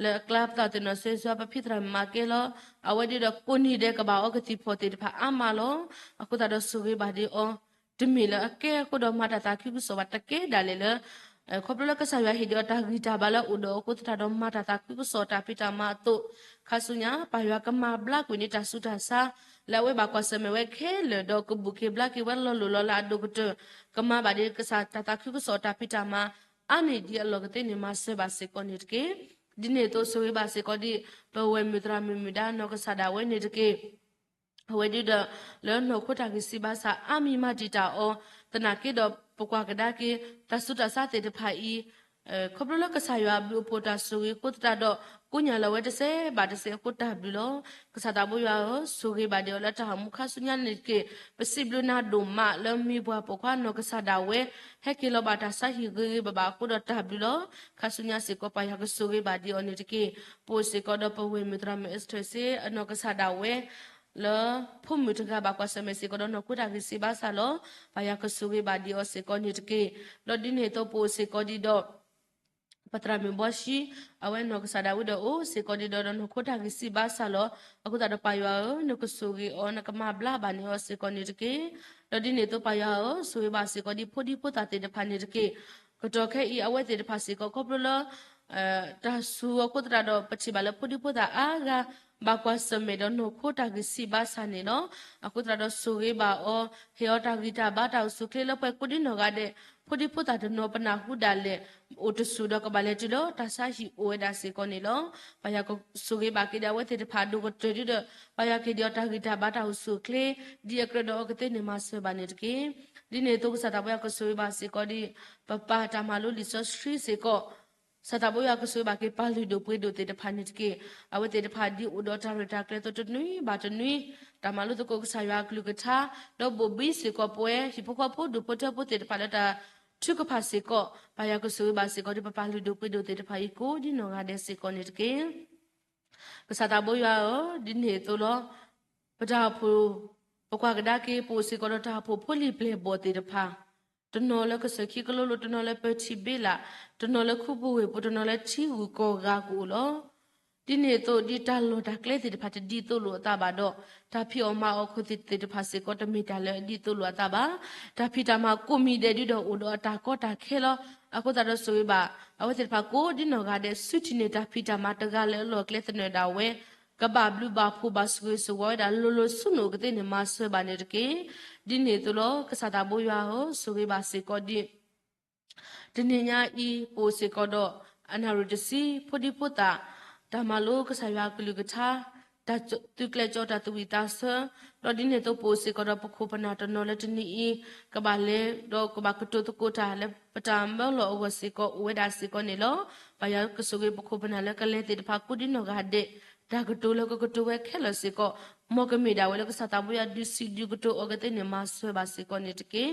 လၢအကျါပသးသ့ၣ်နီၣ်ဆၢဆၢ ပဖံးသရၣ်မုၣ်မၤကဲလီၤ. အဝဲဒၣ်ဒီးကိးနံၤဒဲးကဘၣ်အီကသံၣ်ဖီၣ်သ့ၣ်တဖၣ်အါမးလီၤ. အဃိသတးဒီးဆိၣ်ဂ့ၤဘၣ်ဒံးအီၤ တမ့ၢ်လၢအကဲအဃိဒီးမၤတၢ်သးခုကစီၣ်ဘၣ် တကဲဒၣ်လဲာ်လၢ ခီဖျိလၢကစၢ်ယွၤဟ့ၣ်ဒံးအီၤတၢ်ဂံၢ်တၢ်ဘါလၢအအိၣ်ဒီးအဃိသတးဒီးမၤတၢ်သးခုကစီၣ်တၢ်ဖံးတၢ်မၤအသိး ခါဆူညါ ပၢ်ယွၤကမၤဘျါကွံာ်န့ၢ်တၢ်ဆူးတၢ်ဆါ လၢအဝဲဘၣ်ကွၢ်ဆၢၣ်မဲာ်ဝဲခဲလၢာ် ဒီးကဘူၣ်က့ၤဘျါက့ၤဝဲလီၤလိၢ်လီၤလးအဒိၣ်ကတၢၢ် ကမၤဘၣ်ဒံးကစၢ်တၢ်သးခုကစီၣ်တၢ်ဖံးတၢ်မၤ အါန့ၢ်ဒံးအလီၢ်ကသ့န့ၣ် မၤစၢၤဘၣ်စ့ၢ်ကီးန့ၣ်တက့ၢ်. ဒ်န့ၣ်အသိးဆိၣ်ဂ့ၤဘၣ်စ့ၢ်ကီးဒံး ပဝဲၢ်မုၣ်သရၣ်မုၣ်မုၣ်ဒါနီၢ်ကစၢ်ဒၣ်ဝဲန့ၣ်တက့ၢ်. အဝဲဒၣ်ဒီး လၢနီၢ်ခိတၢ်ဂံၢ်စၢ်ဘါစၢ်အါမံၤမၤတံာ်တာ်အီၤ သနာ်က့ဒီးပကွၢ်ကဒါက့ၤ တၢ်ဆူးတၢ်ဆါသ့ၣ်တဖၣ်အံၤ ခီဖျိလၢကစၢ်ယွၤအဘျုးအဖှိၣ်တၢ်ဆိၣ်ဂ့ၤအဃိသတးဒီး ကိညၢ်လီၤဝဲတစဲးဘၣ်တစဲးအဃိတၢ်ဘျုးလီၤ. ကစၢ်သးဘိယွၤဧၢ, ဆိၣ်ဂ့ၤဘၣ်ဒံးအီၤလၢတၢ်အိၣ်မူခါဆူညါန့ၣ်တက့ၢ်. ပစံးဘျုးနၤဒိၣ်မးလၢမ့ၢ်ပှၤပိာ်ခွါနီၢ်ကစၢ်ဒၣ်ဝဲ ဟဲက့ၤလီၤဘၣ်တၢ်ဆါဟံၣ်ဂ့ၤဂ့ၤဘၣ်ဘၣ်အဃိဒီးတၢ်ဘျုးလီၤ. ခါဆူညါစ့ၢ်ကီး ပၢ်ယွၤကဆိၣ်ဂ့ၤဘၣ်ဒံးအီၤန့ၣ်တက့ၢ်. ပအိၣ်စ့ၢ်ကီးဒီးပဝဲၢ်မုၣ်သရၣ်မုၣ် Esther စ့ အနီၢ်ကစၢ်ဒၣ်ဝဲ လၢဖိမုၣ်တဂၤဘၣ်ကွၢ်ဆၢၣ်မဲာ်စ့ၢ်ကီးဒီးနီၢ်ခိတၢ်ဂံၢ်စၢ်ဘါစၢ်လီၤ. ပၢ်ယွၤကဆိၣ်ဂ့ၤဘၣ်ဒံးအီၤစ့ၢ်ကီးန့ၣ်တက့ၢ်. ဒီးဒ်န့ၣ်အသိးပအိၣ်စ့ၢ်ကီးဒံးဒီး ပသရၣ်မုၣ်ဘီၡံ အဝဲနီၢ်ကစၢ်ဒၣ်ဝဲဒီးအိၣ်စ့ၢ်ကီးဒံးဒီးနီၢ်ခိတၢ်ဂံၢ်စၢ်ဘါစၢ်လီၤ. အဃိသတးဒီးပၢ်ယွၤဧၢ, နကဆိၣ်ဂ့ၤအီၤ နကမၤဘျါဘၣ်န့ၢ်အီၤစ့ၢ်ကီးန့ၣ်တက့ၢ်. ဒီးဒ်န့ၣ်အသိးပၢ်ယွၤဧၢ, ဆိၣ်ဂ့ၤဘၣ်စ့ၢ်ကီးဒံးဖိဒံဖိသၣ်သ့ၣ်တဖၣ်န့ၣ်တက့ၢ်. ကတီၢ်ခဲအံၤအဝဲသ့ၣ်တဖၣ်စ့ၢ်ကီးခီဖျိလၢ တၢ်ဆူးအဃိသတးဒီး ပထံၣ်ဘၣ်လၢဖိဒံဖိသၣ်အါဂၤ ဘၣ်ကွၢ်ဆၢၣ်မဲာ်ဒီးနီၢ်ခိတၢ်ဂံၢ်စၢ်ဘါစၢ်န့ၣ်လီၤ. အဃိသတးဒီးဆိၣ်ဂ့ၤဘၣ်အီၤ, ဟ့ၣ်အီၤတၢ်ဂံၢ်တၢ်ဘါတၢ်အိၣ်ဆူၣ်အိၣ်ချ့လၢပှၤကိးဒံနီၢ်ဂၤဒဲး, ဖိဒံဖိသၣ်တနီၤပနၢ်ဟူဒၣ်လဲာ် အိၣ်တဆူၣ်ဒီးကဘၣ်လဲၤတုၤလၢတၢ်ဆါဟံၣ်အိၣ်ဝဲဒၣ်စ့ၢ်ကီးန့ၣ်လီၤ. ပၢ်ယွၤကဆိၣ်ဂ့ၤဘၣ်က့ၤဒံးအဝဲသ့ၣ်တဖၣ်အဒိၣ်ကတၢၢ်ဒံးဒီး ပၢ်ယွၤကဟ့ၣ်ဒံးအီၤတၢ်ဂံၢ်တၢ်ဘါတၢ်အိၣ်ဆူၣ်အိၣ်ချ့ ဒ်အကြၢးဒီးအီၤကသ့န့ၣ်မၤစၢၤဘၣ်န့ၣ်တက့ၢ်. ဒ်န့ၣ်အသိးကစၢ်သးဘိယွၤကဆိၣ်ဂ့ၤဘၣ်စ့ၢ်ကီးဒံး ပပၢ်တၢ်မၤလိလံာ်စီဆှံစ့ၢ်ကီး ကစၢ်သးဘိယွၤကဆိၣ်ဂ့ၤဘၣ်က့ၤပၢ်လုၢ်ဒိၣ်ပှ့ၤဒိၣ်သ့ၣ်တဖၣ်န့ၣ်တက့ၢ်. အဝဲသ့ၣ်တဖၣ်ဒ်အိၣ်ဒီးတၢ်ရဲၣ်တၢ်ကျဲၤအသိးတနွံဘၣ်တနွံ တၢ်မၤလိသကိးကစၢ်ယွၤအကလုၢ်ကထါ ဒီးဘိၣ်ဘံစ့ၢ်ကီးပဝဲဟံၣ်ဖိဃီဖိဒူၣ်ဖိထၢဖိသ့ၣ်တဖၣ်လၢတၢ်ထုကဖၣ်စ့ၢ်ကီး ပၢ်ယွၤကဆိၣ်ဂ့ၤဘၣ်စ့ၢ်ကီးဒံးပပၢ်လုၢ်ဒိၣ်ပှ့ၤဒိၣ်သ့ၣ်တဖၣ်အံၤကိးဒ်နီၢ်ဂၤဒဲးစ့ၢ်ကီးန့ၣ်တက့ၢ်. ကစၢ်သးဘိယွၤဧၢ, ဒ်န့ၣ်အသိးလီၤ. ပတၢ်အိၣ်ဖှိၣ် ပကွၢ်ကဒါက့ၤ ပအိၣ်စ့ၢ်ကီးဒီးတၢ်အိၣ်ဖှိၣ်ဖိလံၤပျဲၢ်ဘီၣ်သ့ၣ်တဖၣ်, တနီၤလၢကစၢၢ်ခံကလိလိၤ, တနီၤလၢပၢထံဘ့လး, တနီၤလၢခူပူၤဝ့ၢ်ပူၤ, တနီၤလၢထံဂုၤကီၢ်ဂၤကအိၣ်လီၤ. ဒ်န့ၣ်အသိး ဒ်တၢ်လီၢ်တၢ်ကျဲသ့ၣ်တဖၣ်တဒ်သိးလိာ်အသးဘၣ်ဒီး တၢ်ဖံးအီၣ်မၤအီၣ်ခိၣ်သ့ၣ်တဖၣ်စ့ၢ်ကီးတမ့ၢ်တၢ်လၢအဒ်သိးလိာ်အသးဘၣ်. တၢ်ဖံးတၢ်မၤကိးမံၤဒဲးဒုဒီးအိၣ်ဒီးအတၢ်ကီတၢ်ခဲလီၤ. အဃိသတးဒီးဆိၣ်ဂ့ၤဘၣ် အဝဲသ့ၣ်တဖၣ်ကိးဒ်နီၢ်ဂၤဒဲး ဆူထံၣ်န့ၢ်တၢ်ဖံးတၢ်မၤတဂၤလၢအလီၢ်အကျဲသနၢၣ်ဒၣ်ဝဲ ကဘၣ်ဘျုးဘၣ်ဖှိၣ်ဘၣ်ဆိၣ်ဂ့ၤဆိၣ်ဝါဝဲဒၣ်လိၤလိၤဆူၣ်အိၣ်ကသ့န့ၣ် မၤစၢၤဘၣ်န့ၣ်တက့ၢ်. ဒ်န့ၣ်အသိးလီၤ. ကစၢ်သးဘိယွၤဧၢ, ဆိၣ်ဂ့ၤဘၣ်စ့ၢ်ကီးဒ် တနံၤညါအံၤ ပအိၣ်စ့ၢ်ကီးဒီး အနၣ်ရံၣ်တဆံ ဖိဒံဖိသၣ် တၢ်မၤလိကစၢ်ယွၤအကလုၢ်ကထါ, တၢ်သုးကျဲၤကၠီတၢ်သးဝံၣ်သးဆၢ, ဒီးဒ်န့ၣ်အသိးပအိၣ်စ့ၢ်ကီးဒီးပခိၣ်ပနၢ်တနီၤလၢတနံၤအံၤ ကဘၣ်လဲၤဒီးကဘၣ်ကတိၤသကိးတၢ်လၢပတၢ်မၢလီၤအဂီၢ်စ့ၢ်ကီး အိၣ်ဝဲဒၣ်စ့ၢ်ကီးန့ၣ်လီၤ. ပၢ်ယွၤကဆိၣ်ဂ့ၤပခိၣ်ပနၢ်လၢကလဲၤသ့ၣ်တဖၣ်ကိးဒ်နီၢ်ဂၤဒဲး, တၢ်ကတိၤလၢကကတိၤဝဲခဲလၢာ်စ့ၢ်ကီး မ်ကမ့ၢ်ဒၣ်ဝဲလၢကစၢ်သးဘိယွၤဒုးစံးဒုးကတိၤအီၤကသ့န့ၣ် မၤစၢၤဘၣ်စ့ၢ်ကီးန့ၣ်တက့ၢ်.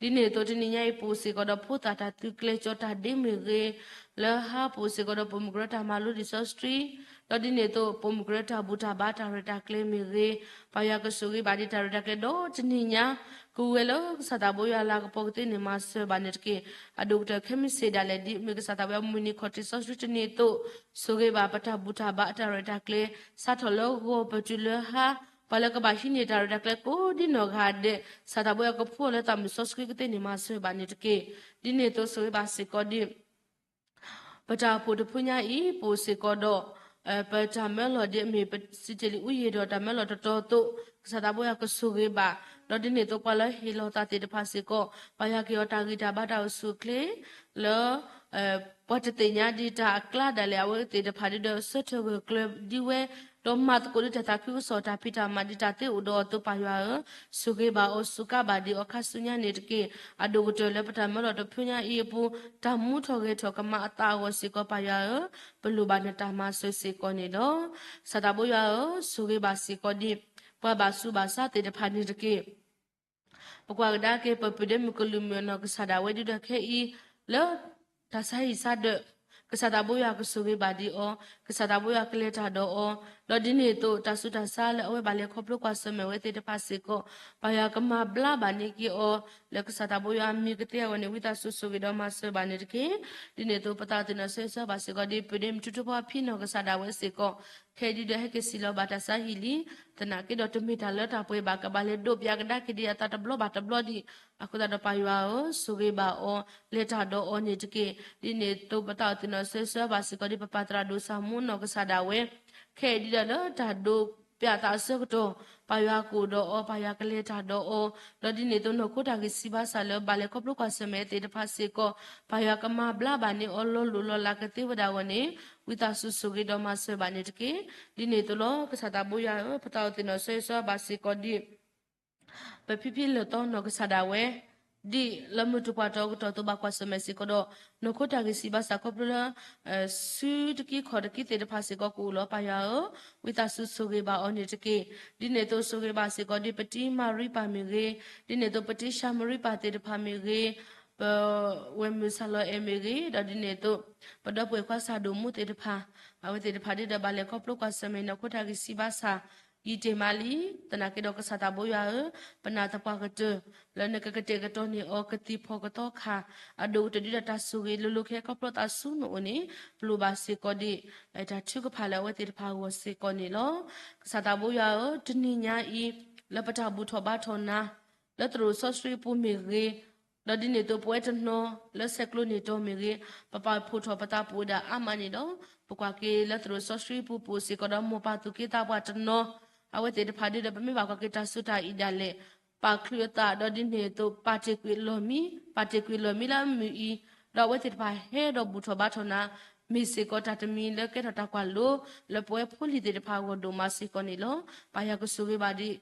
ဒ်န့ၣ်အသိးတနံၤညါအံၤ ပအိၣ်စ့ၢ်ကီးဒီးဖိသၣ်တၢ်သုးကျဲၤကၠီတၢ်ဒ့မ့ၢ်ဂ့ၤ, လၢဟါပအိၣ်စ့ၢ်ကီးဒီးပိာ်မုၣ်ကရၢတၢ်မၤလိလံာ်စီဆှံ, ဒီးဒ်န့ၣ်အသိးပိာ်မုၣ်ကရၢတၢ်ဘူၣ်တၢ်ဘါတၢ်ရဲၣ်တၢ်ကျဲၤမ့ၢ်ဂ့ၤ, ပၢ်ယွၤကဆိၣ်ဂ့ၤဘၣ်ဒံးတၢ်ရဲၣ်တၢ်ကျဲၤဒီးတနံၤညါ ကဝဲလၢကစၢ်သးဘိယွၤလၤကပီၤကသ့န့ၣ် မၤစၢၤဘၣ်န့ၣ်တက့ၢ်. အဒိၣ်ကတၢၢ်ခဲမုၢ်ဆ့ၣ်ဒၣ်လဲာ်ဒ်မ့ၢ်ကစၢ်သးဘိယွၤမုၢ်နံၤခီၣ်ထံးစီဆှံတနံၤအသိး ဆိၣ်ဂ့ၤဘၣ်ပတၢ်ဘူၣ်တၢ်ဘါအတၢ်ရဲၣ်တၢ်ကျဲၤ စးထီၣ်လၢဂီၤပတုၤလၢဟါ, ပှၤလၢကဘၣ်ဟံးန့ၢ်တၢ်ရဲၣ်တၢ်ကျဲၤကိးဒ်နီၢ်ဂၤဒဲး ကစၢ်သးဘိယွၤကဖှူအီၤလၢသးမုၢ်စီဆှံကသ့န့ၣ် မၤစၢၤဘၣ်န့ၣ်တက့ၢ်. ဒ်န့ၣ်အသိးဆိၣ်ဂ့ၤဘၣ်စ့ၢ်ကီးဒ် ပတၢ်အိၣ်ဖှိၣ်တဖုညါအံၤ ပအိၣ်စ့ၢ်ကီးဒီး ပတၢ်မၢလီၤဒ်အမ့ၢ် ပစံးတ့ၢ်လံ ဦးရေ ဒီးတၢ်မၢလီၤတတီၤအသိး ကစၢ်သးဘိယွၤကဆိၣ်ဂ့ၤဘၣ်, ဒီးဒ်န့ၣ်အသိးပှၤလၢဟ့ၣ်လီၤသးသ့ၣ်တဖၣ်စ့ၢ်ကီး ပၢ်ယွၤက့ၤအီၤတၢ်ဂံၢ်တၢ်ဘါတၢ်အိၣ်ဆူၣ်အိၣ်ချ့ လၢ ပှၤတသ့ၣ်ညါဒံးတၢ်အကျါဒၣ်လဲာ် အဝဲသ့ၣ်တဖၣ်ဒ်ဒီး ဆၢထၢၣ်ဂၢၢ်ကျၢၤဒ်ဝဲ ဒီးမၤသကိးဒ်တၢ်သးခုကစီၣ်တၢ်ဖံးတၢ်မၤဒ်တၢ်သ့အိၣ်ဒီးအသိး ပၢ်ယွၤဧၢ, ဆိၣ်ဂ့ၤဘၣ်အီၤ စူးကါဘၣ်ဒံးအီၤခါဆူညါန့ၣ်တက့ၢ်. အဒိၣ်ကတၢၢ်လၢပတၢ်မၢလီၤတဖုညါအံၤအပူၤ တၢ်မူထီၣ်ဂဲၤထီၣ်ကမၤအသးအဂီၢ်စ့ၢ်ကီး ပၢ်ယွၤဧၢ, ပလိၣ်ဘၣ်နတၢ်မၤစၢၤစ့ၢ်ကီးန့ၣ်လီၤ. ကစၢ်သးဘိယွၤဧၢ, ဆိၣ်ဂ့ၤဘၣ်စ့ၢ်ကီးဒံး ပှၤဘၣ်ဆူးဘၣ်ဆါသ့ၣ်တဖၣ်န့ၣ်တက့ၢ်. ပကွၢ်ကဒါက့ၤ ပပုၢ်ဒ့မုၣ်ကလုာ်မုၢ်အနီၢ်ကစၢ်ဒၣ်ဝဲ ဒ်ဒီးခဲအံၤ လၢတၢ်ဆါဟံၣ်ဆါဒၢး ကစၢ်သးဘိယွၤကဆိၣ်ဂ့ၤဘၣ်ဒံးအီၤ, ကစၢ်သးဘိယွၤကလဲၤတၢ်ဒီးအီၤ, ဒီးဒ်န့ၣ်အသိး တၢ်ဆူးတၢ်ဆါလၢအဝဲဘၣ်လဲၤခီဖျိကွၢ်ဆၢၣ်မဲာ်ဝဲသ့ၣ်တဖၣ်စ့ၢ်ကီး ပၢ်ယွၤကမၤဘျါဘၣ်န့ၢ်က့ၤအီၤ လၢကစၢ်သးဘိယွၤအမံၤကသ့အဂီၢ်န့ၣ် ဝံသးစူၤဆိၣ်ဂ့ၤဒီးမၤစၢၤဘၣ်န့ၣ်တက့ၢ်. ဒ်န့ၣ်အသိး ပသးအိၣ်သ့ၣ်နီၣ်ဆၢဂ့ၤဆၢဝါဘၣ်စ့ၢ်ကီး ဒ်ပုၢ်ဒ့မုၣ်ထူထူဖီဖံနီၢ်ကစၢ်ဒၣ်ဝဲစ့ၢ်ကီး ခဲအံၤဒ်ဒီးဟဲက့ၤစံၣ်လီၤဘၣ်တၢ်ဆါဟံၣ်လံ, သနာ်က့ဒီးတမ့ၢ်တၢ်လၢတၢ်ပှဲၤဘၣ် ကဘၣ်လဲၤဒိးပၠးကဒါက့ၤဒံးအသးတဘျီဘၣ်တဘျီဒံး, အဃိသတးဒီးပၢ်ယွၤဧၢ, ဆိၣ်ဂ့ၤဘၣ်အီၤ, လဲၤတၢ်ဒီးအီၤန့ၣ်တက့ၢ်. ဒ်န့ၣ်အသိး ပသးအိၣ်သ့ၣ်နီၣ်ဆၢဂ့ၤဆၢဝါဘၣ်စ့ၢ်ကီး ဒ်ပပၢ်သရၣ်ဒိၣ်စၢ်မူနီၢ်ကစၢ်ဒၣ်ဝဲ ခဲအံၤဒ်ဒီးလၢတၢ်ဒိးပၠးသးအဆၢကတီၢ် ပၢ်ယွၤကအိၣ်ဒီးအီၤ, ပၢ်ယွၤကလဲၤတၢ်ဒီးအီၤ, ဒီးဒ်န့ၣ်အသိး နီၢ်ခိတၢ်ဂံၢ်ဆံးဘါစၢ်လၢဘၣ်လဲၤခီဖျိကွၢ်ဆၢၣ်မဲာ်သ့ၣ်တဖၣ်စ့ၢ်ကီး ပၢ်ယွၤကမၤဘျါဘၣ်န့ၢ်အီၤ လီၤလိၢ်လီၤလးကသ့ဝဲဒၣ်အဂီၢ်န့ၣ် ဝံသးစူၤဆိၣ်ဂ့ၤဒီးမၤစၢၤဘၣ်န့ၣ်တက့ၢ်. ဒ်န့ၣ်အသိးလီၤ. ကစၢ်သးဘိယွၤဧၢ, ပသးအိၣ်သ့ၣ်နီၣ်ဆၢဂ့ၤဆၢဝါဘၣ်စ့ၢ်ကီးဒ် ပဖံဖံလၢာ်သီနီၢ်ကစၢ်ဒၣ်ဝဲ ဒ်လၢမုၢ်တပှၤတီၤအကတီၢ်အသိး ဘၣ်ကွၢ်ဆၢၣ်မဲာ်စ့ၢ်ကီးဒီး နီၢ်ခိတၢ်ဂံၢ်ဆံးဘါစၢ်ခီဖျိလၢ စုတကံခီၣ်တကံသ့ၣ်တဖၣ်စ့ၢ်ကီးကအိၣ်လီၤ. ပၢ်ယွၤဧၢ, ဝံသးစူၤဆိၣ်ဂ့ၤဘၣ်အီၤန့ၣ်တက့ၢ်. ဒ်န့ၣ်အသိး ဆိၣ်ဂ့ၤဘၣ်စ့ၢ်ကီးဒ်ပတံၤမၤရံပၢ်မ့ၢ်ဂ့ၤ, ဒ်န့ၣ်အသိး ပတံၤၡၤမရံပၢ်သ့ၣ်တဖၣ်မ့ၢ်ဂ့ၤ, ပဝဲၢ်မုၢ်စၢ်လီၤအဲၣ်မ့ၢ်ဂ့ၤ, ဒီးဒ်န့ၣ်အသိး ပဒီပုၢ်ဝဲၢ်ခွါစၢ်ဒိၣ်မူသ့ၣ်တဖၣ် အဝဲသ့ၣ်တဖၣ်ဒ်ဒီးဘၣ်လဲၤခီဖျိကွၢ်ဆၢၣ်မဲာ် နီၢ်ခိတၢ်ဂံၢ်ဆံးဘါစၢ် ယံာ်တ့ၢ်မးလံ. သနာ်က့ဒီးကစၢ်သးဘိယွၤဧၢ, ပနာ်သပှၢ်ကတၢၢ် လၢနကကတဲာ်ကတီၤန့ၢ်အီၤကသံၣ်ဖီၣ်ကသီခါ, အဒိၣ်ကတၢၢ်ဒ်ဒီးတၢ်ဆိၣ်ဂ့ၤလိၤလိၤကဟဲခီဖျိသးဆူနအိၣ်န့ၣ် ပလိၣ်ဘၣ်စ့ၢ်ကီးဒံး တၢ်ထုကဖၣ်လၢအဝဲသ့ၣ်တဖၣ်အဂီၢ်စ့ၢ်ကီးန့ၣ်လီၤ. ကစၢ်သးဘိယွၤဧၢ, တနံၤညါအံၤ လၢပတၢ်ဘူၣ်ထီၣ်ဘါထီၣ်နၤ လၢသရိာ်စီဆှံအပူၤမ့ၢ်ဂ့ၤ, ဒီးဒ်န့ၣ်အသိး ပဝဲတနီၤလၢဆဲးကျိးန့ၢ်တီၤမ့ၢ်ဂ့ၤ, ပပာ်ဖှိၣ်ထီၣ်ပသးပူၤဝဲဒၣ်အါမးန့ၣ်ဒီး ပကွၢ်က့ၤလၢသရိာ်စီဆှံပူၤ ပအိၣ်စ့ၢ်ကီးဒီးမိၢ်ပၢ်သူၣ်က့သးပှၢ်တနီၤ, အဝဲသ့ၣ်တဖၣ်ဒ်ဒီး ပမ့ၢ်ဘၣ်ကွၢ်က့ၤတၢ်ဆူးတၢ်အံၤဒၣ်လဲာ် ပာ်ချုးအသး ဒီးဒ်န့ၣ်အသိး ပာ်တ့ၢ်ကွံာ်လီၢ်မံ, ပာ်တ့ၢ်ကွံာ်လီၢ်မံလၢအမုာ်အံၤ, ဒီးအဝဲသ့ၣ်တဖၣ်ဟဲဒီးဘူၣ်ထီၣ်ဘါထီၣ်နၤ, မ့ၢ်စ့ၢ်ကီးတၢ်တမံၤလၢကဲထီၣ်တၢ်ကွၢ်လိ လၢပဝဲဖိလံၤသ့ၣ်တဖၣ်အဂီၢ်ဒိၣ်မးစ့ၢ်ကီးန့ၣ်လီၤ. ပၢ်ယွၤကဆိၣ်ဂ့ၤဘၣ်ဒံး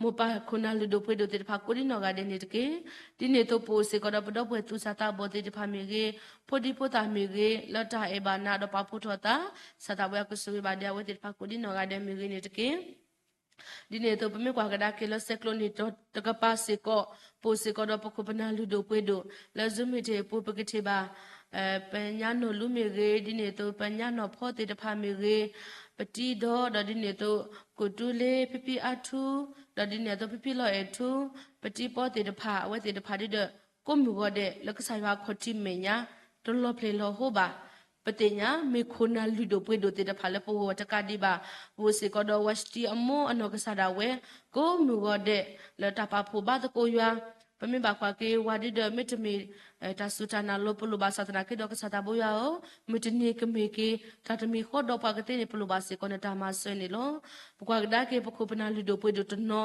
မိၢ်ပၢ်ခိၣ်နၢ်လုၢ်ဒိၣ်ပှ့ၤဒိၣ်သ့ၣ်တဖၣ်ကိးဒံနီၢ်ဂၤဒဲးန့ၣ်တက့ၢ်. ဒ်န့ၣ်အသိး ပအိၣ်စ့ၢ်ကီးဒီးပဒီပုၢ်ဝဲၢ်သူၣ်စၢ်သးဘီၣ်သ့ၣ်တဖၣ်မ့ၢ်ဂ့ၤ, ဖိဒံဖိသၣ်မ့ၢ်ဂ့ၤ, လၢတၢ်အဲၣ်ဘၣ်နၤဒီးပာ်ဖှိၣ်ထီၣ်သး, ကစၢ်သးဘိယွၤကဆိၣ်ဂ့ၤဘၣ်ဒံးအဝဲသ့ၣ်တဖၣ်ကိးဒံနီၢ်ဂၤဒဲးမ့ၢ်ဂ့ၤန့ၣ်တက့ၢ်. ဒ်န့ၣ်အသိး ပမ့ၢ်ကွၢ်ကဒါက့ၤလၢဆဲးကျိးန့ၢ်တီၤတကပၤစ့ၢ်ကီး, ပအိၣ်စ့ၢ်ကီးဒီးပခိၣ်ပနၢ်လုၢ်ဒိၣ်ပှ့ၤဒိၣ် လၢ Zoom meeting အပူၤ ပကထံၣ်ဘၣ် ပညါနီၢ်လူမ့ၢ်ဂ့ၤ, ဒ်န့ၣ်အသိး ပညါနီၢ်ဖီသ့ၣ်တဖၣ်မ့ၢ်ဂ့ၤ, ပတံဒီး ဒီးဒ်န့ၣ်အသိး ကိၣ်တူလ့ ဖံဖံအါထူ, ဒီးဒ်န့ၣ်အသိး ဖံဖံလီၤအဲၣ်ထူ, ပတံပီသ့ၣ်တဖၣ် အဝဲသ့ၣ်တဖၣ်ဒ်ဒီး ကိးမုၢ်ဂီၤဒဲး လၢကစၢ်ယွၤအခီၣ်ထံးမဲာ်ညါ တလီၤဖျဲၣ်လီၤဟိဘၣ်. ပသ့ၣ်ညါမ့ၢ်ခိၣ်နၢ်လုၢ်ဒိၣ်ပှ့ၤဒိၣ်သ့ၣ်တဖၣ်လၢပဂီၢ်တကးဒံးဘၣ်, ပအိၣ်စ့ၢ်ကီးဒီး ဝါစတံအမိၢ်အနီၢ်ကစၢ်ဒၣ်ဝဲ ကိးမုၢ်ဂီၤဒဲး လၢတၢ်ပာ်ဖှိၣ်ဘါသကိးယွၤ, ပမ့ၢ်ဘၣ်ကွၢ်က့ၤဝဲဒ်ဒီး မ့တမ့ၢ် တၢ်စူၢ်တၢ်နာ်လီၤ ပလိၣ်ဘၣ်စ့ၢ်ကီးသနာ်က့ဒီး ကစၢ်သးဘိယွၤဧၢ, မုၢ်တနံၤကမ့ၢ်က့ၤ တၢ်တမံၤဃီဒီးပှၤကသ့န့ၣ် ပလိၣ်ဘၣ်စ့ၢ်ကီးနတၢ်မၤစၢၤန့ၣ်လီၤ. ပကွၢ်ကဒါက့ၤ ပခိၣ်ပနၢ်လုၢ်ဒိၣ်ပှ့ၤဒိၣ်တနီၤ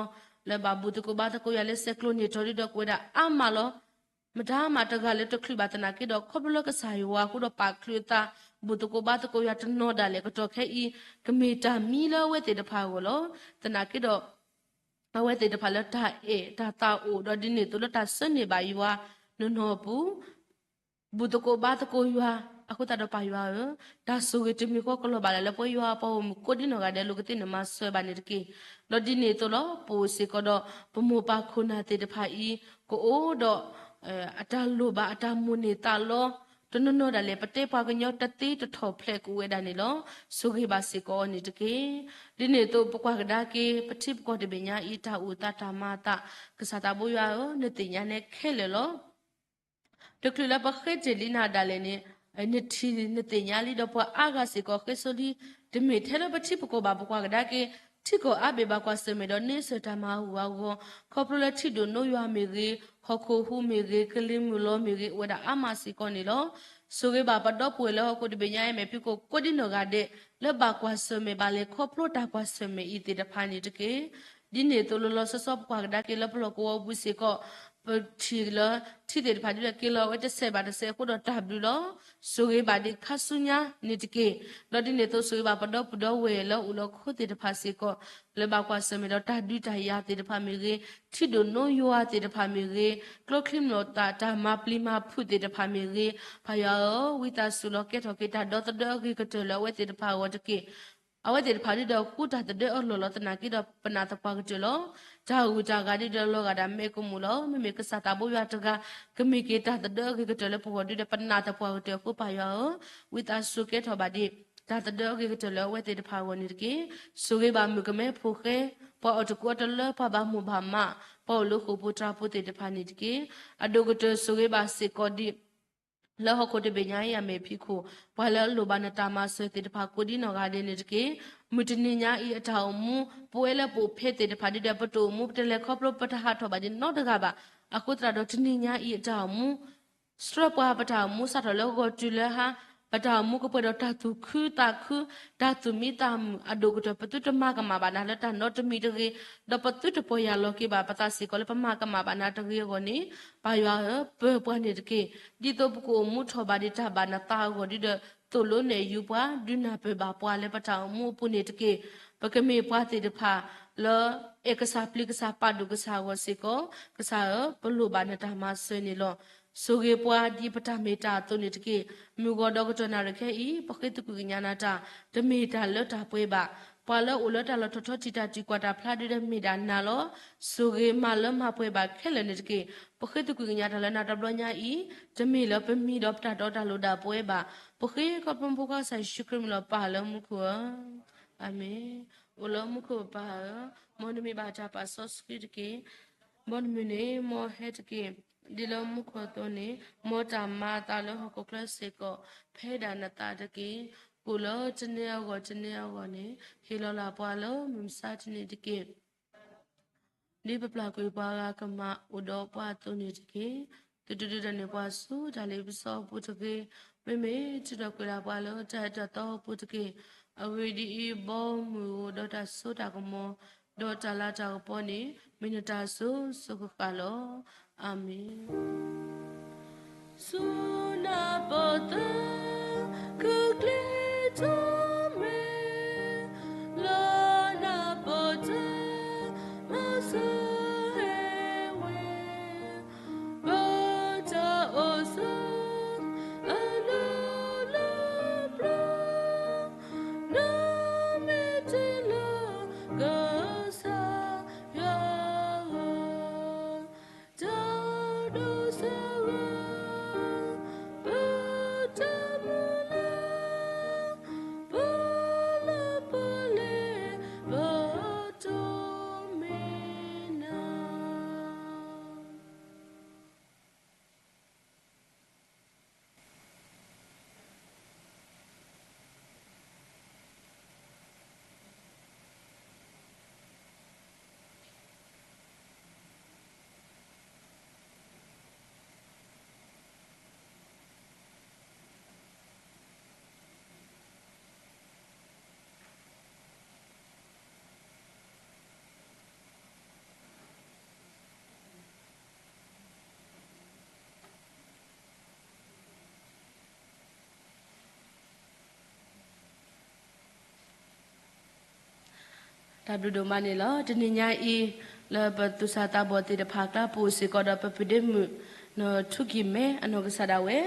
လၢဘၣ်ဘူၣ်သကိးဘါသကိးယွၤလၢဆဲးကျိးန့ၢ်တီၤဒ်ဒီး ကအိၣ်ဝဲဒၣ်အါမးလီၤ. မတၤမးတဂၤလၢတချုးဘၣ်သနာ်က့ဒီး ခီဖျိလၢကစၢ်ယွၤအဃိဒီးပာ်ချုးအသး ဘူၣ်သကိးဘါသကိးယွၤတနီၤဒၣ်လဲာ် ကတီၢ်ခဲအံၤ ကမ့ၢ်တၢ်မံလၢအဝဲသ့ၣ်တဖၣ်အဂီၢ်လီၤ. သနာ်က့ဒီး အဝဲသ့ၣ်တဖၣ်လၢတၢ်အဲၣ်တၢ်သးအိၣ် ဒီးဒ်န့ၣ်အသိးလၢတၢ်ဆၢန့ၢ်ဘၣ်ယွၤ နီၢ်နီၢ်အပူၤ ဘူၣ်သကိးဘါသကိးယွၤ, အဃိသတးဒီးပၢ်ယွၤဧၢ, တၢ်ဆိၣ်ဂ့ၤတမံၤဃီကလီၤဘၣ်ဒၣ်လၢပဝဲယွၤအပှၤဂီၢ်မုၢ်ကိးဒံနီၢ်ဂၤဒဲး လိာ်ကသ့ၣ်နမၤစၢၤဘၣ်န့ၣ်တက့ၢ်. ဒီးဒ်န့ၣ်အသိးလီၤ ပအိၣ်စ့ၢ်ကီးဒီး ပမိၢ်ပၢ်ခိၣ်နၢ်သ့ၣ်တဖၣ်အံၤ ကအိၣ်ဒီး အတၢ်လိၣ်ဘၣ်အတၢ်မိၣ်န့ၢ်သးလီ တနီၤနီၤဒၣ်လဲာ် ပတဲပှၤကညီတသ့တထီၣ်ဖျဲးကအိၣ်ဝဲဒၣ်န့ၣ်လီၤ. ဆိၣ်ဂ့ၤဘၣ်စ့ၢ်ကီးအီၤန့ၣ်တက့ၢ်. ဒ်န့ၣ်အသိး ပကွၢ်ကဒါက့ၤ ပထံပကီၢ်တဘ့ၣ်ညါအံၤ တၢ်အိၣ်သးတၢ်မၤအသး ကစၢ်သးဘိယွၤဧၢ, နသ့ၣ်ညါနဲခဲလၢာ်လီၤ. တချုးလၢပဃ့တ့ၢ်လံနၤဒၣ်လဲာ်န့ၣ် နထံၣ်နသ့ၣ်ညါလံ ဒီးပှၤအါဂၤစ့ၢ်ကီးဃ့ဆိလံ, တမ့ၢ်ထဲလၢပထံပကီၢ်ဘၣ် ပကွၢ်ကဒါက့ၤ ထံကီၢ်အါဘ့ၣ်ဘၣ်ကွၢ်ဆၢၣ်မဲာ်ဒီးန့ဆၢၣ်တၢ်မၤဟူးအဂီၢ်, ခီဖျိလၢထံဒိၣ်နိယွၤမ့ၢ်ဂ့ၤ, ဟီၣ်ခိၣ်ဟူးမ့ၢ်ဂ့ၤ, ကလံၤမုၢ်လီၤမ့ၢ်ဂ့ၤ, အိၣ်ဝဲဒၣ်အါမးစ့ၢ်ကီးန့ၣ်လီၤ. ဆိၣ်ဂ့ၤဘၣ်ပဒီပုၢ်ဝဲၢ်လၢဟီၣ်ခိၣ်တဘ့ၣ်ညါအံၤ မဲာ်ဖံးခိၣ်ကိးဒံနီၢ်ဂၤဒဲး လၢဘၣ်ကွၢ်ဆၢၣ်မဲာ်ဘၣ်လဲၤခီဖျိတၢ်ကွၢ်ဆၢၣ်မဲာ်အံၤသ့ၣ်တဖၣ်န့ၣ်တက့ၢ်. ဒ်န့ၣ်အသိးလီၤလီၤဆီဆီပကွၢ်ကဒါက့ၤလၢပလီၢ်ကဝီၤပူၤစ့ၢ်ကီး ပထံၣ်လၢ ထံသ့ၣ်တဖၣ်ဒ်လဲၣ်က့ၤလီၤဝဲတစဲးဘၣ်တစဲးအဃိဒီးတၢ်ဘျုးလီၤ. ဆိၣ်ဂ့ၤဘၣ်ဒံးခါဆူညါန့ၣ်တက့ၢ်. ဒီးဒ်န့ၣ်အသိး ဆိၣ်ဂ့ၤဘၣ်ပဒီပုၢ်ဒီဝဲၢ်လၢအိၣ်လၢခိသ့ၣ်တဖၣ်စ့ၢ်ကီး လၢဘၣ်ကွၢ်ဆၢၣ်မဲာ်ဒီးတၢ်ဒုးတၢ်ယၤသ့ၣ်တဖၣ်မ့ၢ်ဂ့ၤ, ထံဒိၣ်နိယွၤသ့ၣ်တဖၣ်မ့ၢ်ဂ့ၤ, ကျိချံမျိာ်သၣ်တၢ်မၤပျံၤမၤဖုးသ့ၣ်တဖၣ်မ့ၢ်ဂ့ၤ, ပၢ်ယွၤဧၢ, ဝံသးစူၤလီၤကဲထီၣ်က့ၤတၢ်ဒီသဒၢအဂ့ၤကတၢၢ်လၢအဝဲသ့ၣ်တဖၣ်အဂီၢ်တက့ၢ်. အဝဲသ့ၣ်တဖၣ်ဒ်ဒီးဃူတၢ်သဒၢအလီၢ်လီၤသနာ်က့ဒီးပနာ်သပှၢ်ကတၢၢ်လီၤ. တၢ်ဂုၤတၢ်ဂၤဒ်ဒီးလီၤဂာ်ဒၣ်မဲာ်ကမူၣ်လီၤ. မ့မ့ၢ်ကစၢ်သးဘိယွၤတဂၤ ကမ့ၢ်က့ၤတၢ်သဒၢအဂ့ၤကတၢၢ်လၢပဂီၢ်ဒ်ဒီးပနာ်သပှၢ်ကတၢၢ်အဃိ ပၢ်ယွၤဧၢ, ဝံသးစူၤကဲထီၣ်ဘၣ်ဒံး တၢ်သဒၢအဂ့ၤကတၢၢ်လၢအဝဲသ့ၣ်တဖၣ်အဂီၢ်န့ၣ်တက့ၢ်. ဆိၣ်ဂ့ၤဘၣ်မုၣ်ကမဲဖိဃဲ, ပှၤအီၣ်တကူအီတလၢ ပှၤဘၣ်မိၢ်ဘၣ်မး, ပှၤအိၣ်လၢဃိာ်ပူၤတြၤပူၤသ့ၣ်တဖၣ်န့ၣ်တက့ၢ်. အဒိၣ်ကတၢၢ်ဆိၣ်ဂ့ၤဘၣ်စ့ၢ်ကီးဒံး လၢဟီၣ်ခိၣ်တဘ့ၣ်ညါအံၤအမဲာ်ဖံးခိၣ် ပှၤလၢအလိၣ်ဘၣ်နတၢ်မၤစၢၤသ့ၣ်တဖၣ်ကိးဒံနီၢ်ဂၤဒဲးန့ၣ်တက့ၢ်. မုၢ်တနံၤညါအံၤအတၢ်အိၣ်မူ ပဝဲလၢပအိၣ်ဖဲသ့ၣ်တဖၣ်ဒ်ဒီးပတအိၣ်မူ ပတလဲၤခီဖျိ ပတဟးထီၣ်ဘၣ်ဒံးနီတဂၤဘၣ်. အဃိသတးဒီးတနံၤညါအံၤအတၢ်အိၣ်မူ ဆှၢပှၤပတၢ်အိၣ်မူစးထီၣ်လၢဂီၤတုၤလၢဟါ, ပတၢ်အိၣ်မူကပှဲၤဒီးတၢ်သူၣ်ခုသးခု, တၢ်သူၣ်မံသးမုာ် အဒိၣ်ကတၢၢ် ပသုတမၤကမၣ်ဘၣ်နၤလၢတၢ်နီတမံၤတဂ့ၤ, ဒီးပသုတပီၢ်ယၢ်လီၤက့ၤဘၣ်ပသးစ့ၢ်ကီးလၢပမၤကမၣ်ဘၣ်နၤတဂ့ၤအဂီၢ်န့ၣ်, ပၢ်ယွၤဧၢ, ပၢၤပှၤန့ၣ်တက့ၢ်. ဒ်သိးပကအိၣ်မူထီၣ်ဘၣ်ဒံးတၢ်ဘၣ်နသးအဂီၢ်ဒ်ဒီး သိၣ်လိနဲၣ်ယူၤပှၤ ဒုးနၢ်ပၢၢ်ဘၣ်ပှၤလၢပတၢ်အိၣ်မူအပူၤန့ၣ်တက့ၢ်. ပကမ့ၢ်ပှၤသ့ၣ်တဖၣ်လၢ အဲၣ်ကစၢ်ပျံၤကစၢ်ပာ်ဒိၣ်ကစၢ်အဂီၢ်စ့ၢ်ကီး, ကစၢ်ဧၢ, ပလိၣ်ဘၣ်နတၢ်မၤစၢၤန့ၣ်လီၤ. ဆိၣ်ဂ့ၤပှၤဒ်ပတၢ်မ့ၢ်တၢ်အသိးန့ၣ်တက့ၢ်. မုၢ်ဂီၤဒီးကတီၢ်နၣ်ရံၣ်ခဲအံၤ ပဃ့သကွံာ်ကညးနၤတၢ် တမ့ၢ်တၢ်လၢတၢ်ပှဲၤဘၣ်. ပှၤလၢအိၣ်လၢတၢ်လီၢ်ထီၣ်ထီထံးတၢ်တံာ်ကွၢ်တၢ်ဖျါဒ်ဒီးမ့ၢ်ဒၣ်နၤလီၤ. ဆိၣ်ဂ့ၤမၤလၢမၤပှဲၤဘၣ်ခဲလၢာ်န့ၣ်တက့ၢ်. ပဃ့သကွံာ်ကညးတၢ်လၢနၤတဘျီညါအံၤ တမ့ၢ်လၢပမံၤဒီးပတၢ်တီတၢ်လိၤဒၣ်ပဝဲဘၣ်. ပဃ့ခီဖျိဖိခွါကစၢ်ယ့ၣ်ၡူးခရံာ်မံၤလီၤပၢ်လၢမူခိၣ်ဧၢ. အၤမ့ၣ်. အိၣ်လၢမူခိၣ်ပၢ်ဧၢ, မ်နမံၤဘၣ်တၢ်ပာ်စီဆှံတက့ၢ်. မ်နမုၢ်န့ၣ် မ်ဟဲတက့ၢ်. ဒ်လၢမူခိၣ်အသိးန့ၣ်, မ်တၢ်မၤအသးလၢဟီၣ်ခိၣ်ချၢစ့ၢ်ကီး ဖဲဒၣ်နသးတက့ၢ်. ကိၣ်လၢတနံၤအဂီၢ်တနံၤအဂီၢ်န့ၣ် ဟ့ၣ်လီၤလၢ်ပှၤလၢမုၢ်မဆါတနံၤတက့ၢ်. ဒ်ပပျၢ်ကွံာ်ပှၤဂၤကမၣ်အိၣ်ဒီးပှၤအသိးန့ၣ်တက့ၢ်. သုတဒုးဒၣ်န့ၢ်ပှၤဆူတၢ်လ့ပစီအပူၤတဂ့ၤ. မ့မ့ၢ်ထုးထီၣ်ကွံာ်လၢ်ပှၤလၢတၢ်အၢတၢ်သီအပူၤတက့ၢ်. အဂ့ၢ်ဒ်အံၤ, ဘီမုၢ်ဧိၤ, ဒီးတၢ်စိတၢ်ကမီၤ, ဒီးတၢ်လၤတၢ်ကပီၤန့ၣ် မ့ၢ်နတၢ်အစိၤစိၤဃၣ်ဃၣ်လီၤ. အၤမ့ၣ်. ဆူနၢ်ပၢၢ်သၢ ကကျ့ထီၣ်မဲာ်, လၢနၢ်ပၢၢ်တၢ်မၤစၢၤဟဲဝဲ, ပတၢ်အိၣ်ဆူ အလၢလၢပျၢၤ, နမ့ၢ်တ့လီၤကစၢ်ယွၤဧၢ, တၢ်ဒိးစၢၤဝဲ ပတၢ်မုၢ်လၢ်, ပလၢပှဲၤလံ ပတိၢ်မံၤနၤ. တၢ်ဘျုးဒိၣ်မးန့ၣ်လီၤ. တနံၤညါအံၤ လၢပသူၣ်စၢ်သးဘီၣ်သ့ၣ်တဖၣ်အကျါ ပအိၣ်စ့ၢ်ကီးဒီးပပဒ့မုၣ် နီၢ်ထူကံၢ်မဲ အနီၢ်ကစၢ်ဒၣ်ဝဲ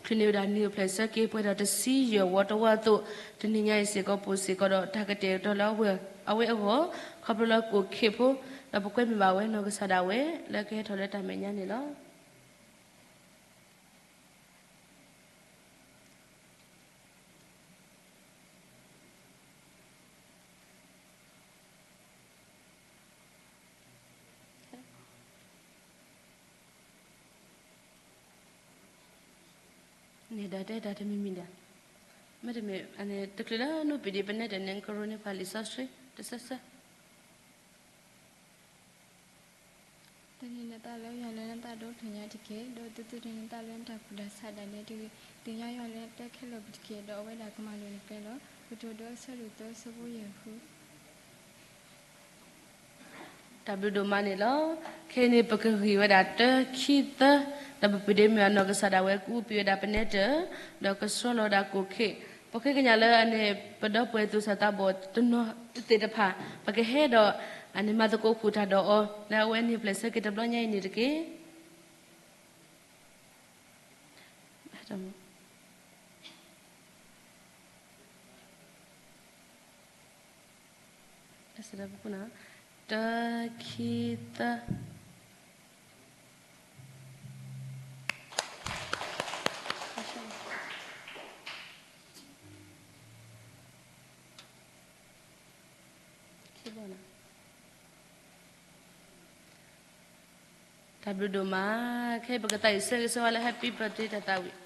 ချုးန့ၢ်ဝဲဒၣ်နံၣ်အိၣ်ဖျဲၣ်ဆၢက့ၤ ပှဲၤဒီးတဆံယဲၢ်ဝီတဝီအသိး, တနံၤညါအံၤစ့ၢ်ကီး ပအိၣ်စ့ၢ်ကီးဒီးတၢ်ကတဲာ်ကတီၤလၢ အဝဲအဂီၢ်, ခီဖျိလၢကအိၣ်ခ့ဖိ, ဒီးပကွဲမုာ်ဘၣ်ဝဲနီၢ်ကစၢ်ဒၣ်ဝဲ လၢကဟဲထီၣ်လၢတၢ်မဲာ်ညါန့ၣ်လီၤ. န့ၣ်ဒီးတဲတၢ်တမံၤမံၤဒီး, မ့တမ့ၢ် တချုးလၢနူပံာ်ဒံး ပနဲတန့ၣ် ကရိန့ၢ်ပှၤလံာ်စီဆှံ တစဲးစဲး သ့ၣ်ညါတက့ၢ်. ဒီးသုသုတနၢ်သးလၢနတၢ်ကူၣ်တၢ်ဆးဒၣ်နဲတဂ့ၤ, သ့ၣ်ညါယွၤလၢအတဲခဲလၢာ်ပတက့ၢ်, ဒီးအဝဲဒၣ်ကမၤလိၤနကျဲလီၤ. ကတိၤဒိအဆၢဒိၣ်သၢ ဆၢဖိယဲၢ်ဃု. တၢ်ဘျုးဒိၣ်မးန့ၣ်လီၤ. ခဲအံၤန့ၣ် ပကဂံၢ်ဝဲဒၣ်တၢ ခံ သၢ, ဒီးပပဒ့မုၣ်အနီၢ်ကစၢ်ဒၣ်ဝဲ ကအုပံာ်ဝဲဒၣ်ပနဲတၢၢ်, ဒီးကဆှီလီၤဒၣ်ကိၣ်ခ့ၣ်, ပဃ့ကညးလၢအန့ၣ် ပဒီပုၢ်ဝဲၢ်သူၣ်စၢ်သးဘီၣ်တနီၤသ့ၣ်တဖၣ်, ပကဟဲဒီး အန့ၣ်မၤသကိးဃုာ်တၢ်ဒီးအီၤ လၢအဝဲန့ၣ်ပျဲၢ်ဆၢက့ၤတဘျီညါအံၤန့ၣ်တက့ၢ်. တၢ ခံ သၢ. တၢ်ဘျုးဒိၣ်မး, ခဲအံၤပကသးဝံၣ်ဆၢဂ့ၤဆၢဝါလၢ Happy birthday တၢ်သးဝံၣ်.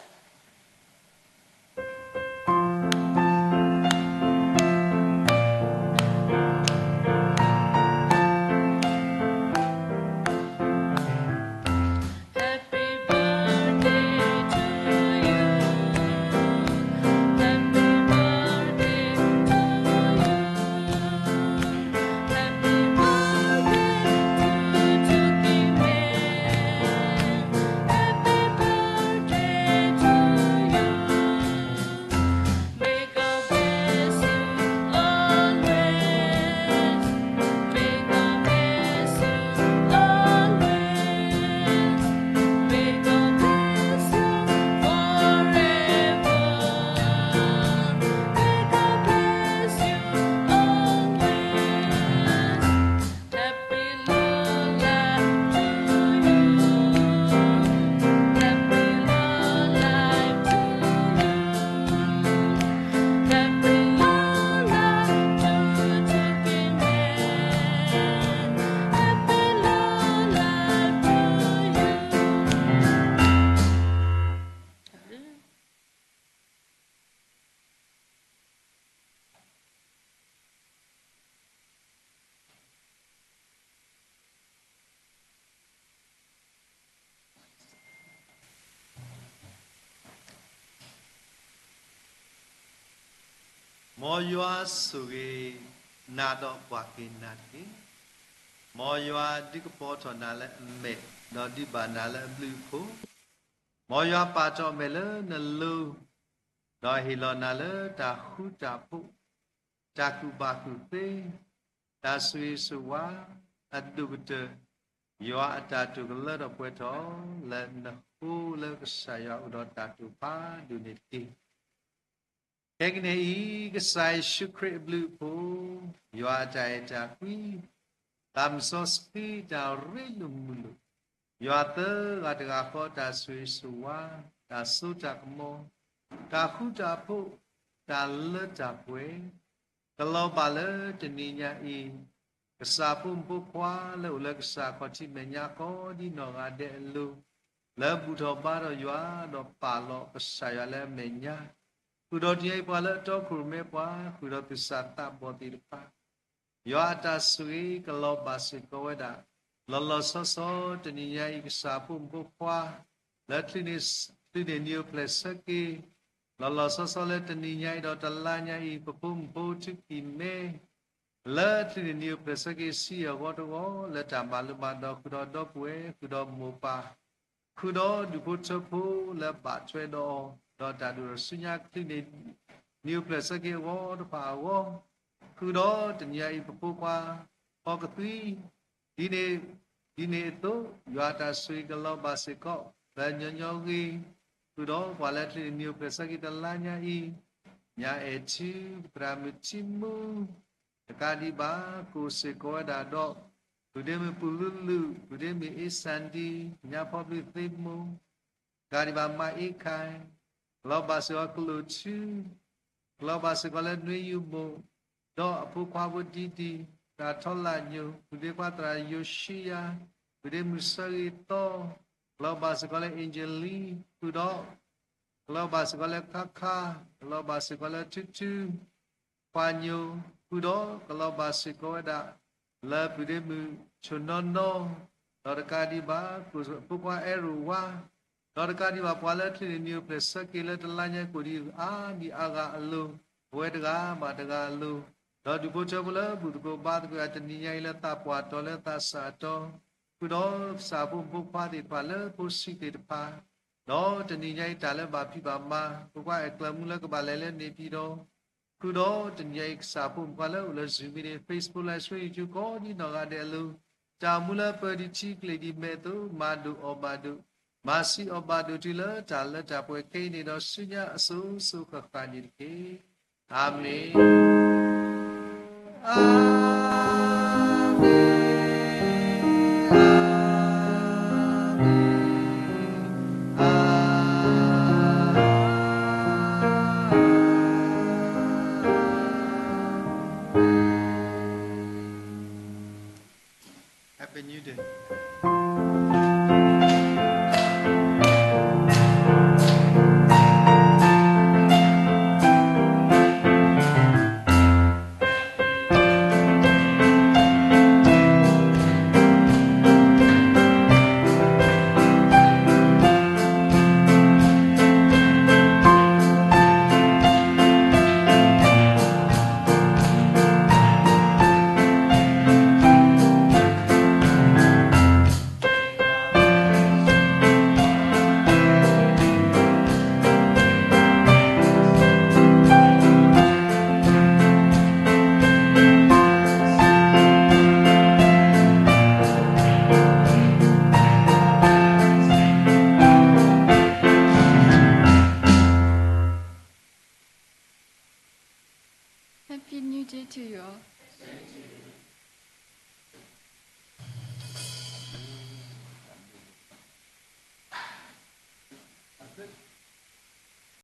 Mawˬ yawˇ a suh geh na dawꞈ pawꞈ kehˬ na teh geh. Mawˬ yawˇ a duˇ k'aw pawˬ tawꞈ na leh a mehꞈ, dawˬ duˇ baˬ na leh a bluiꞈ hpoˆ. Mawˬ yawˇ a paˍ tawꞈ mehˍ leh na lo, dawˬ heˍ lawˬ na leh taˍ huˉ taˍ hpoˆ, taˍ kuˬ baˬ kuˬ teˇ, taˍ suh e suh wa, a duˬ ka teuˬ, yawˇ a taˍ tuˬ ka leuˉ dawˬ pawehˇ tawꞈ leh na hkoˇ leh k'o Saˍ yawˇ a uiˍ dawˬ taˍ tuˬ hpaˇ duˬ nehˬ teh geh. Hk'e k'o ne i, Saˍ Yeˍsuˆ Hkriꞈ a bluiꞈ hpoˆ, yawˇ a taˍ e taˍ k'uiˉ, taˍ meuꞈ suhˉ suhˉ taˍ riˉ luˬ mvuh luˬ, yawˇ a teuˉ g'a teˇ g'aˇ hk'aw taˍ suh e suh wa, taˍ soˉ taˍ k'aw mawˇ, taˍ huˉ taˍ hpoˆ, taˍ leuˉ taˍ pawehˇ, k'aw lawˬ baˬ leh teh nyi nyi i, Saˍ piˇ mvuhˇ piˇ hk'aw leh oˬ leh Saˍ hk'aw hteˇ mehˍ nyi k'awꞈ diˇ nawˬ g'a dehꞈ a lo, leh buꞈ tawꞈ baˇ tawꞈ yawˇ a dawꞈ paˍ lawꞈ Saˍ yawˇ leh mehˍ nyi, kuiˬ dawˬ teh nyi i pawehˇ leh tawˇ hkru mehˆ pawehˇ, kuiˬ dawˬ tuˬ Saˍ tawˇ bawˬ teˇ hpaˍ, yawˇ a taˍ suh e k'aw lawˬ baˬ suh k'oˆ wehˬ daꞈ, lawˬ lawˬ suhˉ suhˉ teh nyi nyi i Saˍ piˇ mvuhˇ piˇ hk'aw, leh hk'e, hk'e ne nyi u plehˬ suhˉ kehˬ, lawˬ lawˬ suhˉ suhˉ leh teh nyi nyi i dawˬ teh laˇ nyi i pawehˇ mvuhˇ piˇ hk'aw mehˆ, leh hk'e ne nyi u plehˬ suhˉ kehˬ siˉ a g'awˇ teˇ g'awˇ leh taˍ maˍ lo maˍ dawˬ kuiˬ dawˬ dawˇ pawehˇ, kuiˬ dawˬ mawˬ paˍ, kuiˬ dawˬ duˬ hpoˇ teuˇ hpoˇ leh baꞈ tawehˇ dawˇ, dawˬ taˍ duˬ dawˬ suhˉ nyi hk'e ne nyi u plehˬ suhˉ kehˬ a g'awˇ teˇ hpaˍ a g'awˇ, kuiˬ dawˬ teh nyi nyi i pawehˇ hk'aw, hk'aw ka tuiˉ, dih ne, dih ne a toꞈ, yawˇ a taˍ suh e k'aw lawˬ baˬ suh k'oˆ leh nyi nyi geh, kuiˬ dawˬ pawehˇ leh hk'e ne nyi u plehˬ suhˉ kehˬ teh laˇ nyi i, nyi a tuˬ, ptraˍ meuꞈ hteˇ mvuh, teh ka diˇ baˬ k'o suh k'oˆ wehˬ daꞈ dawˇ, puˬ deˇ meuꞈ Puˬ Luˇ Luꞈ, puˬ deˇ meuꞈ Eˇ Saˍ Diˇ, nyi a pawehˇ bluiˇ teˇ mvuh, ka diˇ baˬ maˇ Eˇ Hkaˇ, k'aw lawˬ baˬ suh k'oˆ K'lo Tuˇ, k'aw lawˬ baˬ suh k'oˆ leh Nwiˇ Yuˇ Moꞈ, dawˇ a pawehˇ hk'aw bvuhꞈ diˇ diˇ, ka htawˇ laꞈ nyo, puˬ deˇ pawehˇ thraˍ Yoshiˇ yaˇ, puˬ deˇ meuꞈ Suhˇ g'eˇ tawˇ, k'aw lawˬ baˬ suh k'oˆ leh Eˇ jeˇ liˇ, kuiˬ dawˬ, k'aw lawˬ baˬ suh k'oˆ leh Hkaˇ hkaˇ, k'aw lawˬ baˬ suh k'oˆ leh Tuˇ tuˇ, Hpaw nyo, kuiˬ dawˬ, k'aw lawˬ baˬ suh k'oˆ wehˬ daꞈ, leh puˬ deˇ meuꞈ Cho Nawˇ nawˇ, ဒီးတကးဒံးဘၣ် ဖိခွါအဲၣ်ရိၣ်ဝါ, ဒီးတကးဒံးဘၣ်ပှၤလၢချ့န့ၣ်နံၤအိၣ်ဖျဲၣ်ဆၢက့ၤလၢတလါညါကိၣ်ဒံးအါဒံးအါဂၤအလိၤ, ပဝဲတဂၤဘၣ်တဂၤအလိၤ, ဒီးဒူၣ်ဖိထၢဖိလၢဘူၣ်သကိးဘါသကိးယၤတနံၤညါအံၤလၢသးပှၢ်တီၤလၢသးစၢ်အတီ, ဃုာ်ဒီးကစၢ်ဖိမုၣ်ဖိခွါသ့ၣ်တဖၣ်လၢဖိဆံးသ့ၣ်တဖၣ်, ဒီးတနံၤညါအံၤတၢ်လၢဘၣ်ဖံးဘၣ်မၤ ဖိခွါအဲၣ်ကျၢၤမူလၢကဘၣ်လဲၤလၢန့ၣ်ပၠံၤဒီး ဃုာ်ဒီးတနံၤညါအံၤကစၢ်ဖိမုၣ်ဖိခွါလၢအိၣ်လၢ Zoom မ့ၢ်န့ၣ် Facebook Live Stream YouTube ကိးဒံနီၢ်ဂၤဒဲးအလိၤ, တၢ်မူလၢပၢၤဒံးထံကျ့ၤဒံးမဲာ်အသိး မၤဒိၣ်အီၣ်ဘၣ်ဒိၣ်, မၤဆံးအီၣ်ဘၣ်ဒိၣ်တုၤလၢတၢ်လၢတၢ်ပှဲၤခဲအံၤန့ၣ်ဒီးဆူညါအစိၤစိၤဃၣ်ဃၣ်န့ၣ်တက့ၢ်. အၤမ့ၣ်. အၤမ့ၣ်, အၤမ့ၣ်, အၤမ့ၣ်. Happy New Day. Happy New Year to you all.